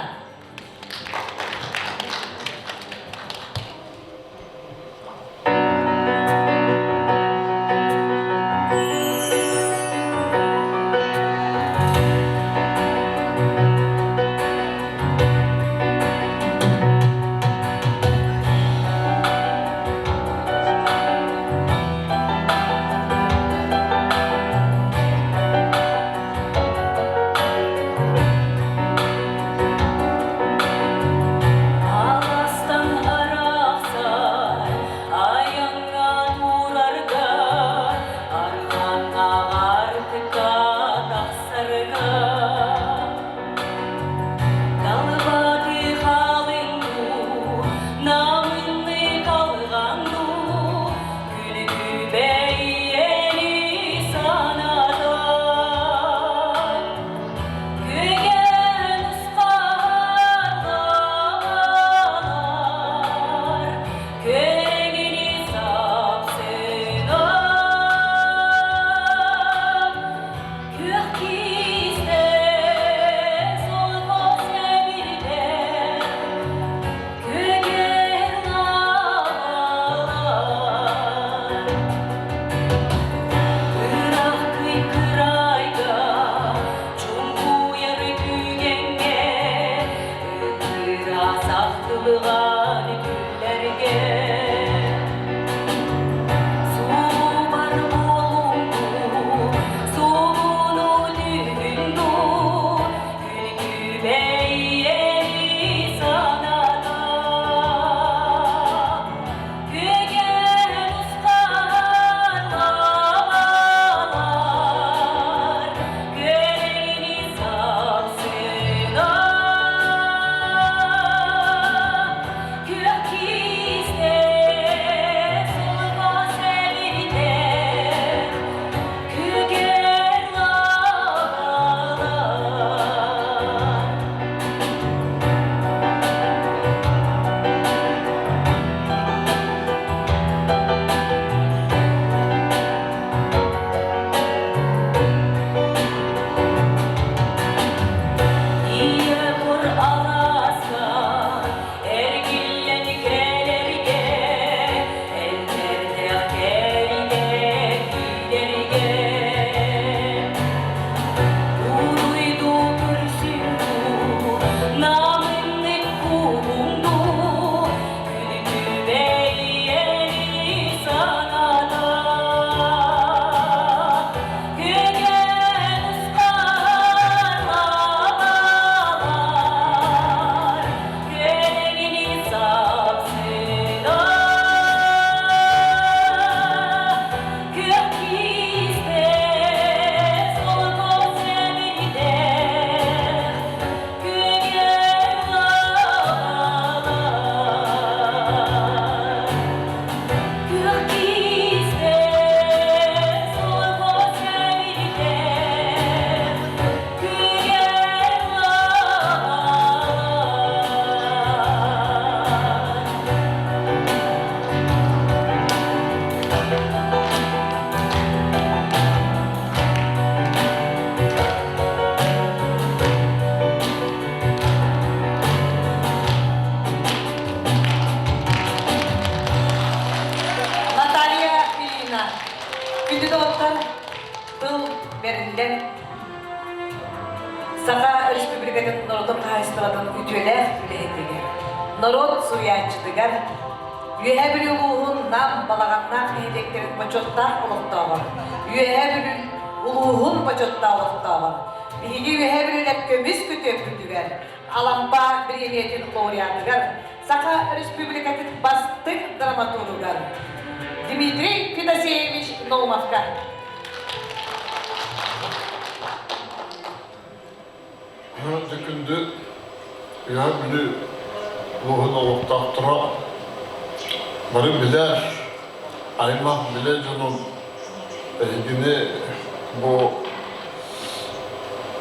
доҕоттор, тыл бэриллэр Саха Республикатын норуотун хаһаайыстыбатын үтүөлээх үлэһитигэр, норуот суруйааччытыгар, Үөһээ Бүлүү улууһун Нам Балаҕаннаах нэһилиэктэрин бочуоттаах олохтооҕор, Үөһээ Бүлүү улууһун бочуоттаах олохтооҕор, биһиги Үөһээ Бүлүүлэр көмүс күтүөппүтүгэр, Алампа бириэмийэтин лауреатыгар, Саха Республикатын бастыҥ драматургар Дмитрий Федосеевич Наумовка. Күндү Үөһээ Бүлүү улууһун олохтоохторо бары билэр, аймах билэ дьонун эһигини бу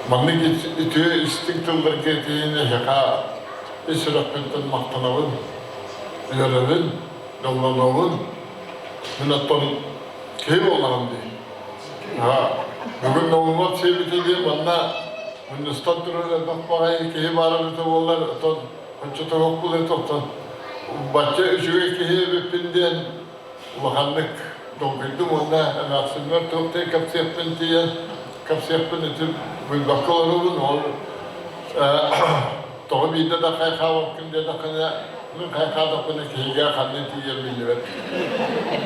маннык үтүө истиҥ тылларга этиини эһиэхэ ис сүрэхпиттэн махтанабын, үөрэбин, дьоллонобун. Мин оттон киһи буоллаҕым дии. Бүгүн Наумов сиэбитэ диэн манна мунньустан турар элбэх баҕайы киһи баара эбитэ буоллар, оттон оччотооҕу буолуо оттон бачча үчүгэй киһи эбиппин диэн улаханнык долгуйдум уонна эмээхсиммэр туох да кэпсиэхпин тиийэн кэпсиэхпин ити булбакка олоробун ол тоҕо биирдэ да хайхаабаппын диэтэххинэ мин хайхаатахпына киһигэ ханна тиийэр биллибэт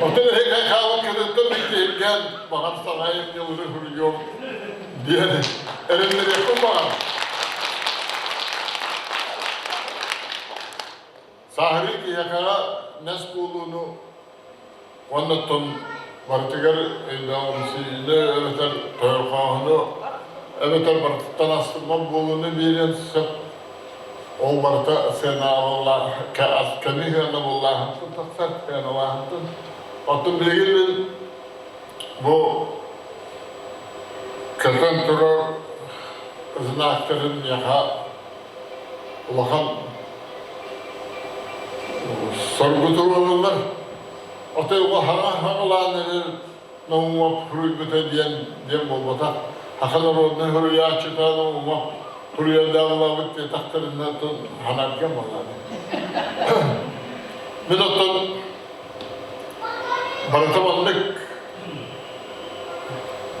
оттон эһи хайхаабаккытыттан мин киһиргээн баҕар саҥайым ньылыры суруйуом диэн эрэннэриэхпин баҕар Сааһырыы киһиэхэ нэс буолууну уонна оттон барытыгар өйдөөҕүмсүйүүнү эбэтэр тойорхооһуну эбэтэр барытыттан астыммат буолууну биэриэн сөп. Ол барыта сыаналаах кэми сыанабыллааһынтан тахсар, сыаналааһынтан. Оттон билигин мин бу көтөн турар знактарын миэхэ улахан соргу туруораллар. Отой хаҥа хаҥалаан эрэр Наумов суруйбута диэн диэн буолбатах. Саха народнай суруйааччыта Наумов суруйардаабылаабыт диэтэхтэринэ ханарга буоллаҕа. Мин оттон барыта маннык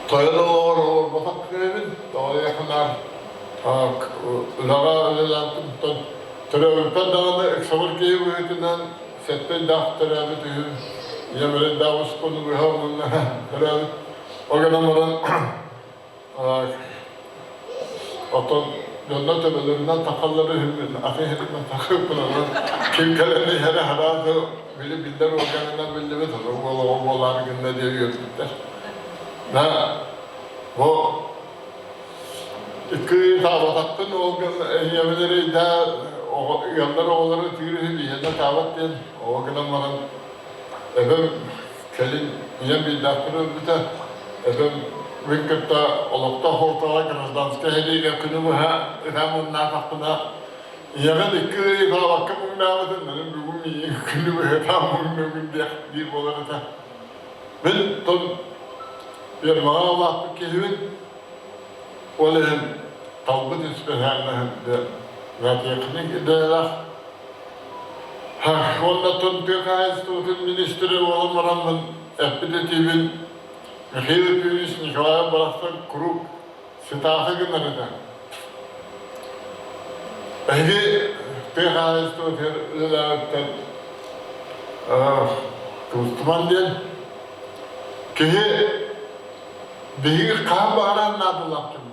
тойон олоҕор олорботох киһибин, тоҕо диэххэ Үлэҕэ үлэлээбитим төрөөбүппэр даҕаны ыксабыр киһи быһыытынан сэттэ ыйдаах төрөөбүт үһүм. Ийэм эрэйдээх ускуну быһа уонна төрөөбүт. Ол гынан баран оттон дьоннор төбөлөрүнэн тахаллар үһүммүн, атын иһитинэн тахыыппын онон ким кэлэн иһэрэ харааты били биллэр органынан биллибит, ону уол оҕо буолаары гынна диэн үөрбүттэр. На бу Икки таабатахпын ол ийэбин эрэйдээ ыаллар оҕолоро ытыыр үһү биһиэнэ таабат диэн оҕо гынан баран эбэм кэлин ийэм биирдээхпин өлбүтэ эбэм мин кытта олохтоох ортоҕо гражданскай сэриигэ күнү быһа ытаан муҥнаатахпына ийэҕин икки ый таабакка муҥнаабытын мин бүгүн миигин күнү быһа ытаан муҥнугун диэх диир буолар этэ мин тон фермаҕа улааппыт киһибин Ол иһин талбыт испэһээннэһин зоотехник идэлээх уонна тыа хаһаайыстыбатын министрэ буолан бараммын эппит этиибин Михаил Ефимович Николаев барахсан куруук цитата гынар этэ. Эһиги тыа хаһаайыстыбатыгар үлэлээбиттэн кыбыстыман диэн киһи Биһиги хаһан баҕарар наадалаах дьоммут.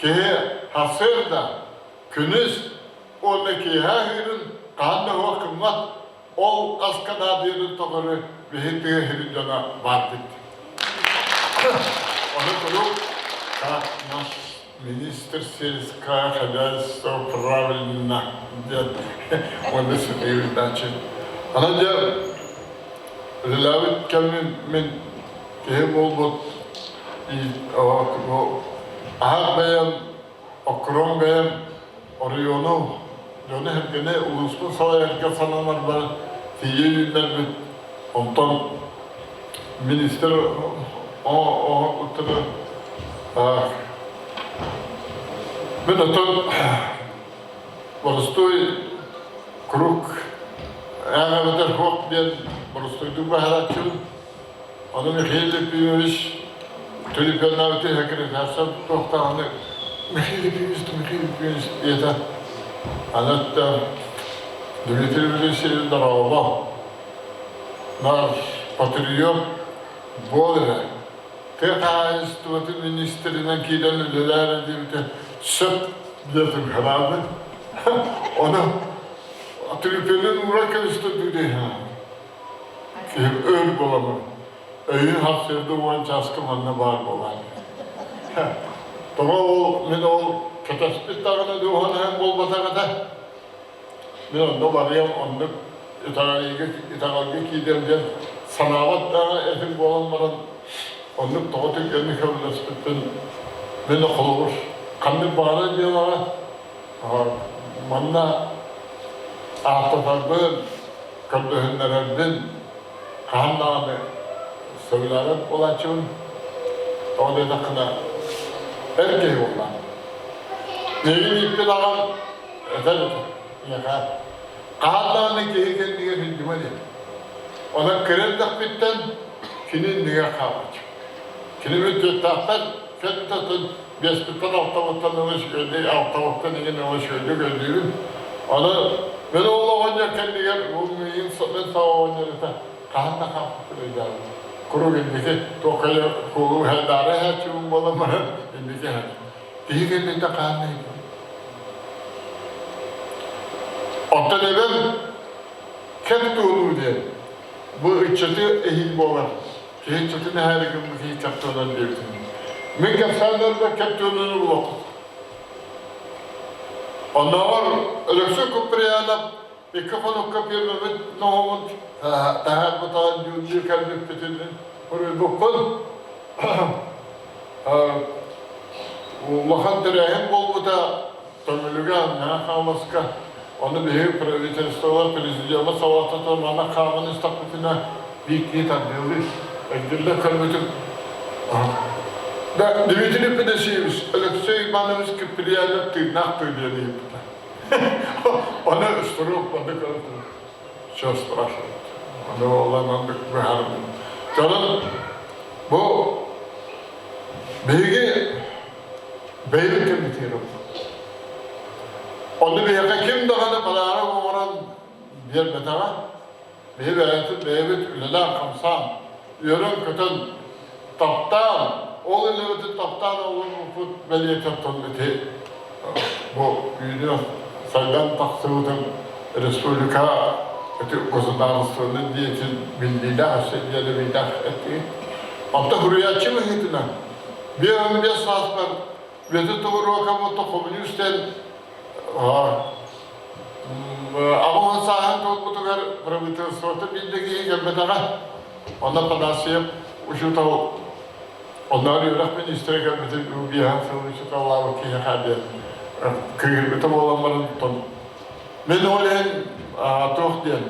Киһи сарсыарда, күнүс уонна киэһэ аһыырын хаһан да уһуох гыммат, ол аска наадыйарын тухары биһи тыа сирин дьоно баарбыт. Ону куруук как наш министр сельского хозяйства правильно диэн уонна сытыырдааччы. Онон дьэ үлэлээбит кэмим мин киһи буолбут аһар бэйэм, оккуруом бэйэм оройуону, дьону-сэргэни улууспун салайарга сананарбар тиийэ үүннэрбит. Онтон министр оҥорбуттары мин оттон боростуой круг эбэтэр хуох диэн боростуойдук баһарааччыбын. Ону Михаил Ефимович төлөпүөннээбити секретарша туохтааҕыны Михаил Ефимович, Михаил Ефимович диэтэ. Аны өттө Дмитрий Васильевич дорообо. Наш патриот буол эрэ. Тыа хаһаайыстыбатын министринэн киирэн үлэлээр диэбитэ сөп диэтим хараабын. Ону төлөпүөнүн уура кэбистэ дуу Киһим өр буоламмын, өйүн сарсыарда уон чааска манна баар буолаан. Тоҕо ол мин ол кэтэспит даҕаны дууһанаһым буолбатах этэ. Мин онно барыам, оннук итэҕэлиигэ итэҕэлгэ киириэм диэн санаабат даҕаны этим буолан баран, оннук тоҕо түргэнник сөбүлэспиппин мин холобур ханнык баҕарар дьыалаҕа манна ааттатарбын көрдөһүннэрэрбин хаһан даҕаны сөбүлээбэт буолааччыбын. Тоҕо диэтэххинэ, эр киһи буоллаҕым. Миигин ииппит аҕам этэр этэ, миэхэ хаһан даҕаны киһи кэннигэр сылдьыма диэн. Онон кыра эрдэхпиттэн кини иннигэр хаалбыччым. Кини мин түөттээхпэр кэлбитэ биэспиттэн алтабыттан ыла үчүгэйдик, алтабыттан иҥин ыла үчүгэйдик өйдүүбүн. Аны мин ол оҕонньор кэннигэр бу миигин мин саҕа оҕонньор этэ хаһан да хаалбыппын өйдөөбүт. Куруук инники туохха эрэ куулу уһайдаары иһээччибин буолан баран инники иһэр. Киһи кэнниттэн хаһан да иһиппин. Оттон эбэм кэп туолуу диэн бу ыччаты эһиил буолар Киһи ыччатын эһээри гыммыт киһи кэп туолан диэбитим. Мин кэпсээн кэп туолууну булуохпут. Оннооҕор Өлөксөй Куприянов икки хонукка пиэрмэбит ноһуомун таһаарбытаҕын дьүүллүү кэлбиппитин суруйбуппун. Улахан тэрээһин буолбута Төҥүлүгэ, Мэҥэ Хаҥаласка. Ону биһиги правительстволар, президеммит салалтата манна хааман истэхпитинэ биир киһи тардыалыы өйдүүллэр көрбүтүм. Да, Дмитрий Федосеевич, Алексей Иванович Киприянов тыыннаах тыы диэн ыйыппыта. Ону сурук манна көрөн турар. Что спрашивать? Ону ол маннык быһаарбын. Дьонун бу биһиги бэйэбит кэммитигэр Онно биһиэхэ ким даҕаны подарок оҥорон биэрбэтэҕэ. Биһи бэйэбит бэйэбит үлэлээн-хамсаан, үөрэн-көтөн, таптаан, ол үлэбитин таптаан олорбуппут бэлиэтэ оттон ити бу үүнүөх сайдан тахсыбытын республика ити государственный деятель биллиилээх өссө диэлэбиилээх этии. Онто суруйааччы быһыытынан 55 сааспар Бүөтүр Тобуруокап ото хомуньуус диэн 80 сааһын туолбутугар правительствота биирдэ киһи кэлбэтэҕэ. Онно Панасьев учуутал оннооҕор үөрэх министрэ кэлбитин биэһэн сыл учууталлаабыт киһиэхэ диэн кыыһырбыта буолан баран мин ол иһин туох диэн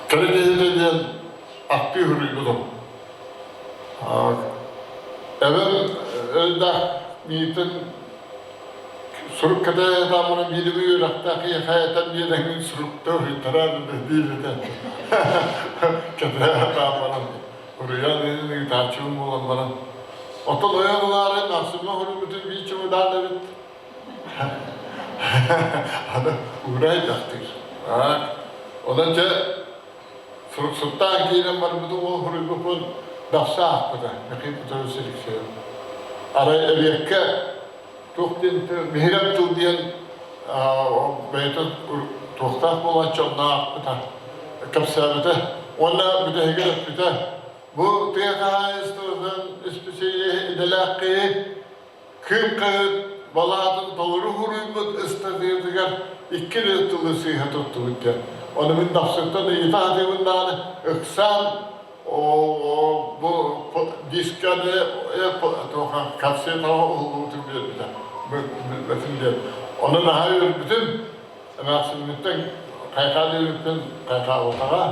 кэрэ киһитэ диэн ахтыы суруйбутум. Эбэм өйдөөх миитин сурук кэтэһэ биириби үөрэхтээх ийэхэ этэн биэрэҥҥин сурукта уруйтарар диир этэ. Кэтэһэ таамаран уруйан иһин ыытааччыбын буолан баран. Оттон ойон ылаары Максимҥа суруйбутун биир чымыдаан эбит. Аны уурай дахтыр. Онон дьэ Суруксуттаан киирэн барбытым ол суруйбуппун Дахса аахпыта Михаил Петрович Алексеев. Арай эбиэккэ туох диэн биһирэм тыл диэн бэйэтэ туохтаах буолааччы онно аахпыта, кэпсээбитэ уонна бүтэһигэр эппитэ бу тыа хаһаайыстыбатын исписэлииһэ идэлээх киһи Кыым хаһыат балаһатын толору суруйбут ыстатыйатыгар икки эрэ тылы сыыһа туттубут диэн. Ону мин Дапсыттан ыйыта сатыыбын даҕаны ыксаан бу дисканы кассетаҕа уһуллубутун биэрбитэ. Билбэтим диэн. Ону наһаа үөрбүтүм. Эмээхсиммиттэн хайҕаан үөрбүппүн хайҕаабатаҕа.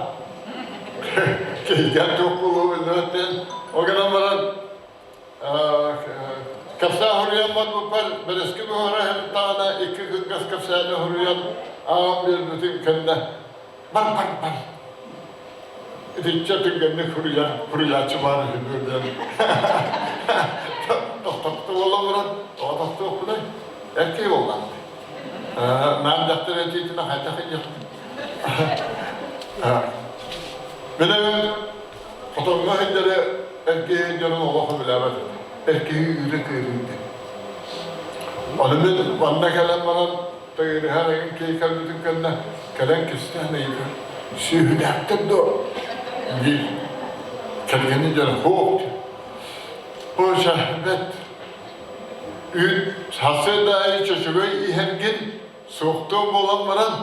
Киһигэ туох буолуо биллибэт диэн. Ол гынан баран Кэпсээн суруйан барбыппар бэрэски буһара сырыттаҕына икки кылгас кэпсээни суруйан ааҕан биэрбитин кэннэ бар бар бар. Итиччэ түргэнник суруйар суруйааччы баар үһү дуо диэн тохтоппута буолан баран, тоҕо тохтуохпунуй? Эр киһи буоллаҕым. Наам дьахтар этиитинэ хайдах иһиэхпин? Мин эбэм хотоҥҥо сылдьары эр киһи дьонун олох сөбүлээбэт этэ. Эр киһи үүрэ кыырыыта. Ону мин манна кэлэн баран Тыгырыһан эҥин киһи кэлбитин кэннэ кэлэн кистээн ыйытар сүөһүлээхтэр дуо диир кэргэнин дьоно һуох Оша бэт үүт сарсыарда аайы чөчөгөй иһэргин суохтуо буолан баран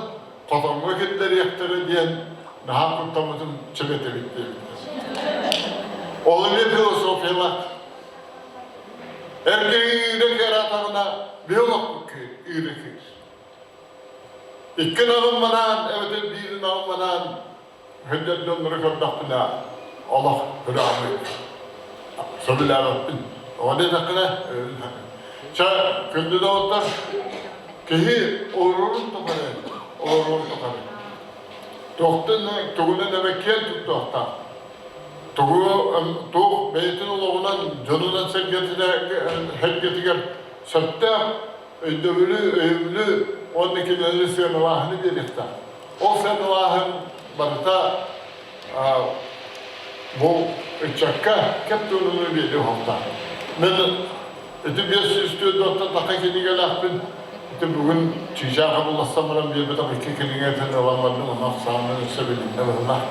хотоҥҥо киллэриэхтэрэ диэн наһаа куттаммытым чөбөтөбүт диэбиттэр. Ол эмиэ философиялаах. Эргэ ыыры кыараатаҕына биһи олохпут ыыры кыыр. Икки ынаҕым манаан эбэтэр биир ынаҕым манаан сылдьар дьоннору көрдөхпүнэ олох ыраамый. Сөбүлээбэппин. Оҕо диэтэххинэ чэ күндү доҕоттор киһи олорорун тухары олорорун тухары туохтан тугунан эмэ киэн туттуохтаах. Тугу туох бэйэтин олоҕунан дьонунан сэргэтигэр сөптөөх өйдөбүлү, өйөбүлү уонна кинилэри сыаналааһыны биэриэхтээх. Ол сыаналааһын барыта бу ыччакка кэп туруну биэриэ уһуктаах. Мен ити 504 таха кинигэлээхпин Ити бүгүн чыычааха булластан баран биэрбэтэх икки кинигэтин ылан бардым, онно ахсаанын өссө билиннэ быһыылаах.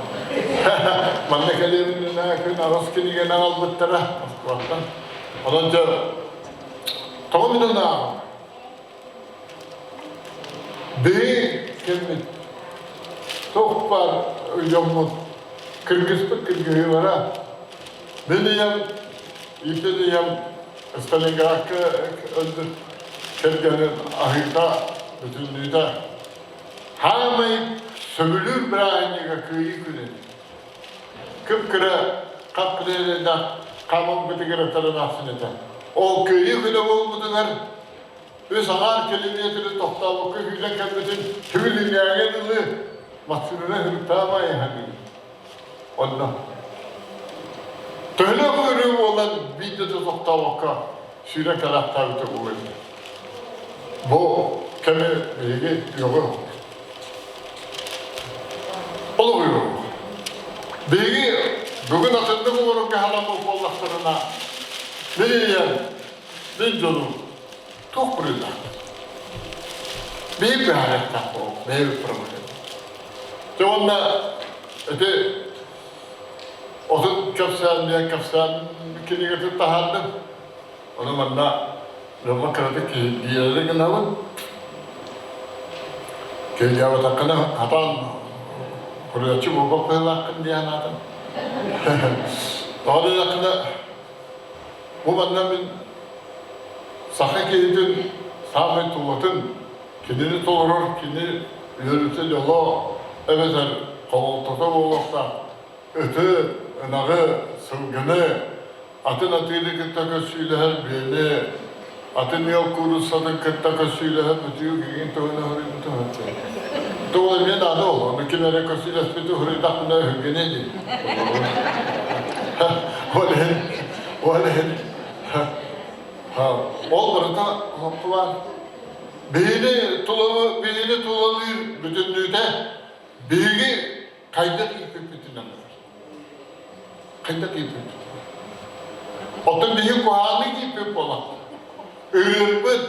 Манна кэлиэбиннэ күн аҕыс кинигэни аҕалбыттара Москваттан. Онон дьэ, тоҕо мин ааҕым? Биһи кэммит туох баар дьоммут кыргыспыт кыргыһыылара. Мин ийэм, иитин ийэм Сталинградка өлбүт кэргэнин аһыыта бүтүннүүтэ хаамай сөбүлүүр бырааһынньыга Кыайыы күнүн кып-кыра хап-кыра хааман бытыгыратарын ахсын этэ. Ол Кыайыы күнэ буолбутугар үс аҥаар километры тохтообокко күүтэн кэлбитин түбүлүнээҥҥэ дылы массыынаны хырыктаамай аһаныыр. Онно төһөлөөх ыарыы буолан биирдэ да тохтообокко сүүрэн кэлээхтээбитэ буолуо эбит. Бу кэми биһиги үөҕү олох үөҕү. Биһиги бүгүн атыннык олорорго халаммыт буоллахтарына, мин ийэм, мин дьонум туох буруйдаах? Биһиги быһаарыахтаах буолуох, бэйэбит проблема. Дьэ уонна ити 30 кэпсээн диэн кэпсээн кинигэтин таһаардым. Ону манна дьоммор кыратык киһиргиэри гынабын. Киһиргээбэтэххинэ хатаан суруйааччы буолбат быһыылааххын дии санаатым. Тоҕо диэтэххинэ бу манна мин саха киһитин саамай тулатын Кинини толорор кини үөрүүтэ дьоло эбэтэр хололтото буолуохтаах ыты, ынаҕы, сылгыны, атын атыыны кытта көссүүлэһэр биэни, атын ыал кууруссатын кытта көссүүлэһэр бүтүү кигин туһунан суруйбутум Тугу эмиэ наада ол, ону ким эрэ көссүүлэспити суруйдахпына өһүргэнэ дии. Ол иһин, ол иһин, ол барыта олохтулаан Биһини тулалы, биһини тулалыыр бүтүннүүтэ биһиги хайдах ииппиппитинэн барар. Хайдах ииппиппитинэн. Оттон биһиги куһаҕаннык ииппит буоллахпыт. Ырыырбыт,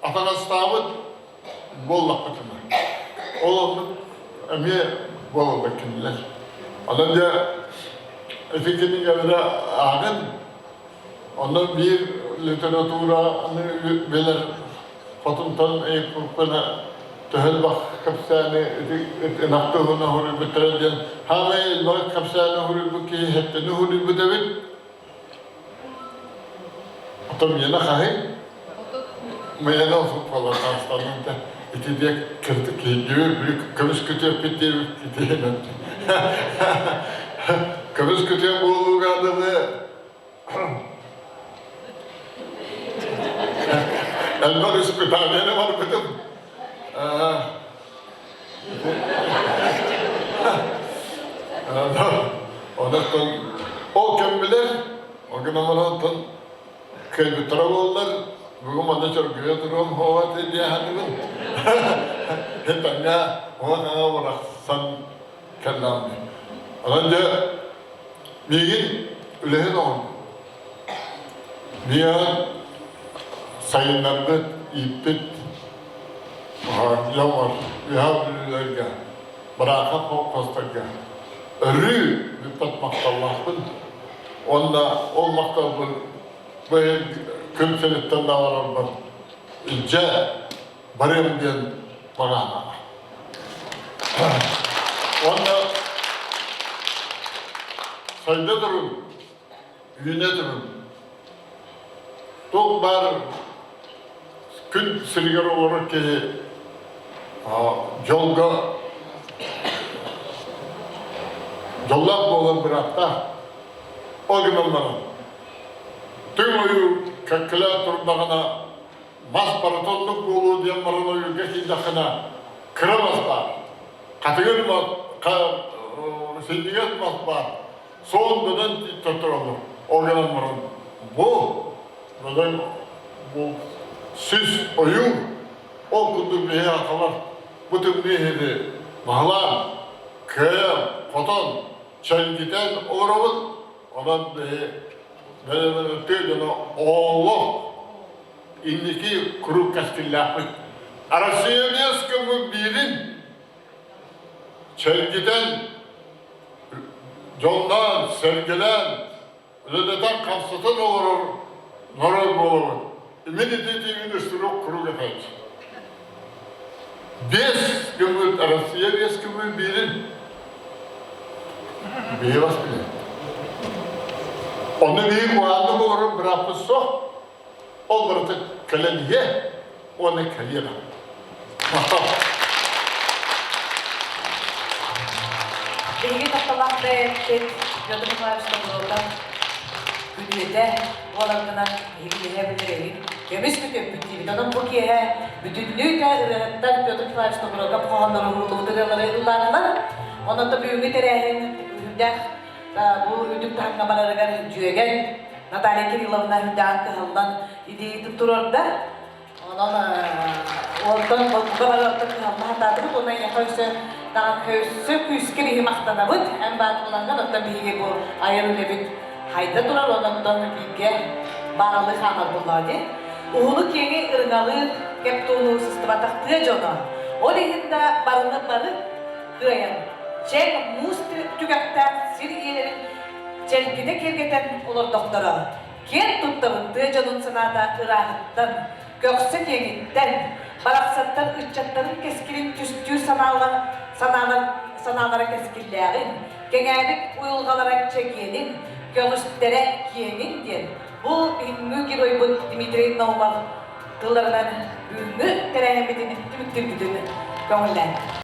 атаҕастаабыт буоллахпытына. Ол оннук эмиэ буолаллар кинилэр. Онон дьэ ити кинигэлэри ааҕын Онно биир литератураны билэр хотунтан ыйыппыппына төһө элбэх кэпсээни ынах туһунан суруйбуттара диэн хаамай элбэх кэпсээни суруйбут киһи сэттини суруйбут эбит. Оттон миэнэ хаһый? Миэнэ отут саастанан да ити диэк кырдык киһи көмүс күтүөппүт диэбит итиэнэн. Көмүс күтүө буолууга дылы Элбэх испытаниены барбытым. Онон ол кэм билэр, ол гынан баран кыайбыттара буоллар, бүгүн манна чөргүйэ туруом суоҕа этэ дии саныыбын. Тэҥҥэ уҥа-хаҥа бырахсан кэллэҕим дии. Онон дьэ миигин үлэһит оҥордум. Миэхэ сайыннарбыт, ииппит дьоммор үөһээ бүлүүлэргэ, Бараахап холкуостарга өрүү бүппэт махталлаахпын. Уонна ол махталбын бу күн сириттэн да барарбар илдьэ барыам диэн баҕаһынаҕа. Уонна сайда турун, үүнэ турун. Туох баар күн сиригэр олорор киһи дьолго дьоллоох буолар бырааптаах. Ол гынан баран, түҥ ойуу кэккэлээн турдаҕына, мас барыта оннук буолуо диэн баран ойуурга киирдэххинэ, кыра мас баар, хатыҥыр мас, синньигэс мас баар, суон бөдөҥ тииттэр тураллар. Ол гынан баран, бу бөдөҥ бу сис ойуур, ол курдук биһиги сахалар бу тымныы иһини баһылаан, кыайан, хотон, чэлгитэн олоробут. Онон биһи бэйэбитин дьоно олох инники куруук кэскиллээхпит. Россия биэс көмүл биирин чэлгитэн, дьонноон, сэргэлээн, үлэлэтэн-хамсатан олорор норуот буолабыт. Мин ити тиигин үстүрүк куруук этээччи. Биэс көмүл, Россия биэс көмүл биирин биһи бас билэр. Онно биһи куһааннык олорор бырааппыт суох. Ол барыта кэлэн иһиэ уонна кэлиэ Махтал. Биһиги тапталаах бэйэппит Петр Николаевич Тобуруокап күтүөтэ буоларгынан биһиги киэһэ билэр көмүс күтүөппүт диибит. Онон бу киэһэ бүтүннүү да ырыаһыттар Петр Николаевич Тобуруокап хоһооннорун уһуллубут ырыалары ыллаатылар. Онон да бүгүҥҥү тэрээһин үрдээх бу үрдүк таһымҥа барарыгар дьүөгэн Наталья Кирилловна үрдээн кыһаллан идеятын туруорда. Онон онтон бука бары оттон кыһалла сатаатыбыт уонна эйиэхэ өссө даҕаны өссө күүскэ биһи махтанабыт. Эн баар буолаҥҥын оттон биһиги бу айар үлэбит хайда турар, онон бииргэ бааралыы хаамар буоллаҕа дии. Уһуну-киэҥи ырыҥалыыр кэп туолуу сыстыбатах тыа дьоно. Ол иһин да барыны бары кыайан, чэҥ муус түгэхтээх сир ийэлэрин чэлгитэ киэргэтэн олордохторо. Киэн туттабын тыа дьонун санаата ырааһыттан, көхсө киэҥиттэн, барахсаттар ыччаттарын кэскилин түстүүр санаалар, санаалар, санаалара кэскиллээҕин, кэҥээбит уйулҕалара чэгиэнин, көҕүстэрэ киэҥин диэн бу бүгүҥҥү геройбут Дмитрий Наумов тылларынан бүгүҥҥү тэрээһиммитин түмүктүүрбүтүн көҥүллээн.